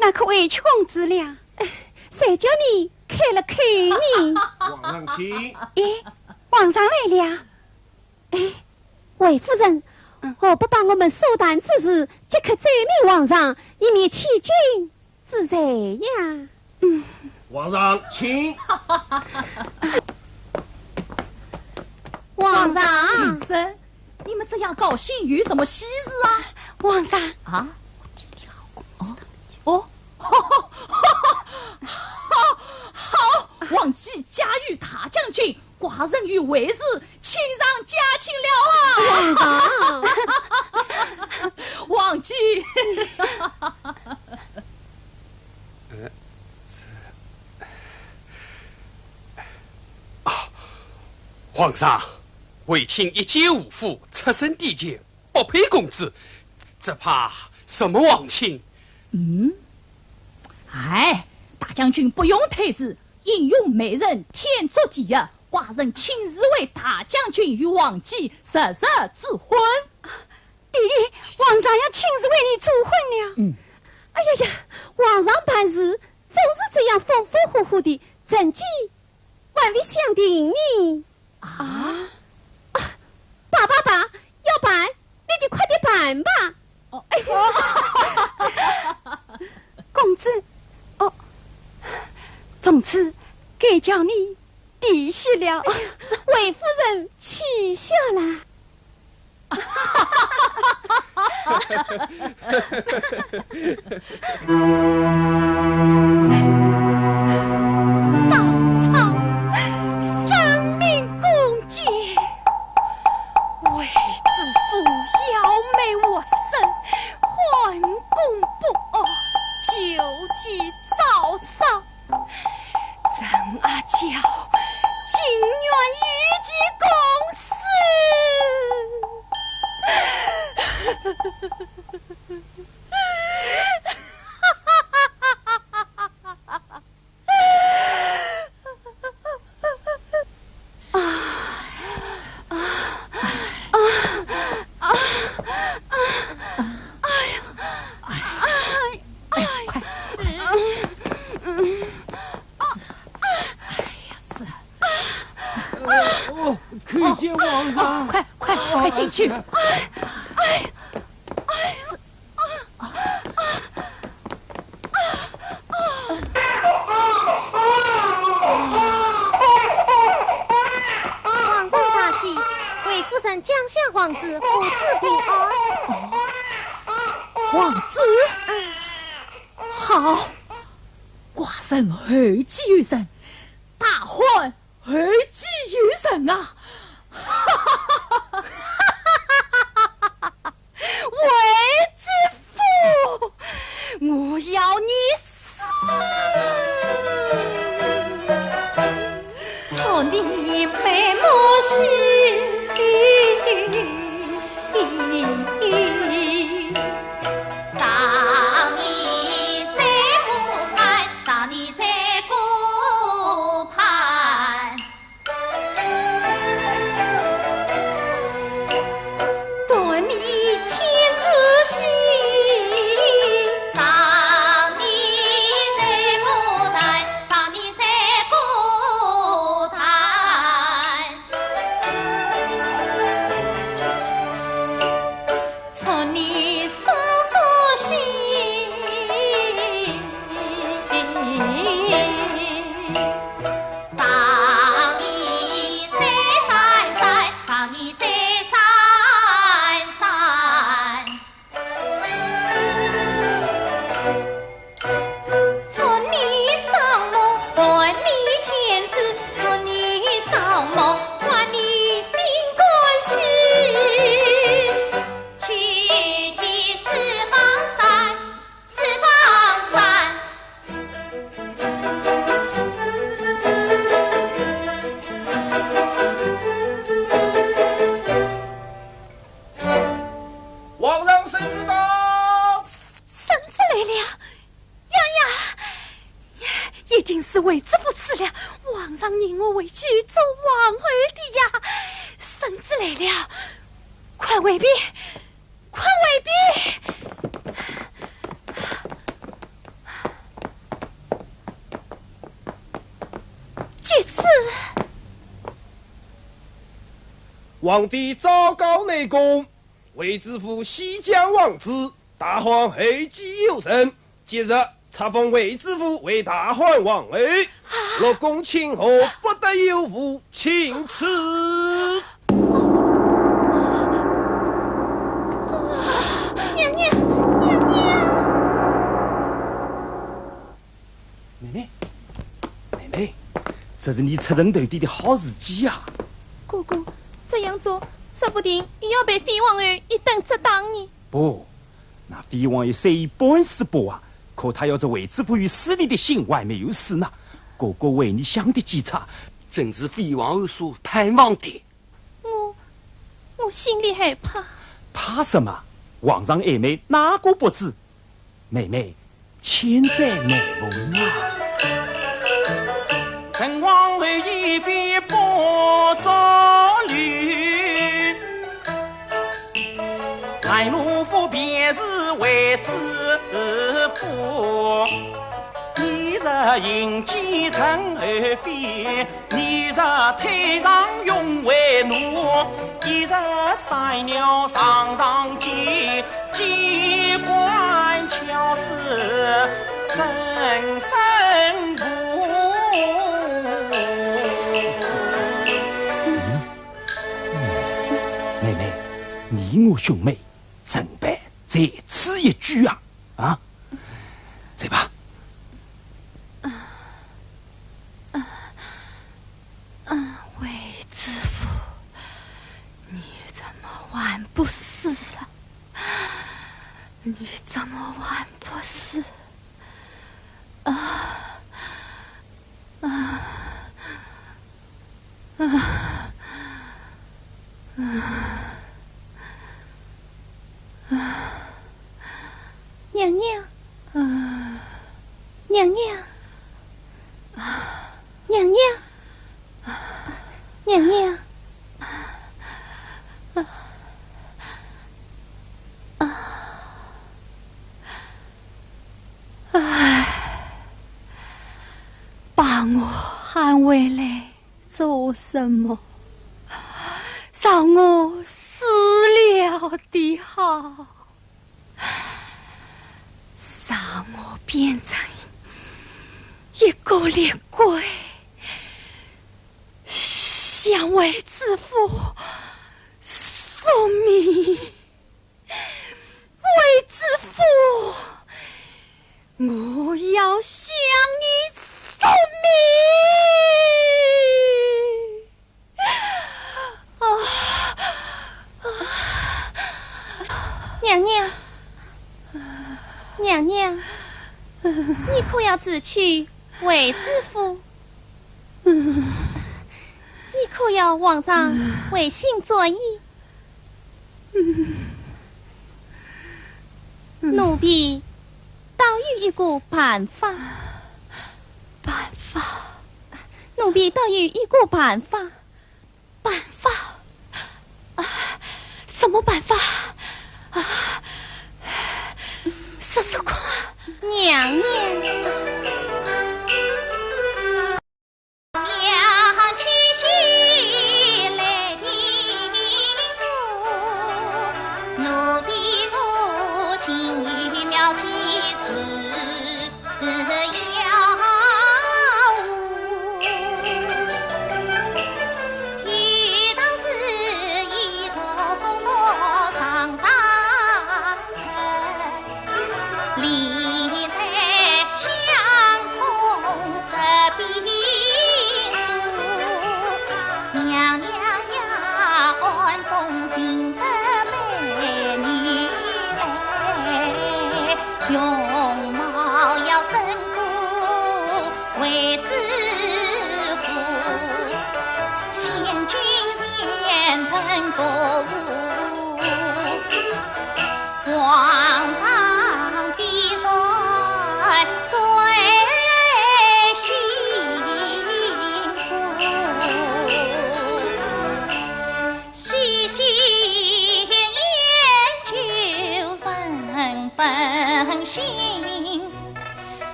那可委屈公子了。谁叫你开了口呢？皇上请。咦，皇上来了。哎，回夫人，嗯。何不把我们商谈之事即刻奏明皇上，以免欺君之罪呀？嗯。皇上请。皇上。女生，你们这样高兴有什么喜事啊？皇上。啊？哦，哦，好，好，王继驾驭大将军，寡人与卫士亲上加亲了啊！皇上。王继。皇上，卫青一介武夫，出身低贱，不配公主，只怕什么皇亲。嗯？哎，大将军不用推辞，英雄美人天作第一，寡人亲自为大将军与皇姐实实之婚。 爹爹，皇上要亲自为你主婚了。嗯。哎呀呀，皇上办事总是这样风风火火的，臣妾还未想定呢。啊？啊，罢罢罢，要办，你就快点办吧。哦。公子，哦，从此该叫你弟媳了。哎呀，为夫人取笑啦。 曹操，生命攻坚，卫知府妖媚惑身，汉宫不安，救急曹操。 朕阿娇，情愿与其共死。哎呀，哎，哎，快！哎呀，这……哦，叩见皇上！快快快进去！哎，哎，哎，这…… 皇上大喜，卫夫人降下皇旨，父子平安。哦，皇旨？嗯。好，寡人后继有人，大汉后继有人啊！ 卫知府，我要你死！祝你美梦醒。皇上圣旨到！圣旨来了，杨洋，一定是卫知府死了，皇上让我回去做皇后的呀。圣旨来了，快回避！ 快回避！接旨。皇帝昭告内宫，卫知府喜降皇旨，大汉后继有人，即日 册封卫知府为大汉皇后，六宫清河不得有误，钦此。娘娘，娘娘！妹妹，妹妹，这是你出人头地的好时机呀！哥哥，这样做说不定又要被飞王后一顿责打呢。不， 那飞王后虽已半死不活啊，可她要这卫知府与势利的心还没有死呢。哥哥为你想的计策，真是飞黄后所盼望的。我，我心里害怕。怕什么？皇上爱妹哪个不知？妹妹，千载难逢啊！ 妹妹，你我兄妹，成败在此一举啊！啊，走吧。啊，卫知府，你怎么还不死啊？你怎么还不死？啊，啊，啊，啊，啊。娘娘，啊。娘娘，啊。娘娘。 娘娘。唉，把我喊回来做什么？让我死了的好。 让我变成一个厉鬼，向卫知府索命。卫知府，我要向你索命。 啊，啊。娘娘，娘娘，你可要辞去卫知府？你可要皇上回心转意？奴婢倒有一个办法。办法？奴婢倒有一个办法。 办法？啊，什么办法？啊，说说看。娘娘。到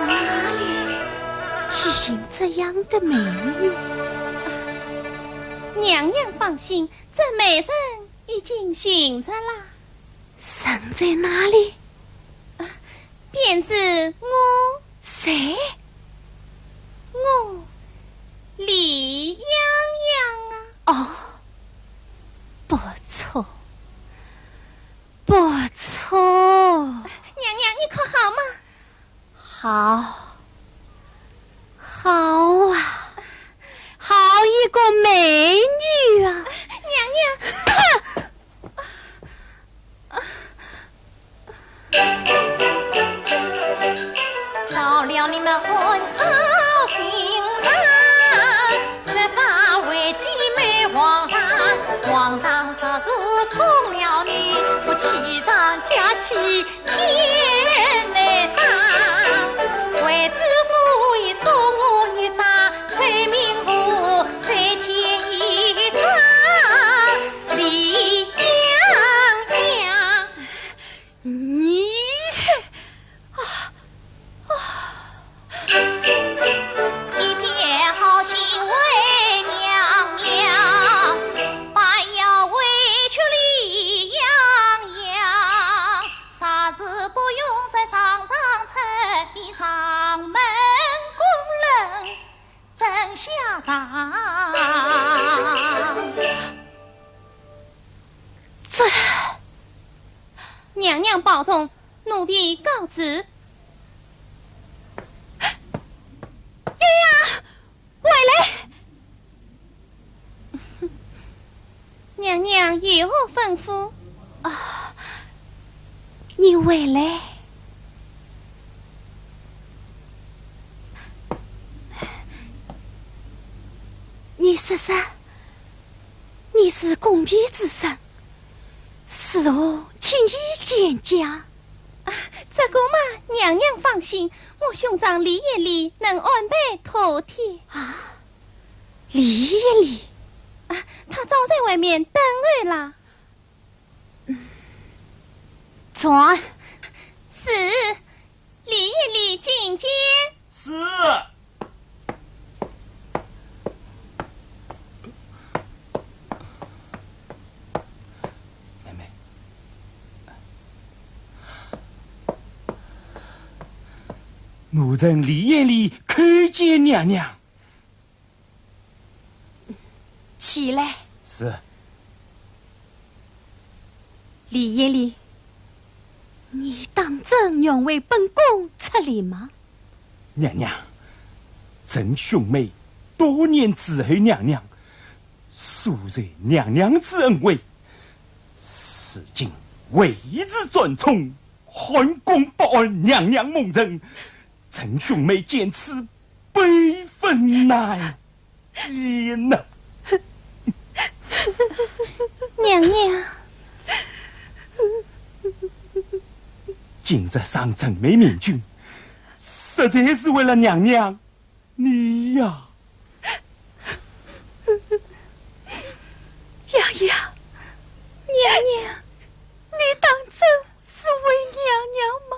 哪里去寻这样的美女？娘娘放心，这美人已经寻着啦。人在哪里？啊，便是我。谁？我，李洋洋啊。哦，不错，不错。娘娘，你可好吗？ 好，好啊，好一个美女啊！娘娘，哼！到了你们婚后新房，设法为姐妹皇上，皇上若是宠了你，我气上加气。 天来上，为知府爷送我一张催命符，再添一张李娘娘。你，啊，啊。 一片好心为娘娘，半要委屈李洋洋。啥事不用在床上猜，你上门供认真下场。这，娘娘保重，奴婢告辞。 娘娘，回来。娘娘有何吩咐？啊，你回来。你说说，你是宫婢之身，如何轻易见驾？ 啊，这个嘛，娘娘放心，我兄长李延礼能安排妥帖。啊，李延礼？啊，他早在外面等候啦。嗯，传。是，李延礼觐见。是。 妹妹，奴臣李延礼叩见娘娘。起来。是。李延礼，你当真愿为本宫出力吗？ 娘娘，臣兄妹多年侍候娘娘，素受娘娘之恩惠，如今为子专宠，汉宫不安，娘娘蒙冤，臣兄妹见此悲愤难 天哪！娘娘，今日上阵没明君，实在是为了娘娘你呀。杨洋，娘娘，你当真是为娘娘吗？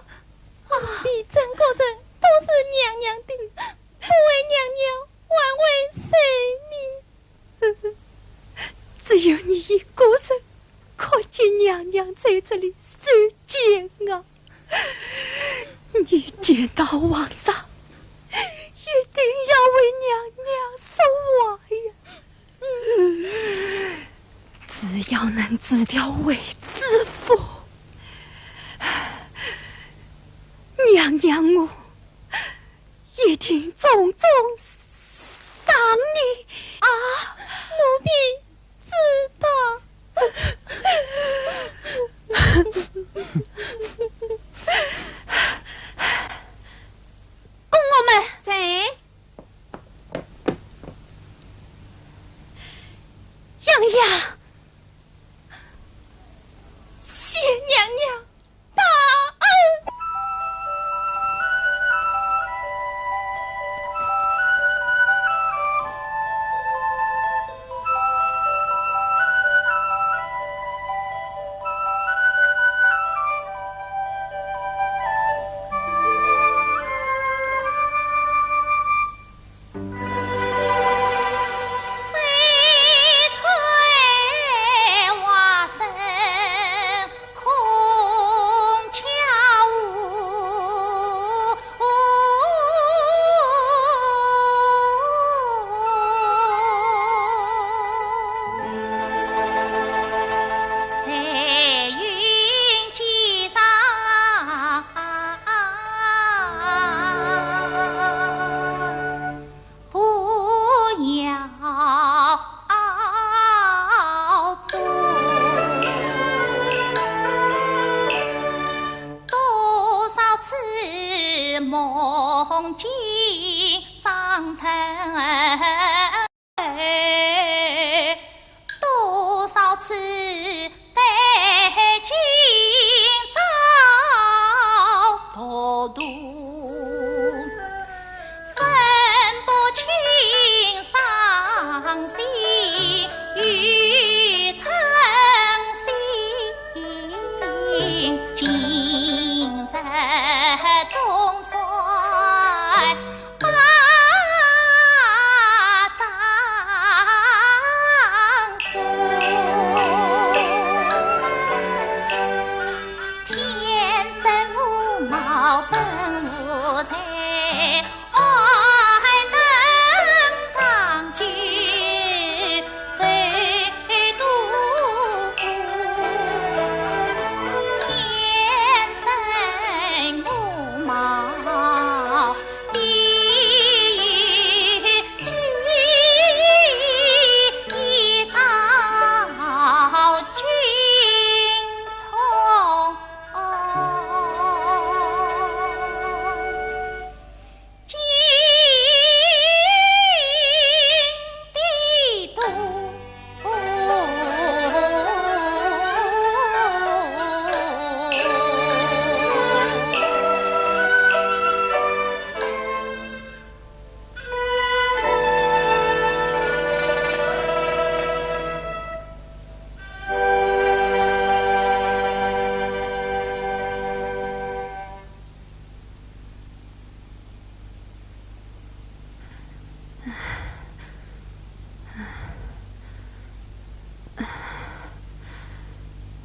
奴婢整个人都是娘娘的，不为娘娘， 还为谁呢？只有你一个人看见娘娘在这里受煎熬。你见到皇上，一定要为娘娘说话呀。只要能治掉卫知府，娘娘我 一定重重赏你。啊，奴婢知道。宫女们。在。杨洋，谢娘娘。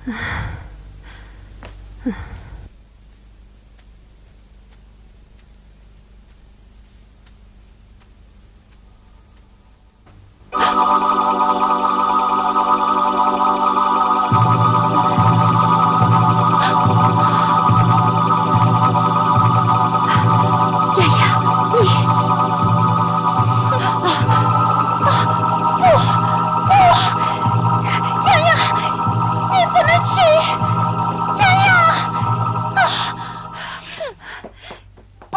洋洋，你，啊，啊，不，不，洋洋，你不能去，洋洋，啊，不，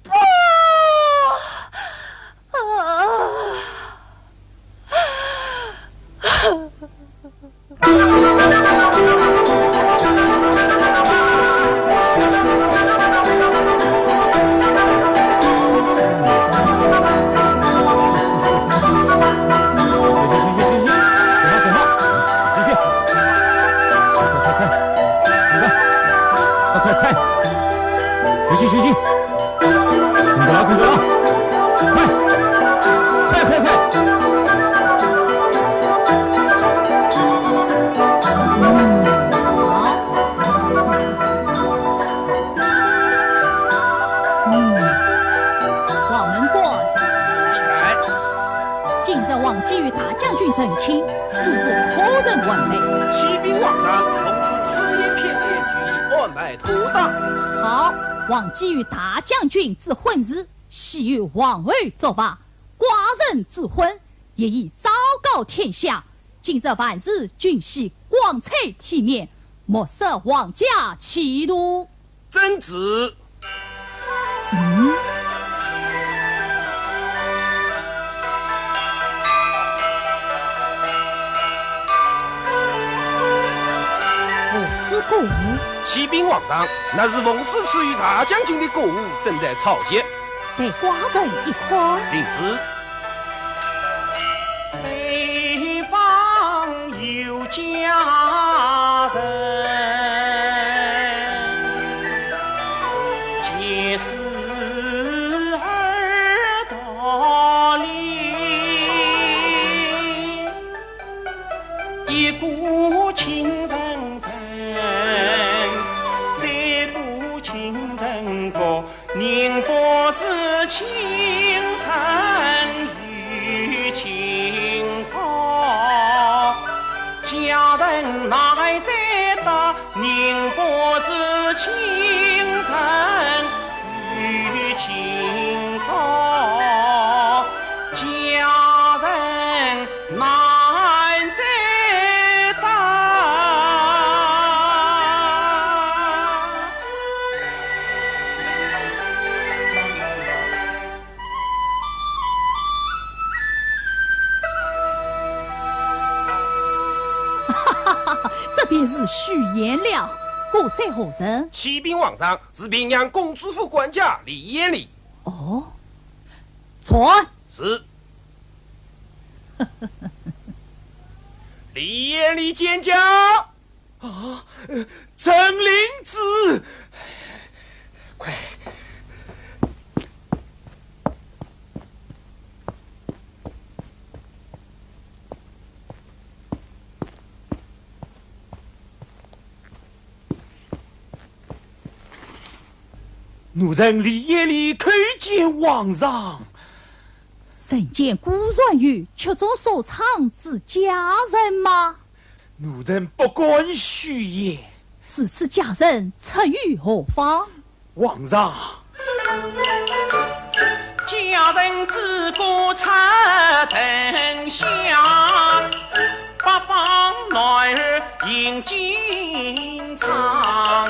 不，啊。行行行行行，走好走好，进去，快快快，快快快，行行行行。 跟着来，跟着来，快，快，快，快！嗯，好。嗯，王门官。在。今日王基与大将军成亲，主是可人欢喜。启禀皇上，同知此言偏见，俱已安排妥当。好，王基与大将军之婚事， 须由皇后作罢，寡人之婚，也已昭告天下。今日万事均须光彩体面，莫失皇家气度。遵旨。嗯？何事歌舞？启禀皇上，那是奉旨赐予大将军的歌舞，正在草鞋。 待寡人一看。领旨。北方有佳人，解释尔道理。一个情人愁，再个情人歌。 人不知情人有情歌，佳人难再搭。人不知情人有情歌，佳人 难再搭。哈哈哈，这便是许仙了。歌者何人？启禀皇上，是平阳公主府管家李延礼。哦，传。是。 李延礼见驾。啊，呃，陈灵芝，快！奴人李延礼叩见皇上。 人间古传有曲终收场之佳人吗？奴人不敢许也。如此佳人出于何方？皇上。佳人之歌出沉香，八方男儿应景唱。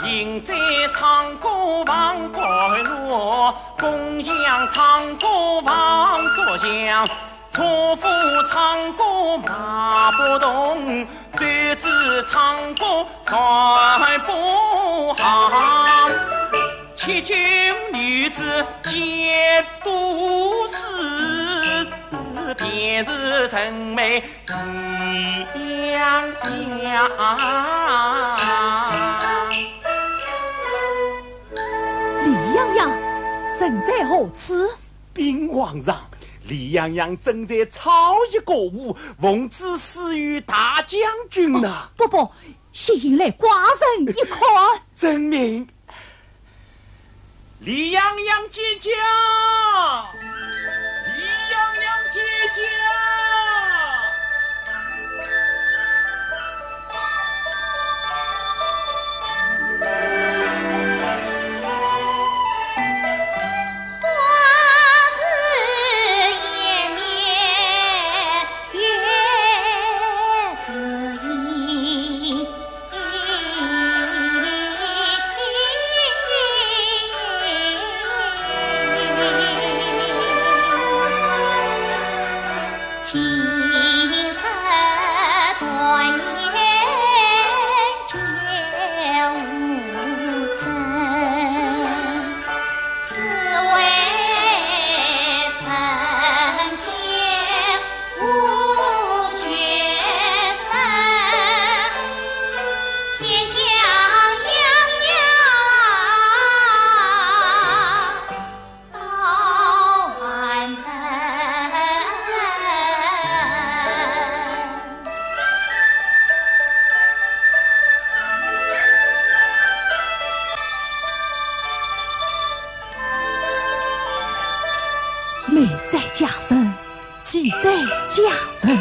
现在唱歌放甘露，工匠唱歌放竹香，车夫唱歌卖不动，奏子唱歌算不行。七九女子皆都是，便是人美 李洋洋。李洋洋，人在何处？禀皇上，李洋洋正在草席歌舞，奉旨赐予大将军呐。哦，伯伯，先引来寡人一看。遵命。李洋洋见驾！李洋洋见驾！美哉佳人，奇哉佳人。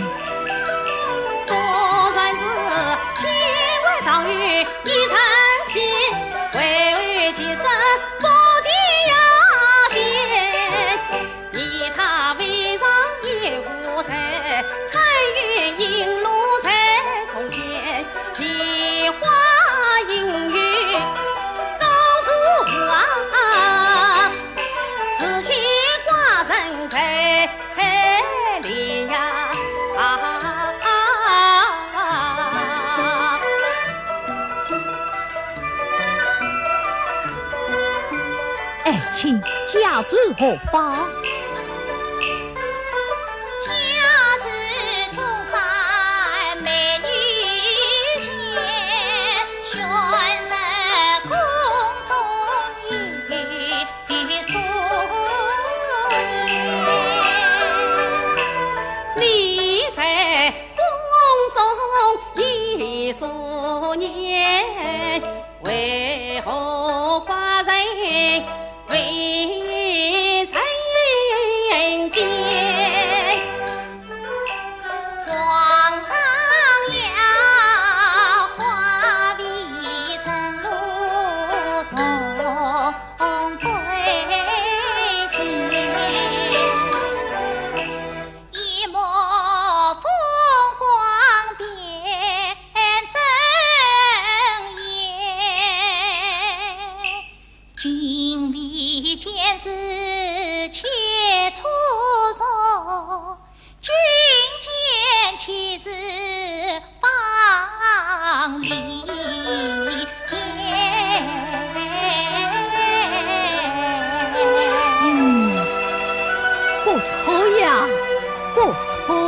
爱卿，家住何方？嗯，不错呀，不错。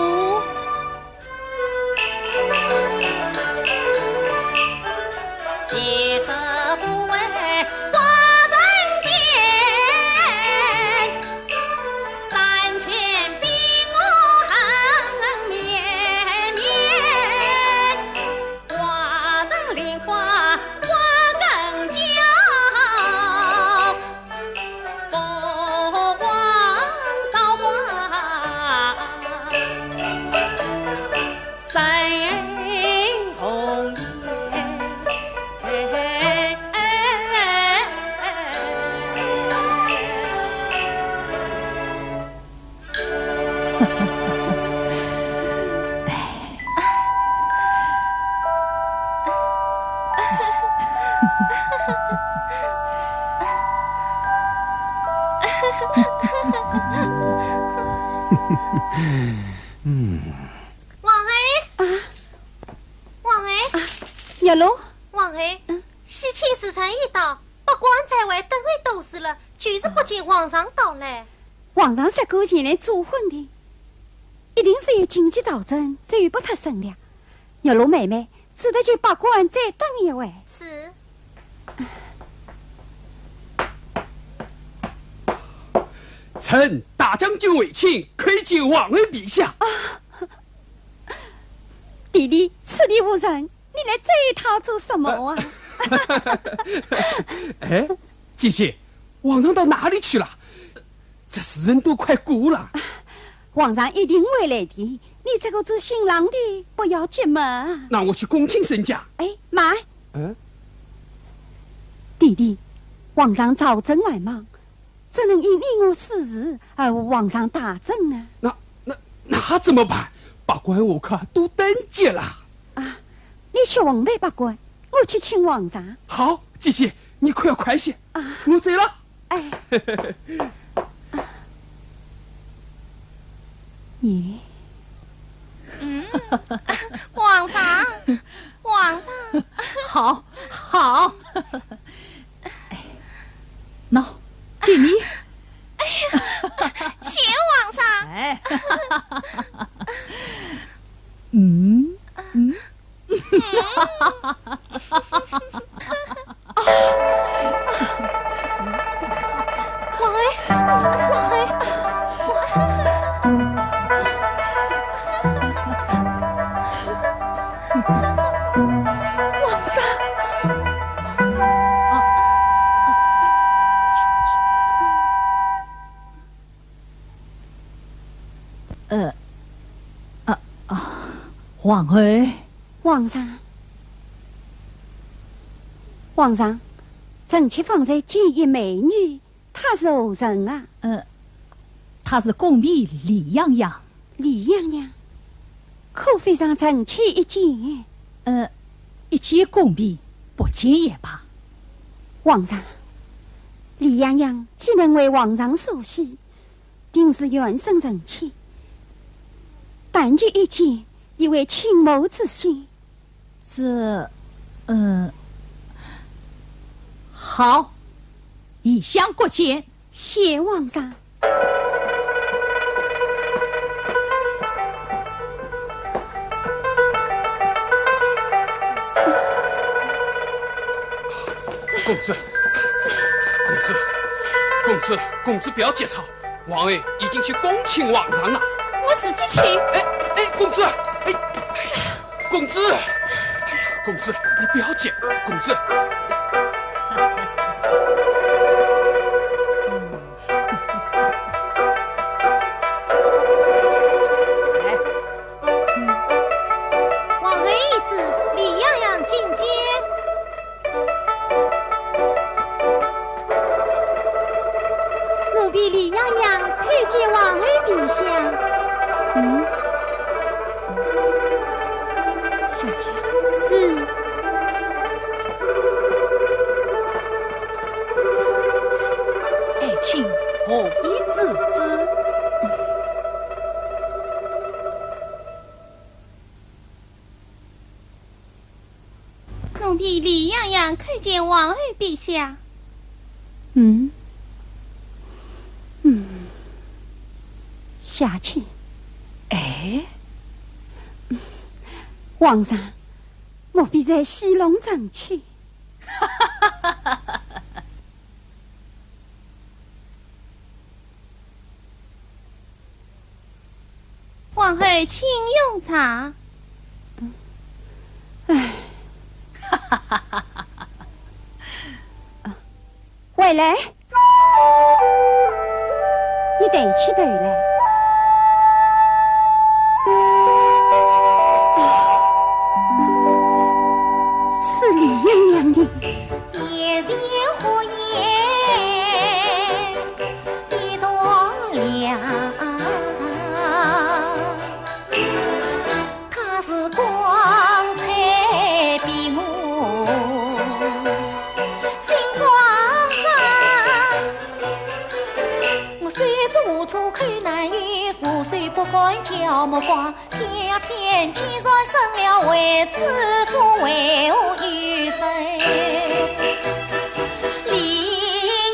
嗯。王爷，啊？王爷，啊，月罗。王爷，嗯？喜庆时辰已到，八官在外等候多时了，就是不见皇上到来。皇上说过前来做婚的，一定是有紧急朝政，走不脱身了。月罗妹妹，只得叫八官再等一会。是。臣大将军卫青叩见皇后陛下。弟弟，此地无人，你来这一套做什么啊？哎，姐姐，皇上到哪里去了？这时辰都快过了。皇上一定回来的，你这个做新郎的不要急嘛。那我去恭请圣驾。哎，慢。嗯？弟弟，皇上朝政繁忙，怎能因你我私事而误皇上大政呢？那，那，那怎么办？百官下客都等急了。啊，你去奉陪百官，我去请皇上。好，姐姐，你快快些。啊。我走了。哎。咦？嗯，皇上，皇上。好，好。哎，喏，给你。哎呀，谢皇上。哎。嗯，嗯。王爷，王爷，王上。呃，啊，啊，皇后。皇上，皇上，臣妾方才见一美女，她是何人啊？呃，她是宫婢李洋洋。李洋洋，可否让臣妾一见？呃，一见宫婢，不见也罢。皇上，李洋洋既能为皇上所喜， 定是缘深成亲，但求一见，以慰倾慕之心。这，嗯，好，移香过见。谢皇上。 公子，公子，公子，公子，不要急躁，王爷已经去恭请皇上了。我自己去。哎，哎，公子，哎，哎呀，公子，哎呀，公子，你不要急，公子。 王后御旨，李洋洋觐见。奴婢李洋洋叩见皇后陛下。嗯？下去。是。 爱卿何以知之？奴婢李洋洋叩见皇后陛下。嗯？嗯。下去。哎？皇上，莫非在戏弄臣妾？ 皇后，请用茶。唉。回来。 你抬起头来。啊，是李洋洋的。眼前火焰一道亮。 他是光彩比我心慌张。我手足无助口难言，无手不甘叫目光，天天几番生了为子父为何有生？李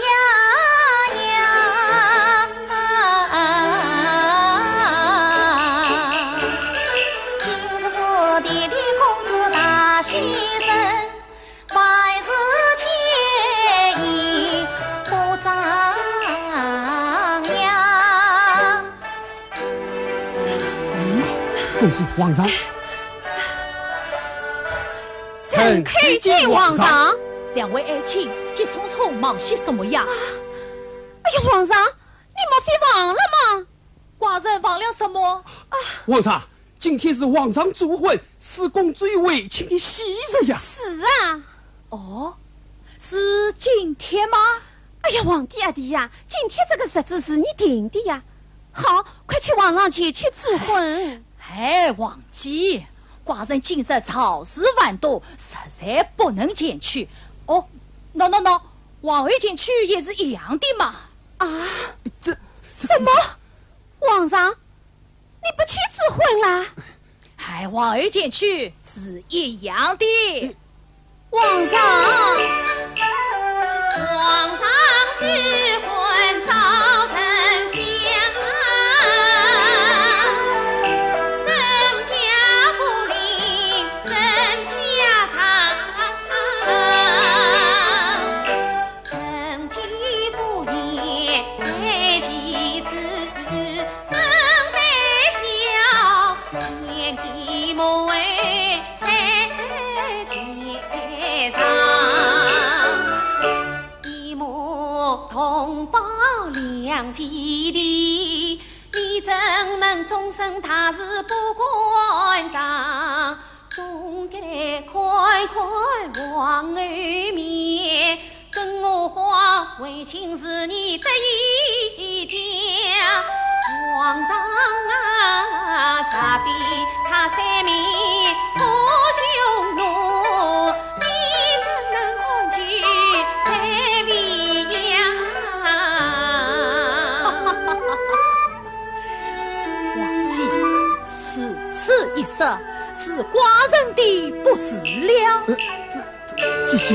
洋洋。 啊，今日是弟弟公子大喜辰，万事皆已不张扬。公子，皇上。臣叩见皇上。两位爱卿，急匆匆忙些什么呀？哎呀，皇上，你莫非忘了吗？寡人忘了什么？啊，皇上，今天是皇上主婚，是公主与卫青的喜日呀。是啊。哦，是今天吗？哎呀，皇帝阿弟呀，今天这个日子是你定的呀。好，快去皇上前去主婚。哎，皇姐，寡人今日朝事繁多，实在不能前去。哦，喏喏喏，皇后前去也是一样的嘛。啊？这，这什么？皇上，你不去主婚啦？哎，皇后前去是一样的。皇上。皇上主婚照丞相，圣驾不临丞相帐。臣见无言在其次，怎奈小 先帝母后在其上，一母同胞两姐弟，你怎能终身大事不关张？总该看看皇后面， 更何况为卿是你得意将，皇上啊，若非他三面不匈奴，你怎能安居在未央？王姐，如此一说，是寡人的不是了。呃，这 姐姐。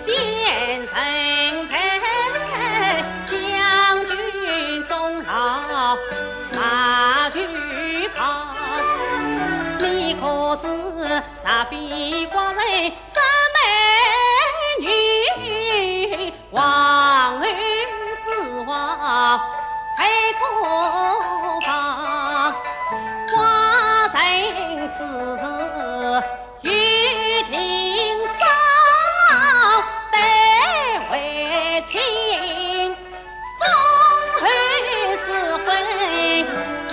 先生在，将军终老马厩旁。你可知，若非寡人三妹女，皇后之望在何方？寡人此事 有定招待为亲，封侯赐婚已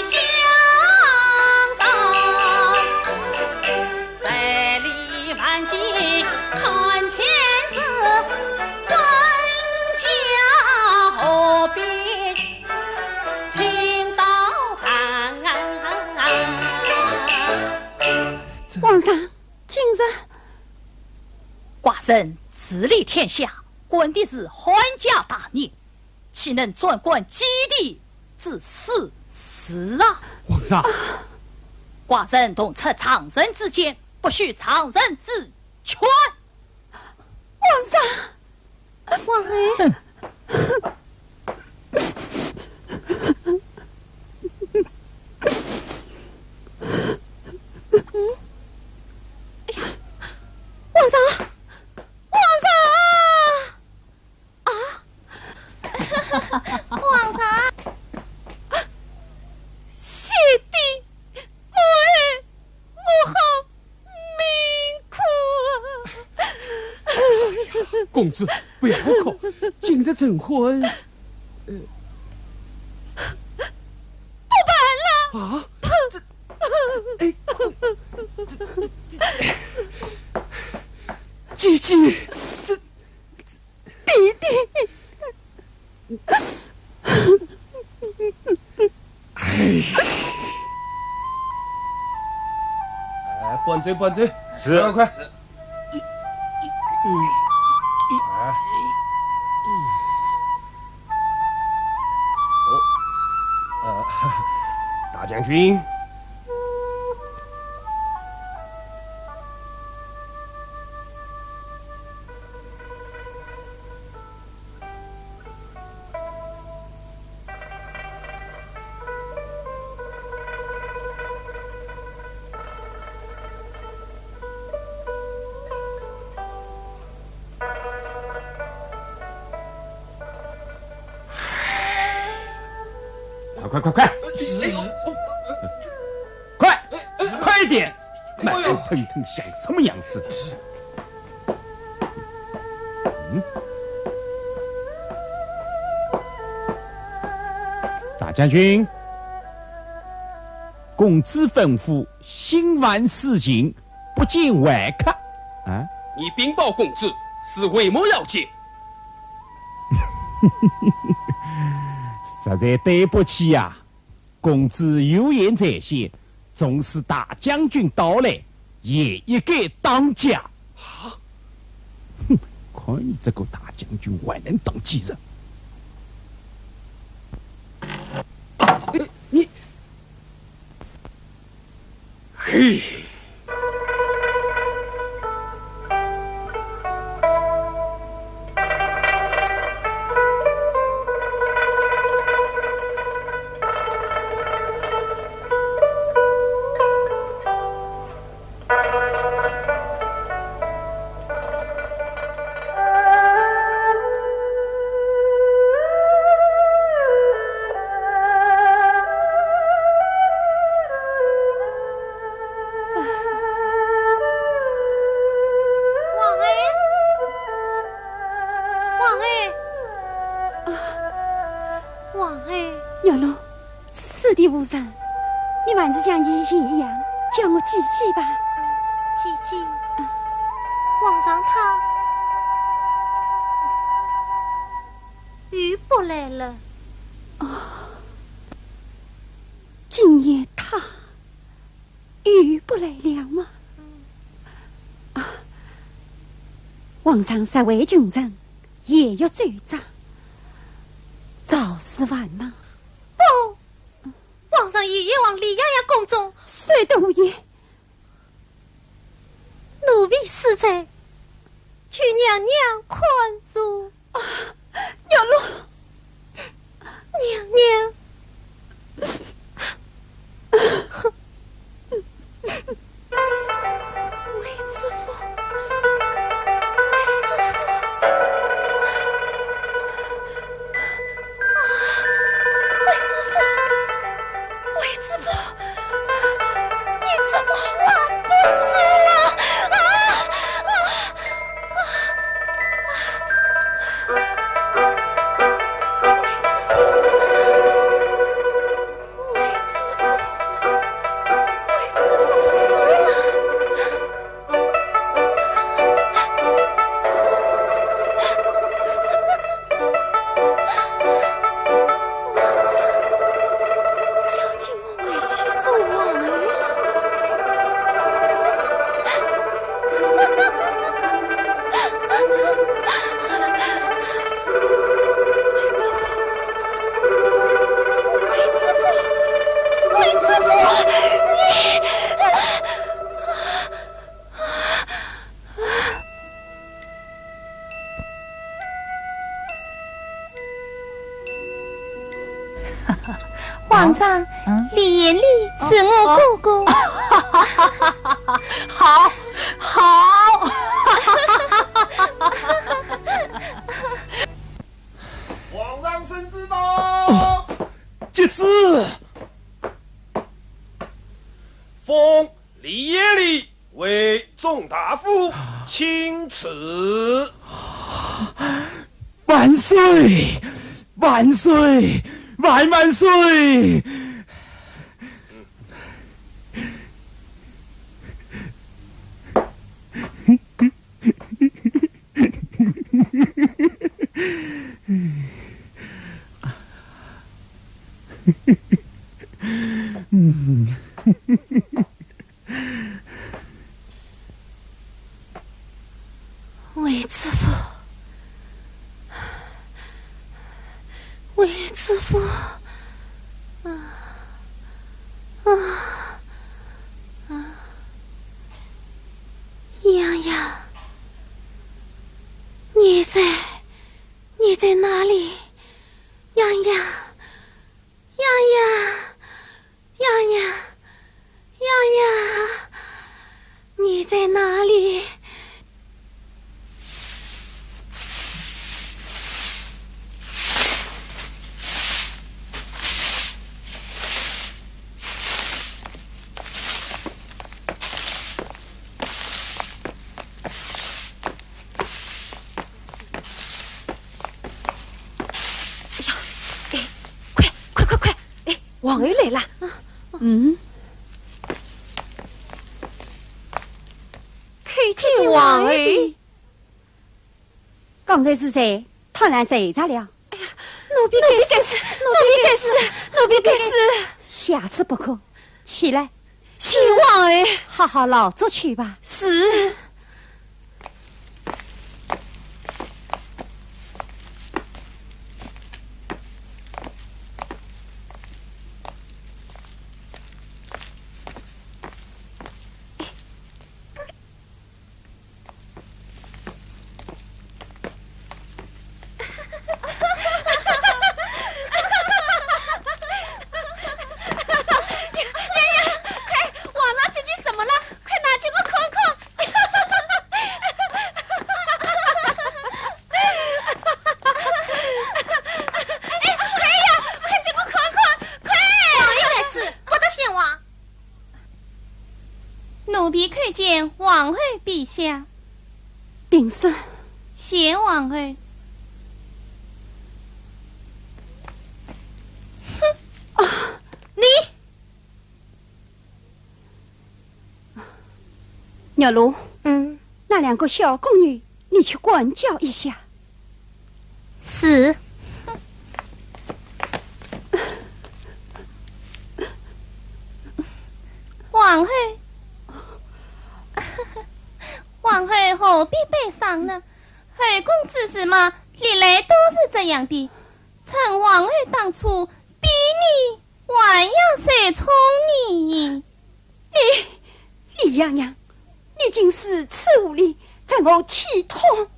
相当。十里万金看天子，婚嫁何必 请到站。皇上，今日寡人治理天下，管的是汉家大业，岂能专管基地之私事啊？皇上，寡人同出丈人之见，不许丈人之劝。皇上， 王爷。嗯？哎呀，皇上，皇上啊！啊？皇上，谢帝，母后， 命苦啊！公子，不要哭，今日成婚，呃，不办了。啊？这，这，哎，这，这，姐姐，这，弟弟。哎。哎，搬走，搬走。是。快，快。是。哎。哦，呃，大将军。快快快，快快一点，慢慢腾腾像什么样子？嗯，大将军，公子吩咐，心烦事情，不见外客。啊？你禀报公子，是为么要紧？实在对不起呀，公子有言在先，纵使大将军到来，也一概当驾。啊？哼，看你这个大将军还能当几日？你，嘿。王爷，王爷，啊，王爷。月落，此地无人，你还是像以前一样叫我姐姐吧。姐姐，啊。皇上他又不来了。哦，今夜他 又不来了吗？啊，皇上实为穷人，夜月走斋，早是繁忙。不，皇上夜夜往丽阳阳宫中。谁都夜？奴婢死罪，求娘娘宽恕。 啊，娘咯。娘娘。卫知府，卫知府。啊，卫知府，卫知府。 你怎么还不死啊？啊！啊！啊！卫知府死了！卫知府，卫知府死了！ 皇上，嗯？李延礼是我哥哥。哦，哦。好，好。皇上圣旨到。哦，接旨。奉 李延礼为中大夫，请赐。万岁！万岁！万万岁！ 卫知府，卫知府，啊，啊，啊，杨洋，你在，你在哪里？杨洋，杨洋。 杨洋，杨洋，你在哪里？皇后来了。嗯。叩见皇后。刚才是谁？贪婪谁着了？哎呀，奴婢该死，奴婢该死，奴婢该死。下次不可。起来。谢皇后。好好劳作去吧。是。 快，皇上究竟怎么了？快拿给我看看！哎，快呀，快给我看看，快！皇后在此，不得前往。 奴婢叩见皇后陛下。平身。谢皇后。哼。啊，你！玉露。嗯。那两个小宫女，你去管教一下。 是。皇后，皇后何必悲伤呢？后宫之事嘛，历来都是这样的。趁皇后当初比你 还要谁宠你？你，李娘娘，你竟如此无礼，让我体痛。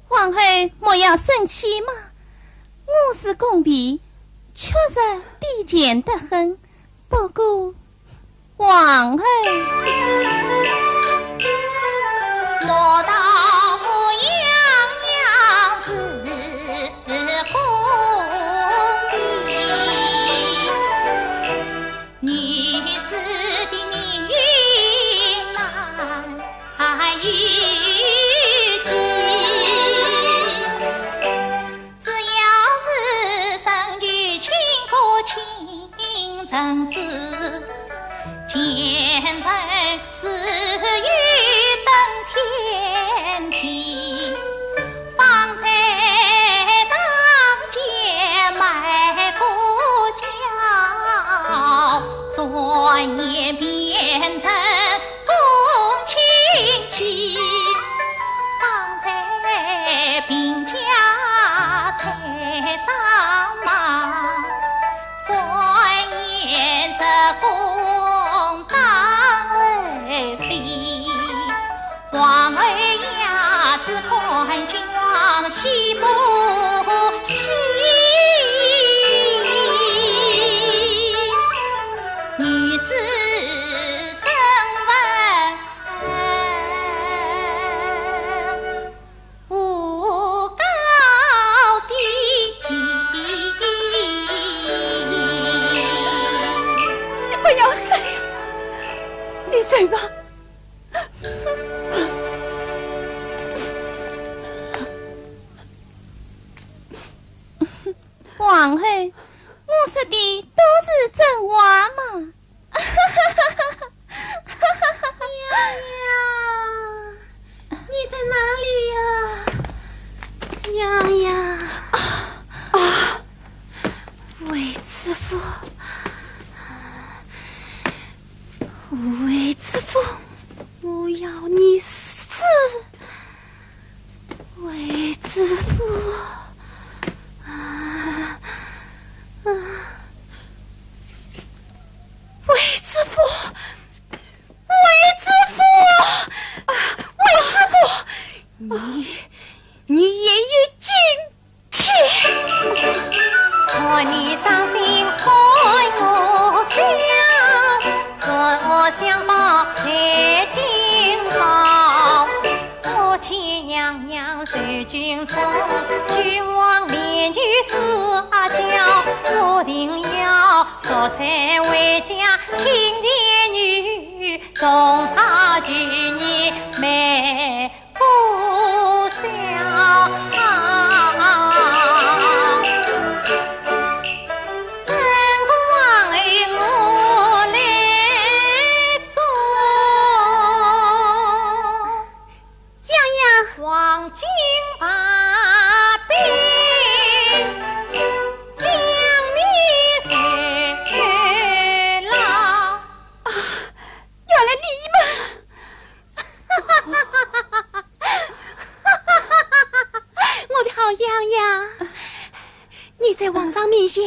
皇后莫要生气嘛，我是宫婢，确实低贱得很。不过， 皇后。我道我样样是公平，女子的命运难预计。 只要是身具清高清正之，前程似云登天庭，方才当街卖个笑，转眼变成 公卿妻，方才贫家才上马，转眼入宫当后妃。皇后呀，只看君王喜不喜？女子 身份无高低。你不要说了，你走吧。 皇后，我说的都是真话嘛。哎呀呀，你在哪里呀？呀呀！啊，啊，卫知府，卫知府，我要你死！ 卫知府，啊，啊，卫知府，卫知府，啊，卫知府，你，你也有今天。 看你伤心看我笑，说我相报在今朝。我且样样受君宠，君王怜就似阿娇，我定要夺彩回家，亲前女重操旧业美 不孝。金发兵将你随老。啊，原来你们！我的好羊羊，你在皇上面前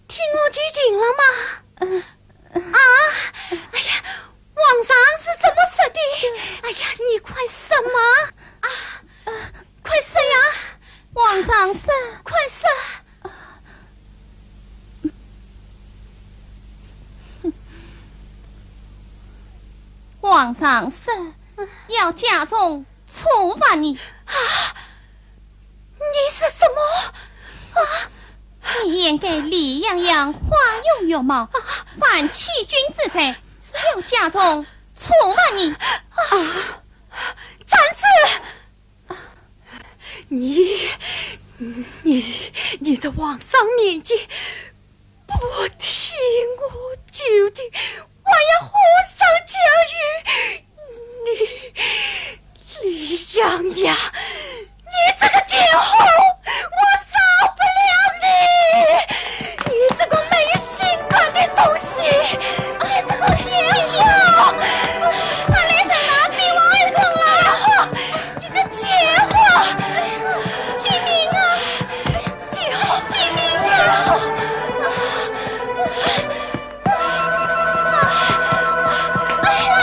听我求情了吗？啊，哎呀，皇上是这么说的。哎呀，你快说嘛！啊，快说呀！皇上说，快说！皇上说要加重处罚你。啊，你说什么？啊，你掩盖李羊羊花容月貌，犯欺君之罪，要加重处罚你。啊，站住！你，你，你在皇上面前不听我求情，还要火上浇油。你，李羊羊，你这个贱货，我饶不了你！你这个没有心肝的东西，你这个贱货！快来人啊，给我二爷！贱货！ 这个贱货！救命啊！救命！救命！救命！哎呀！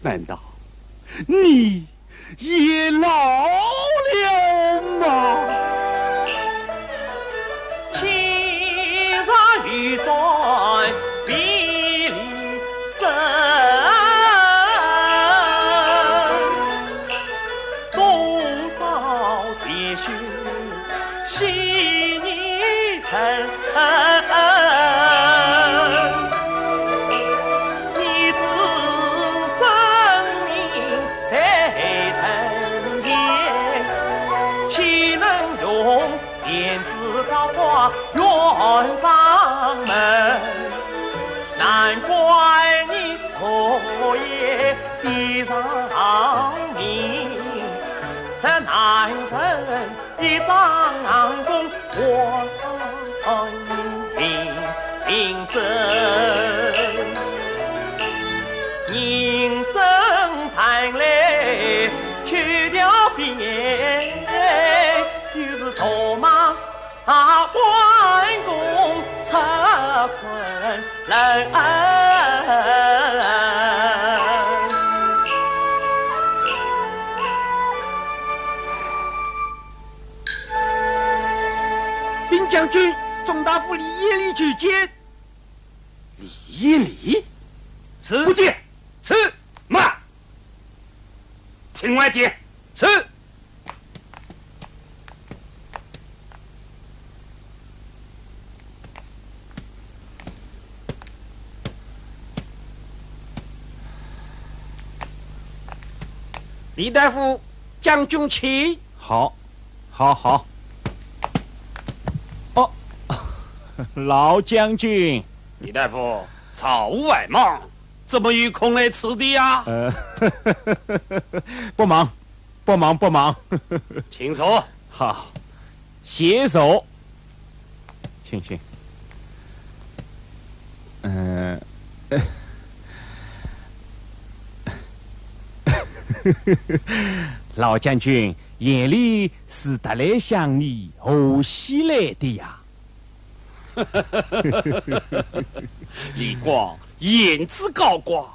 难道你也老了吗？禀将军，总大夫李延礼求见。李延礼？是。不见。是。慢！请外见。是。李大夫，将军请。好，好，好。哦，老将军。李大夫，朝务繁忙，怎么有空来此地呀？呃，不忙，不忙，不忙。请坐。好，谢坐。请，请。嗯、老将军，延礼是特来向你贺喜来的呀。李广，言之高挂，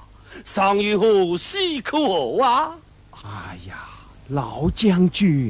尚有贺喜可贺啊？哎呀，老将军。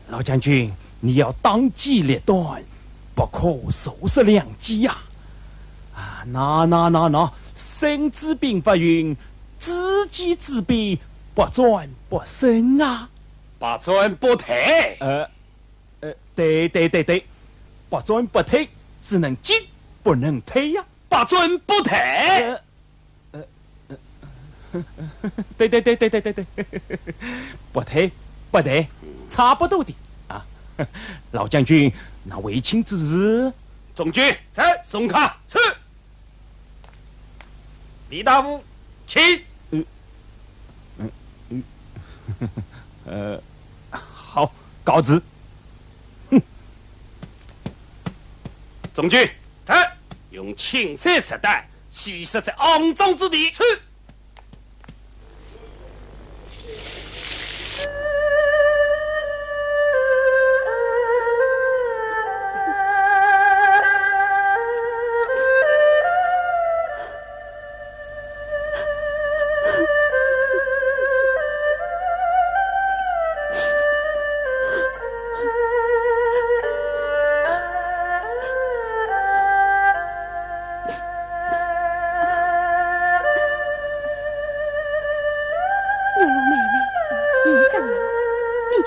老将军，你要当机立断，不可坐失良机呀！啊，那，那，那，那，孙子兵法云：知己知彼，百战不胜啊！百战不退。呃，呃，对，对，对，对，百战不退，只能进，不能退呀。百战不退。呃，呃，呃，对，对，对，不退，不退，差不多的啊。老将军，那卫青之事？中军，在，送他去。李大夫，请。嗯，嗯，嗯，呃，好，告辞。哼。中军，在，用青衫束带， 洗刷这肮脏之地。去。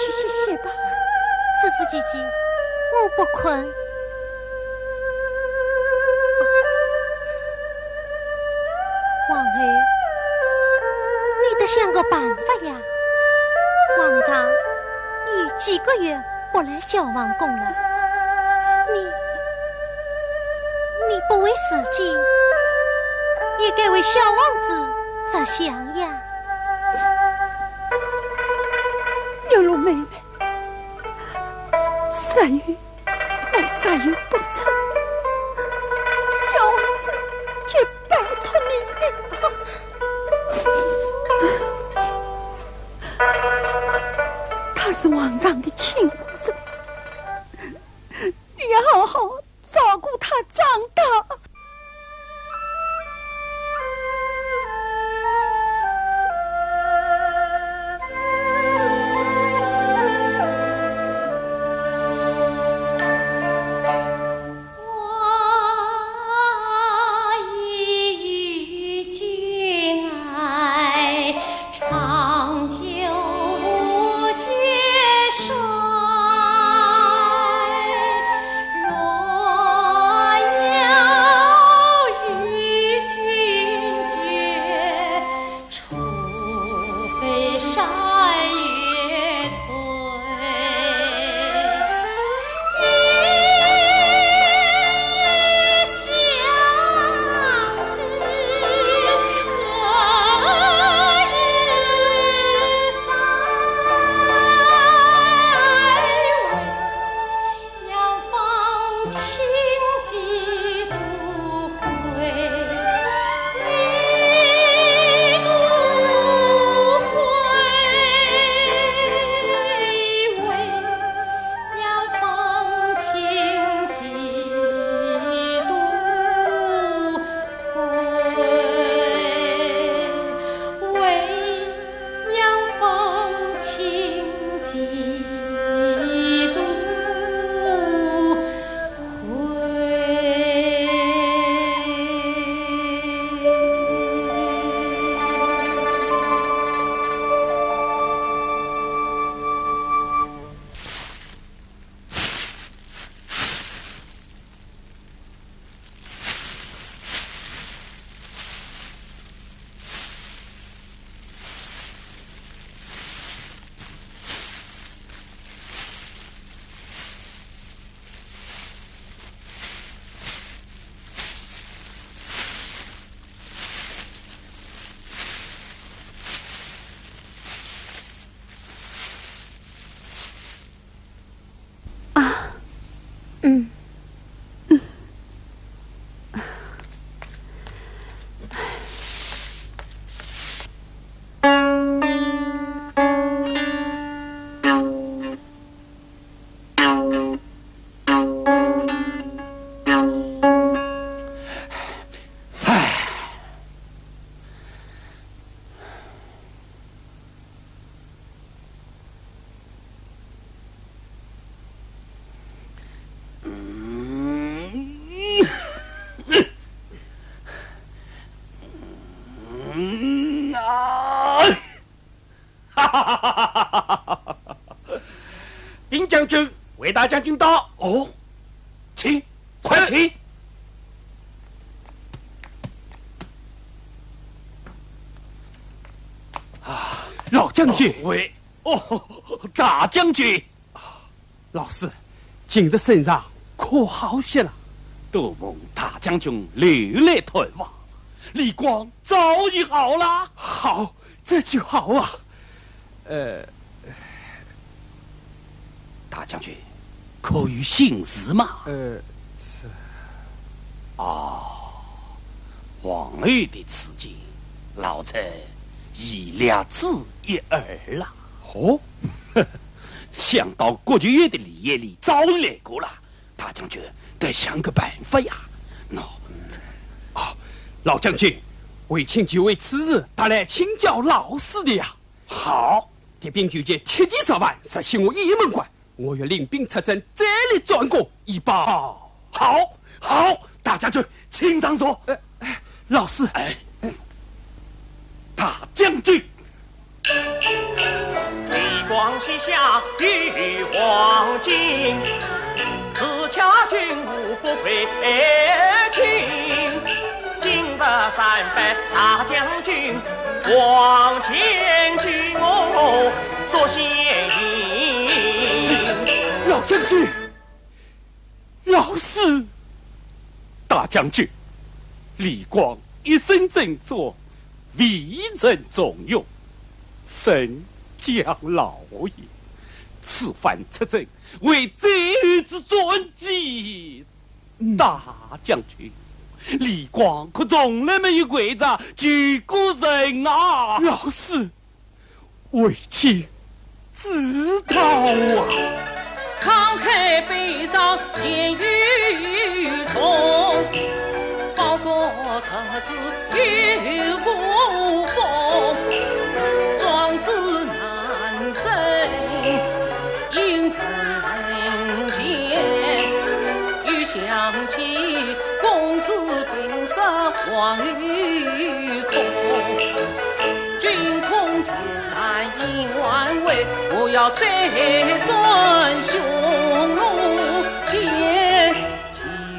去歇歇吧。知府姐姐，我不困。王后，你得想个办法呀。皇上已几个月不来教皇宫了，你，你不为自己，也该为小王子着想呀。玉露妹妹， 实有，我实有不测。小王子，就拜托你了。他是皇上的亲儿子，你要好好照顾他长大。哈哈哈哈哈哈！禀将军，卫大将军到。哦，请，快请。啊，老将军。喂，哦，大将军。 老师，今日圣上可好些了？多蒙大将军留来探望，李广早已好了。好，这就好啊。呃，大将军，可有信使吗？呃，这……哦，皇后的赐金，老臣已略知一二了。哦，想到国舅爷的李延礼早已来过了，大将军得想个办法呀。喏，哦，老将军，卫青就为此事特来请教老师的呀。好，敌兵聚集，铁骑十万，实系我雁门关，我欲领兵出征，再立战功，以报。好，好，大将军，请上座。呃，老师。哎，大将军。 李广天下有黄金，自家军务不配卿。今日三拜大将军，黄巾军我做先行。老将军，老师。大将军，李广一生征战，未曾重用，神将老也，此番出征，为最后之战机。嗯。大将军，李广可从来没有跪着求过人啊！老师，为卿知道啊。慷慨悲壮言语重，报国出子有功封，壮志难伸应城前。又想起公子病逝黄河东，军冲前来应挽回，我要再战匈奴建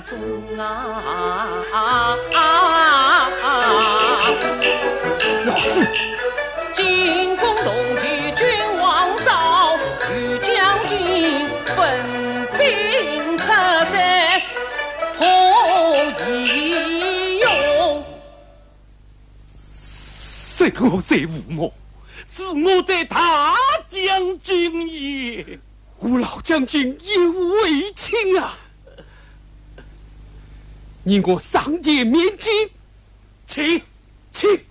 功啊！老师。进攻东徐君王赵，与将军分兵出塞，何以用？是我者无谋，是我者大将军也。吾老将军有为卿啊！ 你我上殿面君。请。请。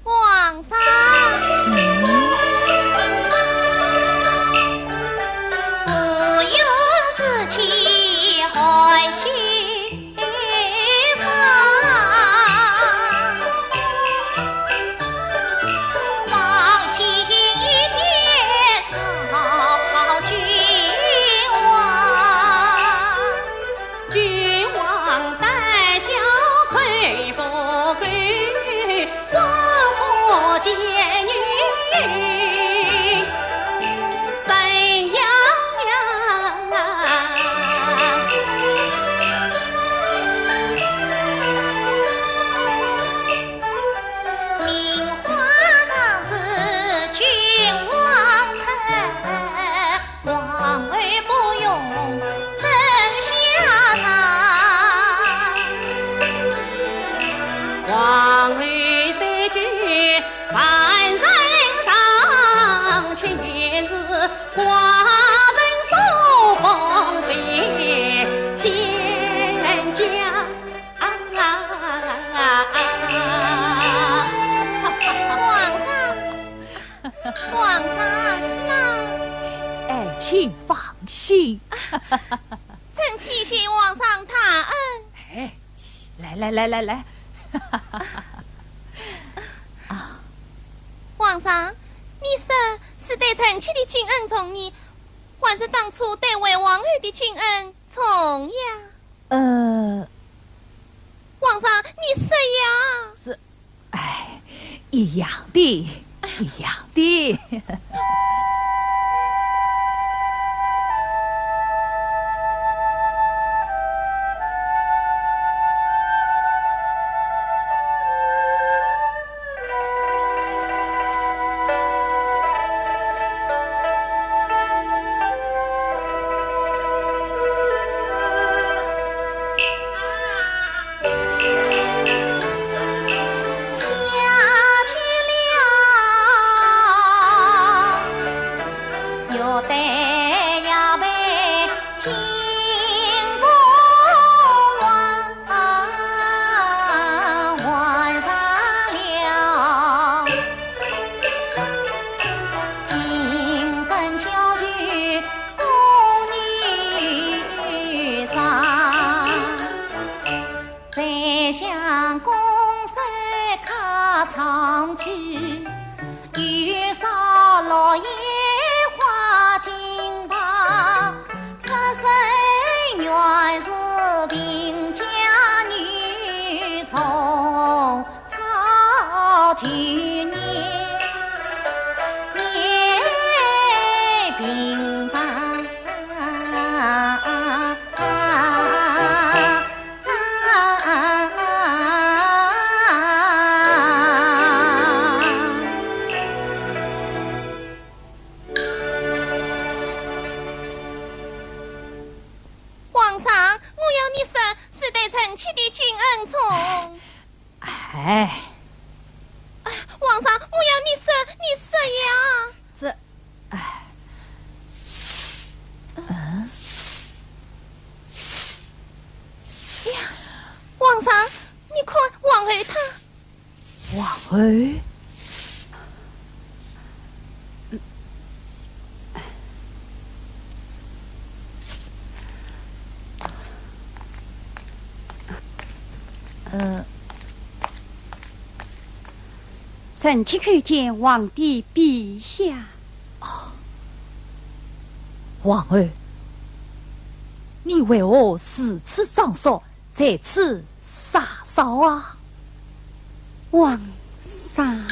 皇上。皇上，皇上呐。哎，请放心。臣妾谢皇上大恩。哎，来来来来来。啊。皇上，你说是对臣妾的君恩重呢，还是当初对魏王后的君恩重呀？ 呃。皇上，你说呀。是，哎，一样的，一样的。有少落叶花惊桃，出身原是贫家女，从早就念念贫丈。 皇上，我要你说，是对臣妾的君恩重。哎。哎，皇上，我要你说，你说呀。这，哎。嗯？呀，皇上，你看，皇后她…… 皇后？呃，臣妾叩见皇帝陛下。哦，皇后，你为何如此装束， 在此撒扫啊？皇上。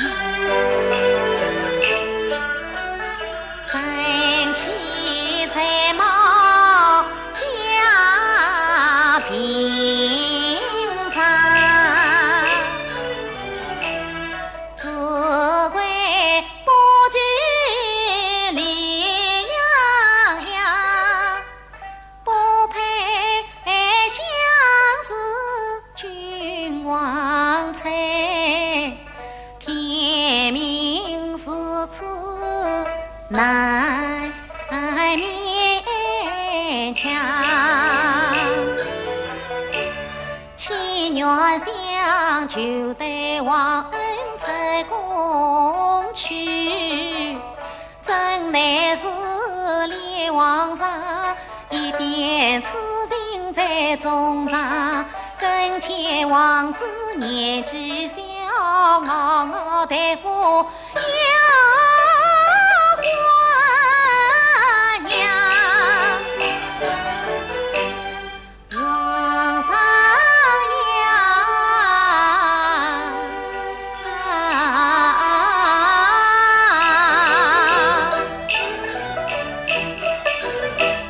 臣妾在冒嘉屏障，只为不及李洋洋。 不配享受君王宠，天命如此难勉强。岂愿想旧对皇恩出宫去， 怎奈是李皇上一点痴情在衷肠，更见皇子年纪小，熬熬对付杨花娘。 皇上呀，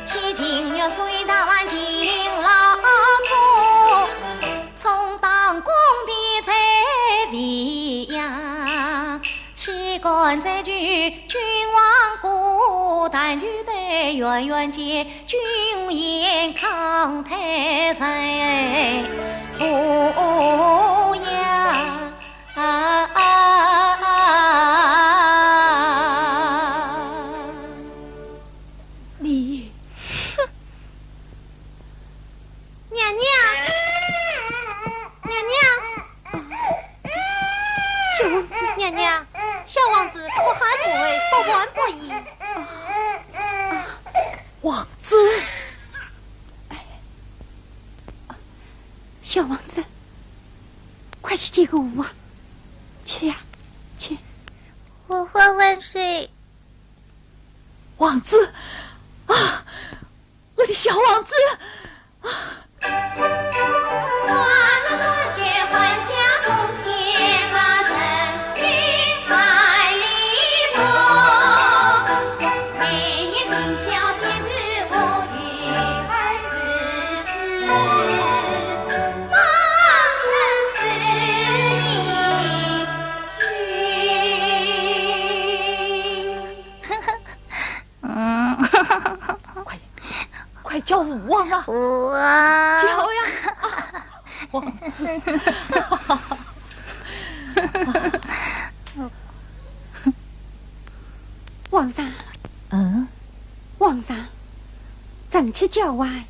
且请玉碎大碗金老盅，充当宫婢在未央。 岂敢再求君王歌，但求得远远见君颜康泰人抚养。你，娘娘，娘娘。 小王子。娘娘，小王子哭喊不回，不欢不喜。啊，啊，王子。哎，小王子，快去接个话，去呀，去。呼唤万岁。王子，啊，我的小王子，啊。嗯。快，快叫父王啊！父王。叫呀！啊，王子。皇上。嗯？皇上，臣妾叫唤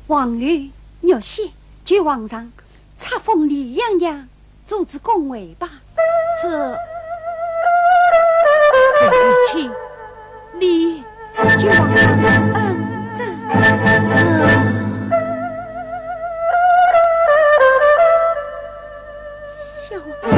皇后玉惜，求皇上 册封李洋洋做仔宫妃吧。这，皇后卿，你就皇上恩准。这，小王子。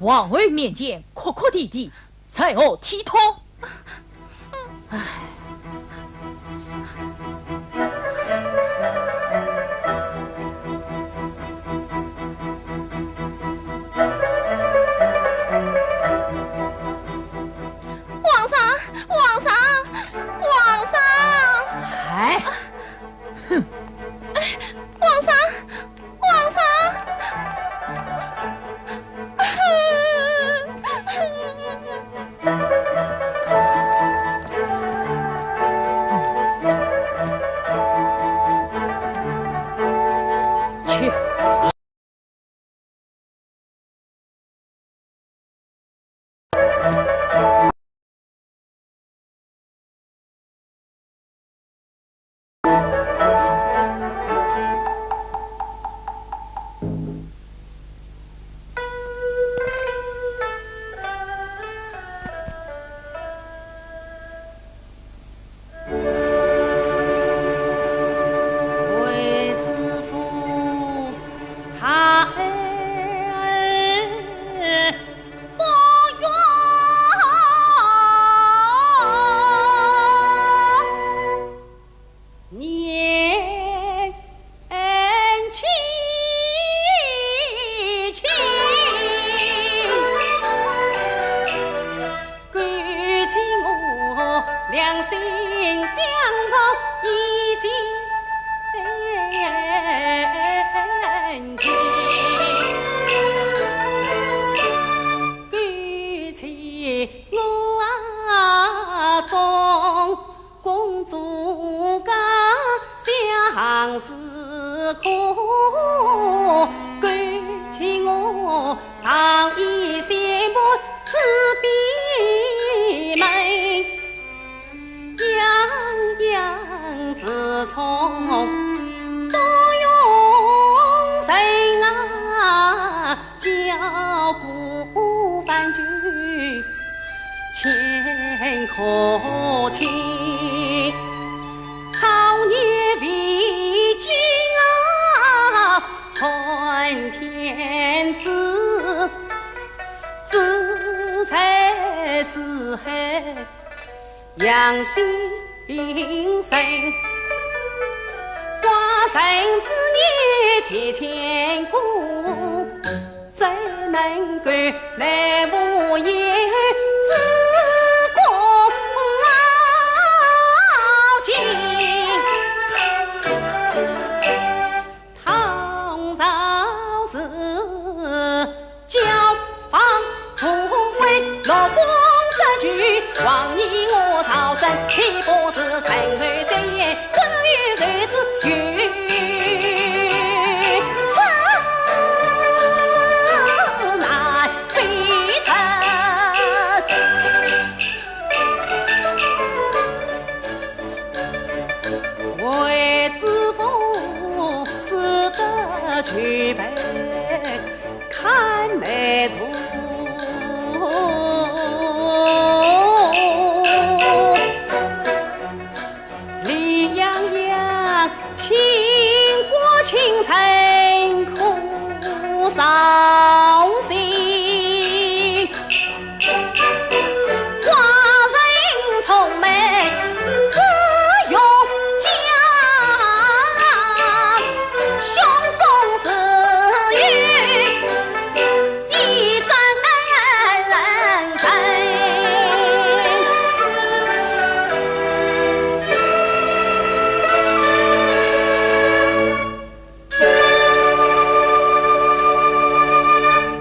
皇后面前哭哭啼啼， 才好体统。唉。皇上，皇上，皇上！哎，哼。哎，皇上， 皇上！去。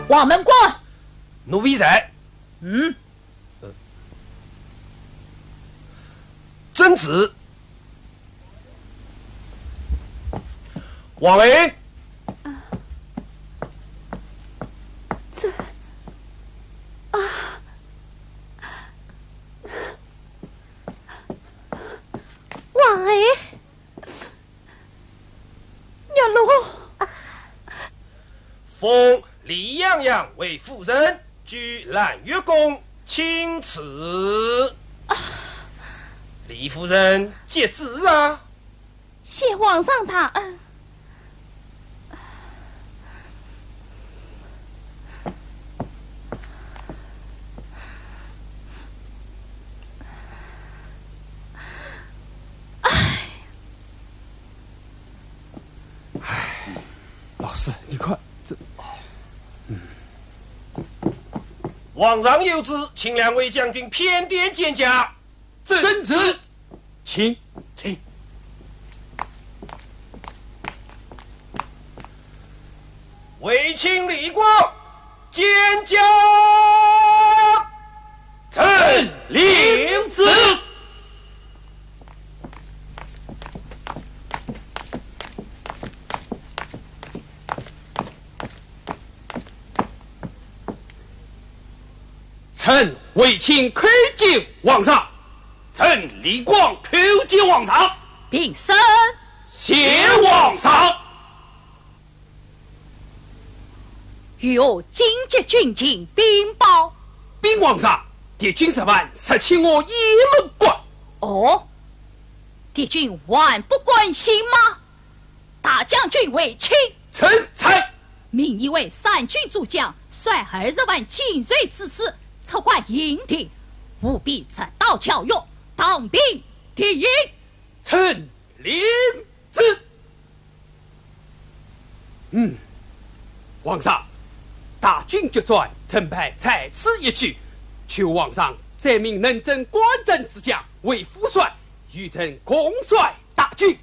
王门官。奴婢在。嗯。遵旨。王爷。这，啊，王爷。 月落。封李洋洋为夫人，居兰月宫，钦此。李夫人接旨啊。谢皇上大恩。你看，这……皇上有旨，请两位将军偏殿见驾。遵旨。请，请。卫青、李广，见驾。臣领旨。 臣卫青叩见皇上。臣李广叩见皇上。平身。谢皇上。有何紧急军情禀报？禀皇上，敌军十万，十七外雁门关。哦，敌军万不关心吗？ 大将军卫青。臣在。命你为三军诸将率二十万精锐之师，出关迎敌，务必直捣校园，当平敌营。臣领旨。嗯，皇上，大军决战，成败在此一举。求皇上再命能征惯战之将为副帅，与臣共率大军。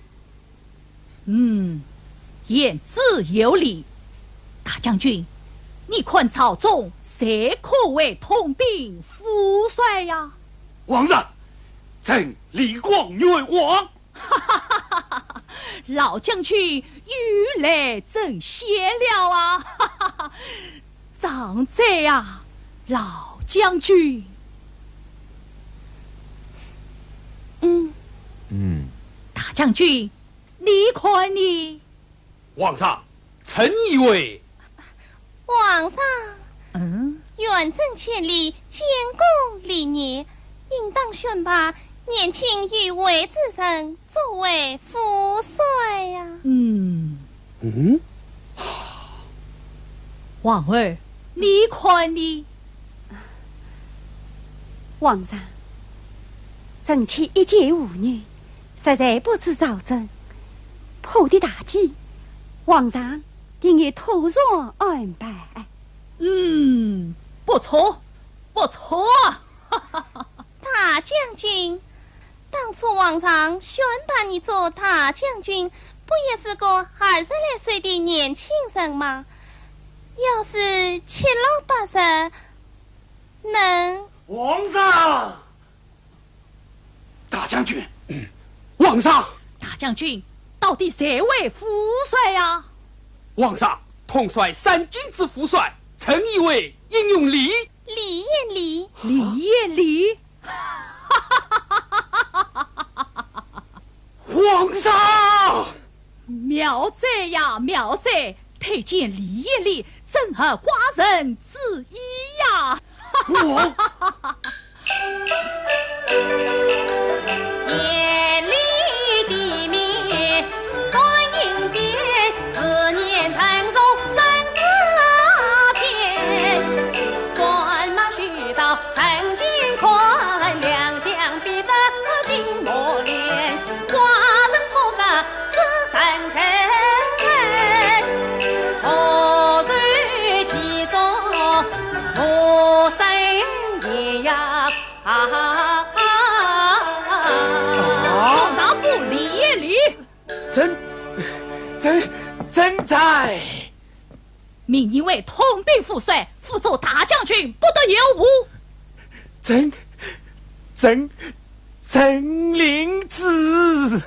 嗯，言之有理。大将军，你看朝中谁可为统兵副帅呀？皇上，臣李广愿望。老将军又来争先了啊！掌嘴啊，老将军。嗯。嗯。大将军， 你看呢？皇上，臣以为……皇上，嗯？远征千里，建功立业，应当选拔年轻有为之人作为副帅呀。嗯。嗯？皇儿，你看呢？ 皇上，臣妾一介舞女，实在不知朝政，破敌大计，皇上定有妥善安排。嗯，不错，不错。大将军，当初皇上选拔你做大将军，不也是个二十来岁的年轻人吗？要是七老八十， 能……皇上！大将军，皇上！大将军，到底谁为副帅呀？皇上，统帅三军之副帅，臣以为应用李。李延礼。李延礼？皇上！ 妙哉呀，妙哉！推荐李延礼，正合寡人之意呀。我……大夫李延礼。朕，朕，朕在。 命你为统兵副帅，辅佐大将军，不得有误。朕，朕，臣领旨。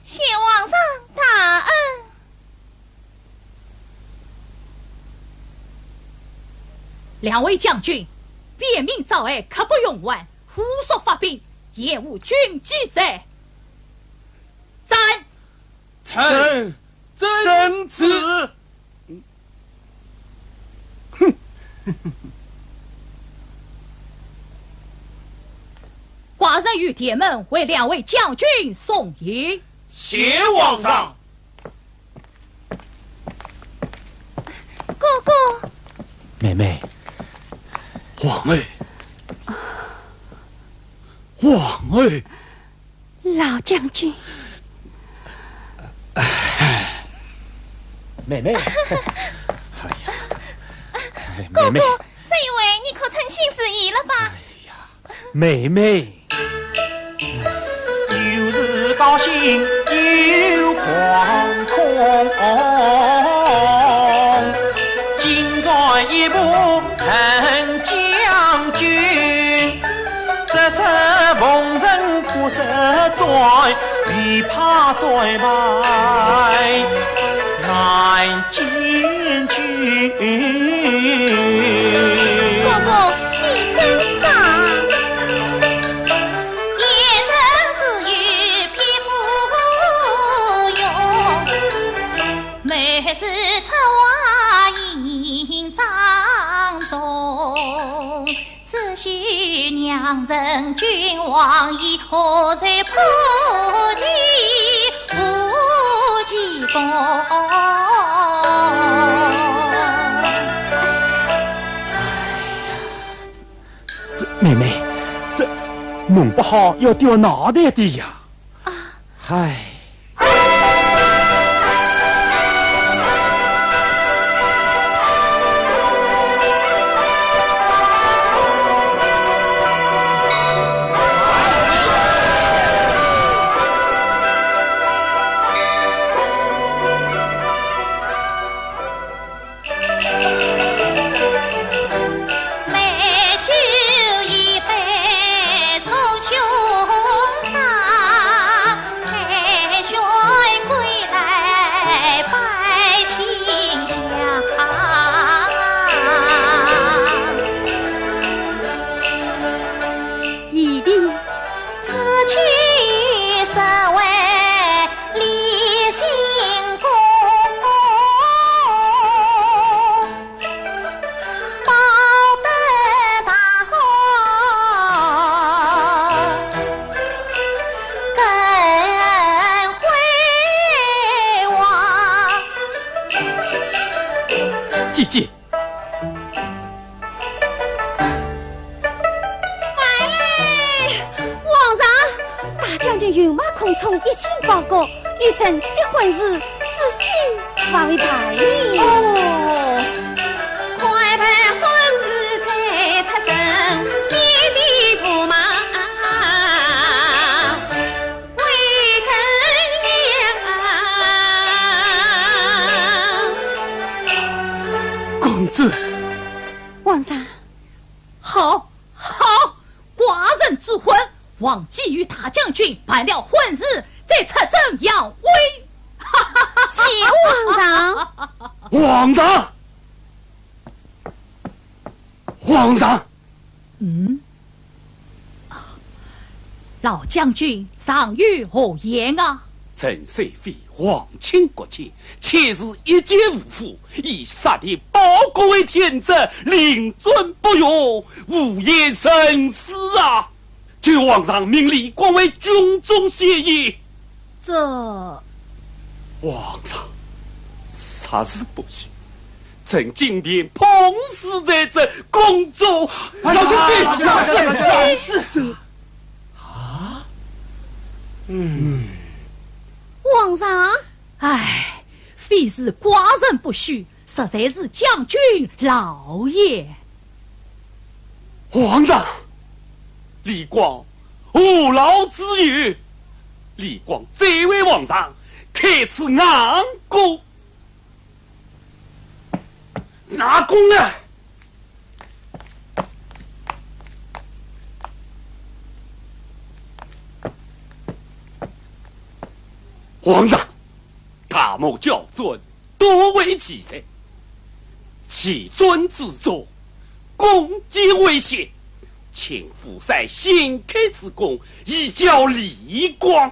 谢皇上大恩。两位将军，便明招安，刻不容缓，胡说发兵，延误军机哉。 斩！臣，朕遵旨。哼！寡人与殿门为两位将军送行。谢皇上。 哥哥。妹妹。皇儿。皇儿。老将军。妹妹。哎呀，哎，妹妹。哥哥，这一回你可称心如意了吧？哎呀，妹妹。有时高兴有惶恐，今朝一步 陈将军，这是逢人不识转，未怕再拜难见君。哥哥，你真傻。 这，妹妹，这，弄不好要掉脑袋的呀。啊。唉。弟弟。 姐姐。 哎，皇上，大将军御马空冲，一心报国，有正式的婚事，至今还未办理。哦，快办婚事再出征，先帝驸马回更阳。公子。皇上。 好，好，寡人主婚，皇姐与大将军办了婚事，再出征扬威。哈哈哈哈。谢皇上。皇上，皇上。嗯？老将军上有何言啊？陈帅非皇亲国戚， 妾是一介武夫，以杀敌报国为天职，临阵不用，无言生死啊！求皇上命李广为军中先爷。这……皇上，实是不许，朕今便碰死在这宫中。老将军，老将军，这……啊？嗯。皇上。 唉，非是寡人不许，实在是将军老爷。皇上，李广何劳之有？李广再为皇上开此硬弓。拿弓啊！ 皇上，大漠交战，多为奇才，其中之中，弓箭为先，请副帅先开此弓，以教李广。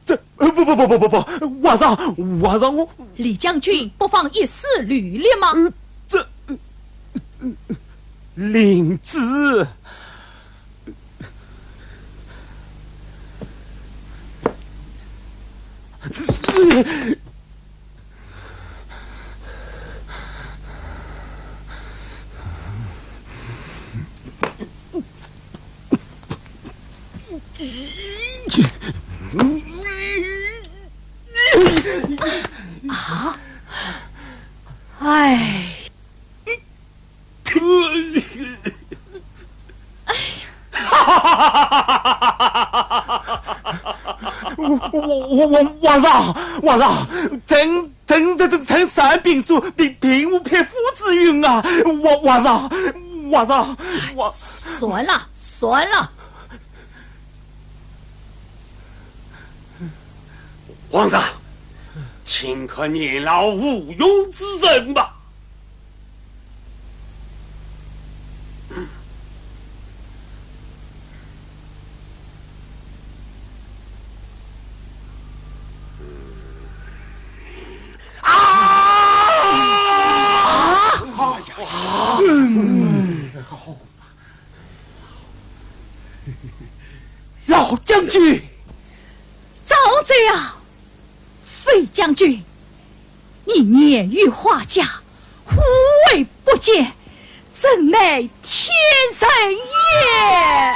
这……呃，不不不不不不，皇上，皇上，我……李将军不妨一试履历吗？呃，这……呃，呃，领旨。 啊？哎，我我我我皇上，皇上，臣臣臣臣善平书，并并无匹夫之勇啊！皇皇上，皇上，皇算了算了，皇上，请看年老无用之人吧。啊！啊！老将军，赵贼啊！ 费将军，你年逾花甲，护卫不坚，真乃天才也。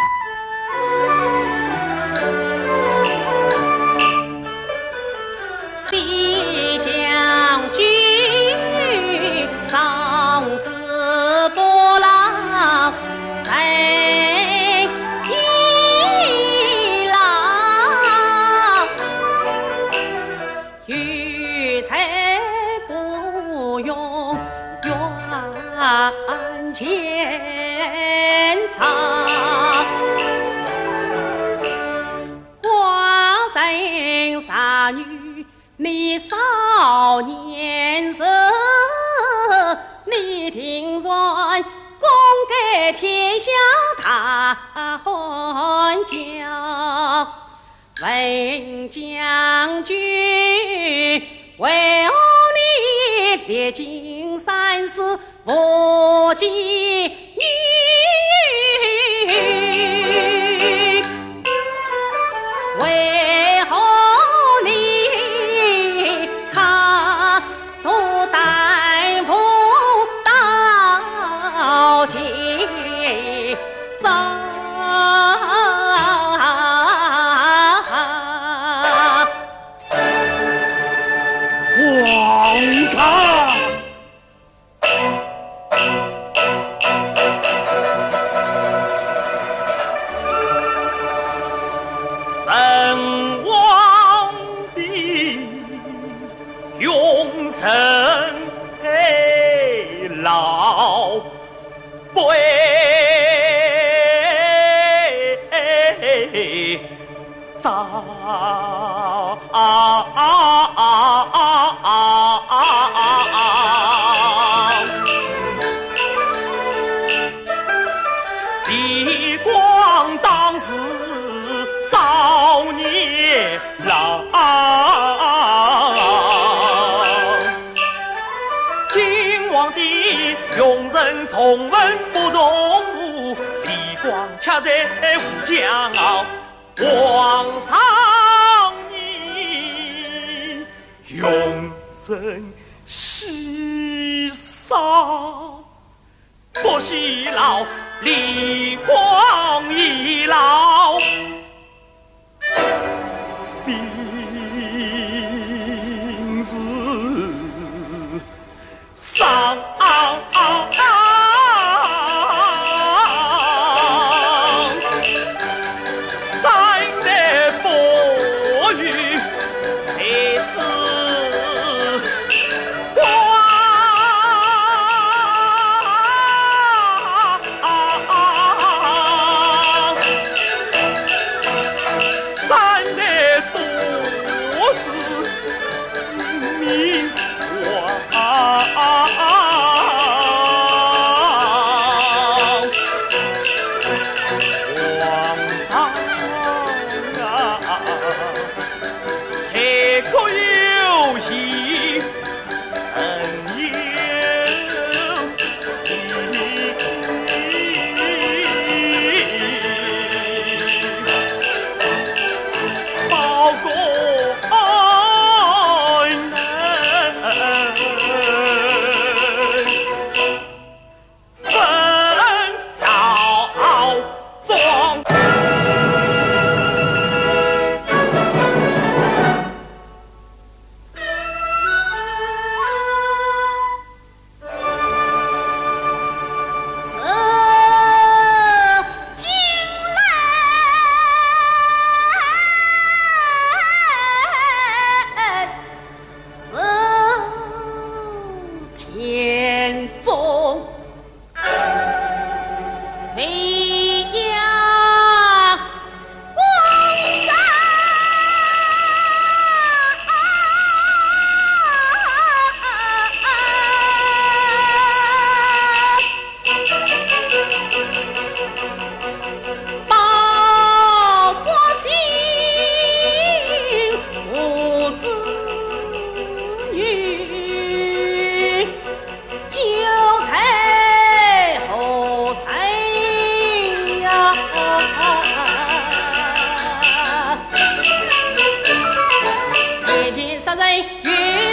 人有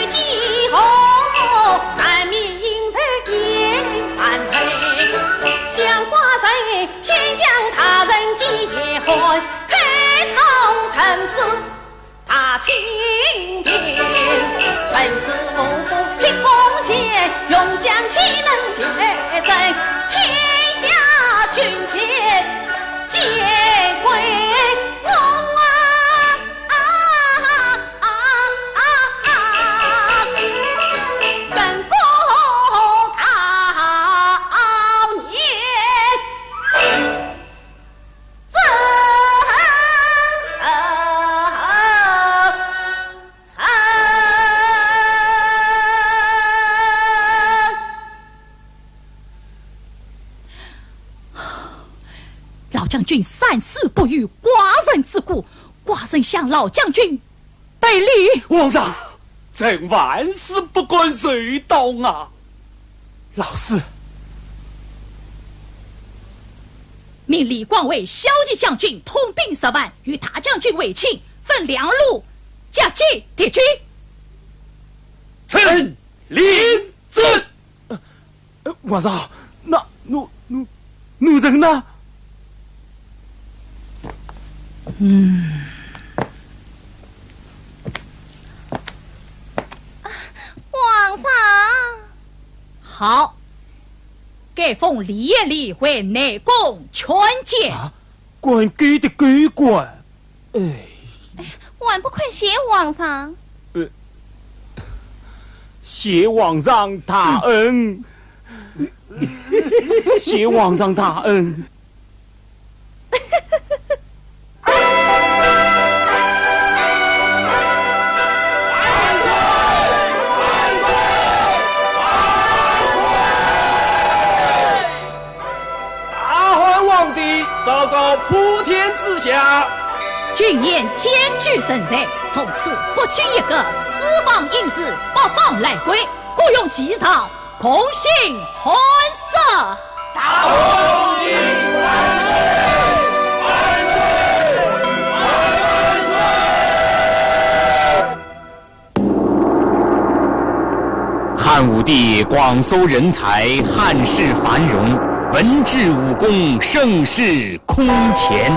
几何？难免因人言犯罪。想寡人天降大人几严寒，开创盛世大清平。文治武武披风间，勇将岂能越阵？天下军旗皆归我啊！ 啊啊啊啊！更过道年，真是老将军三思不语寡人之过，寡人向老将军 赔礼。皇上，臣万死不敢寿当啊！老师，命李广为骁骑将军统兵十万，与大将军卫青分两路夹击敌军。臣领旨。 呃，皇上，那奴奴奴人呢？嗯。皇上。好，该封礼钿里为内供权鉴。啊，官该的狗官。 哎。还不快谢皇上？呃，谢皇上大恩，谢皇上大恩。大汉皇帝昭告普天之下，禁言奸佞臣贼，从此不拘一格，私访隐士，不妨来归，各用其状，共行汉室。大汉皇帝万岁！万岁！万岁！ 汉武帝广搜人才，汉室繁荣，文治武功，盛世空前。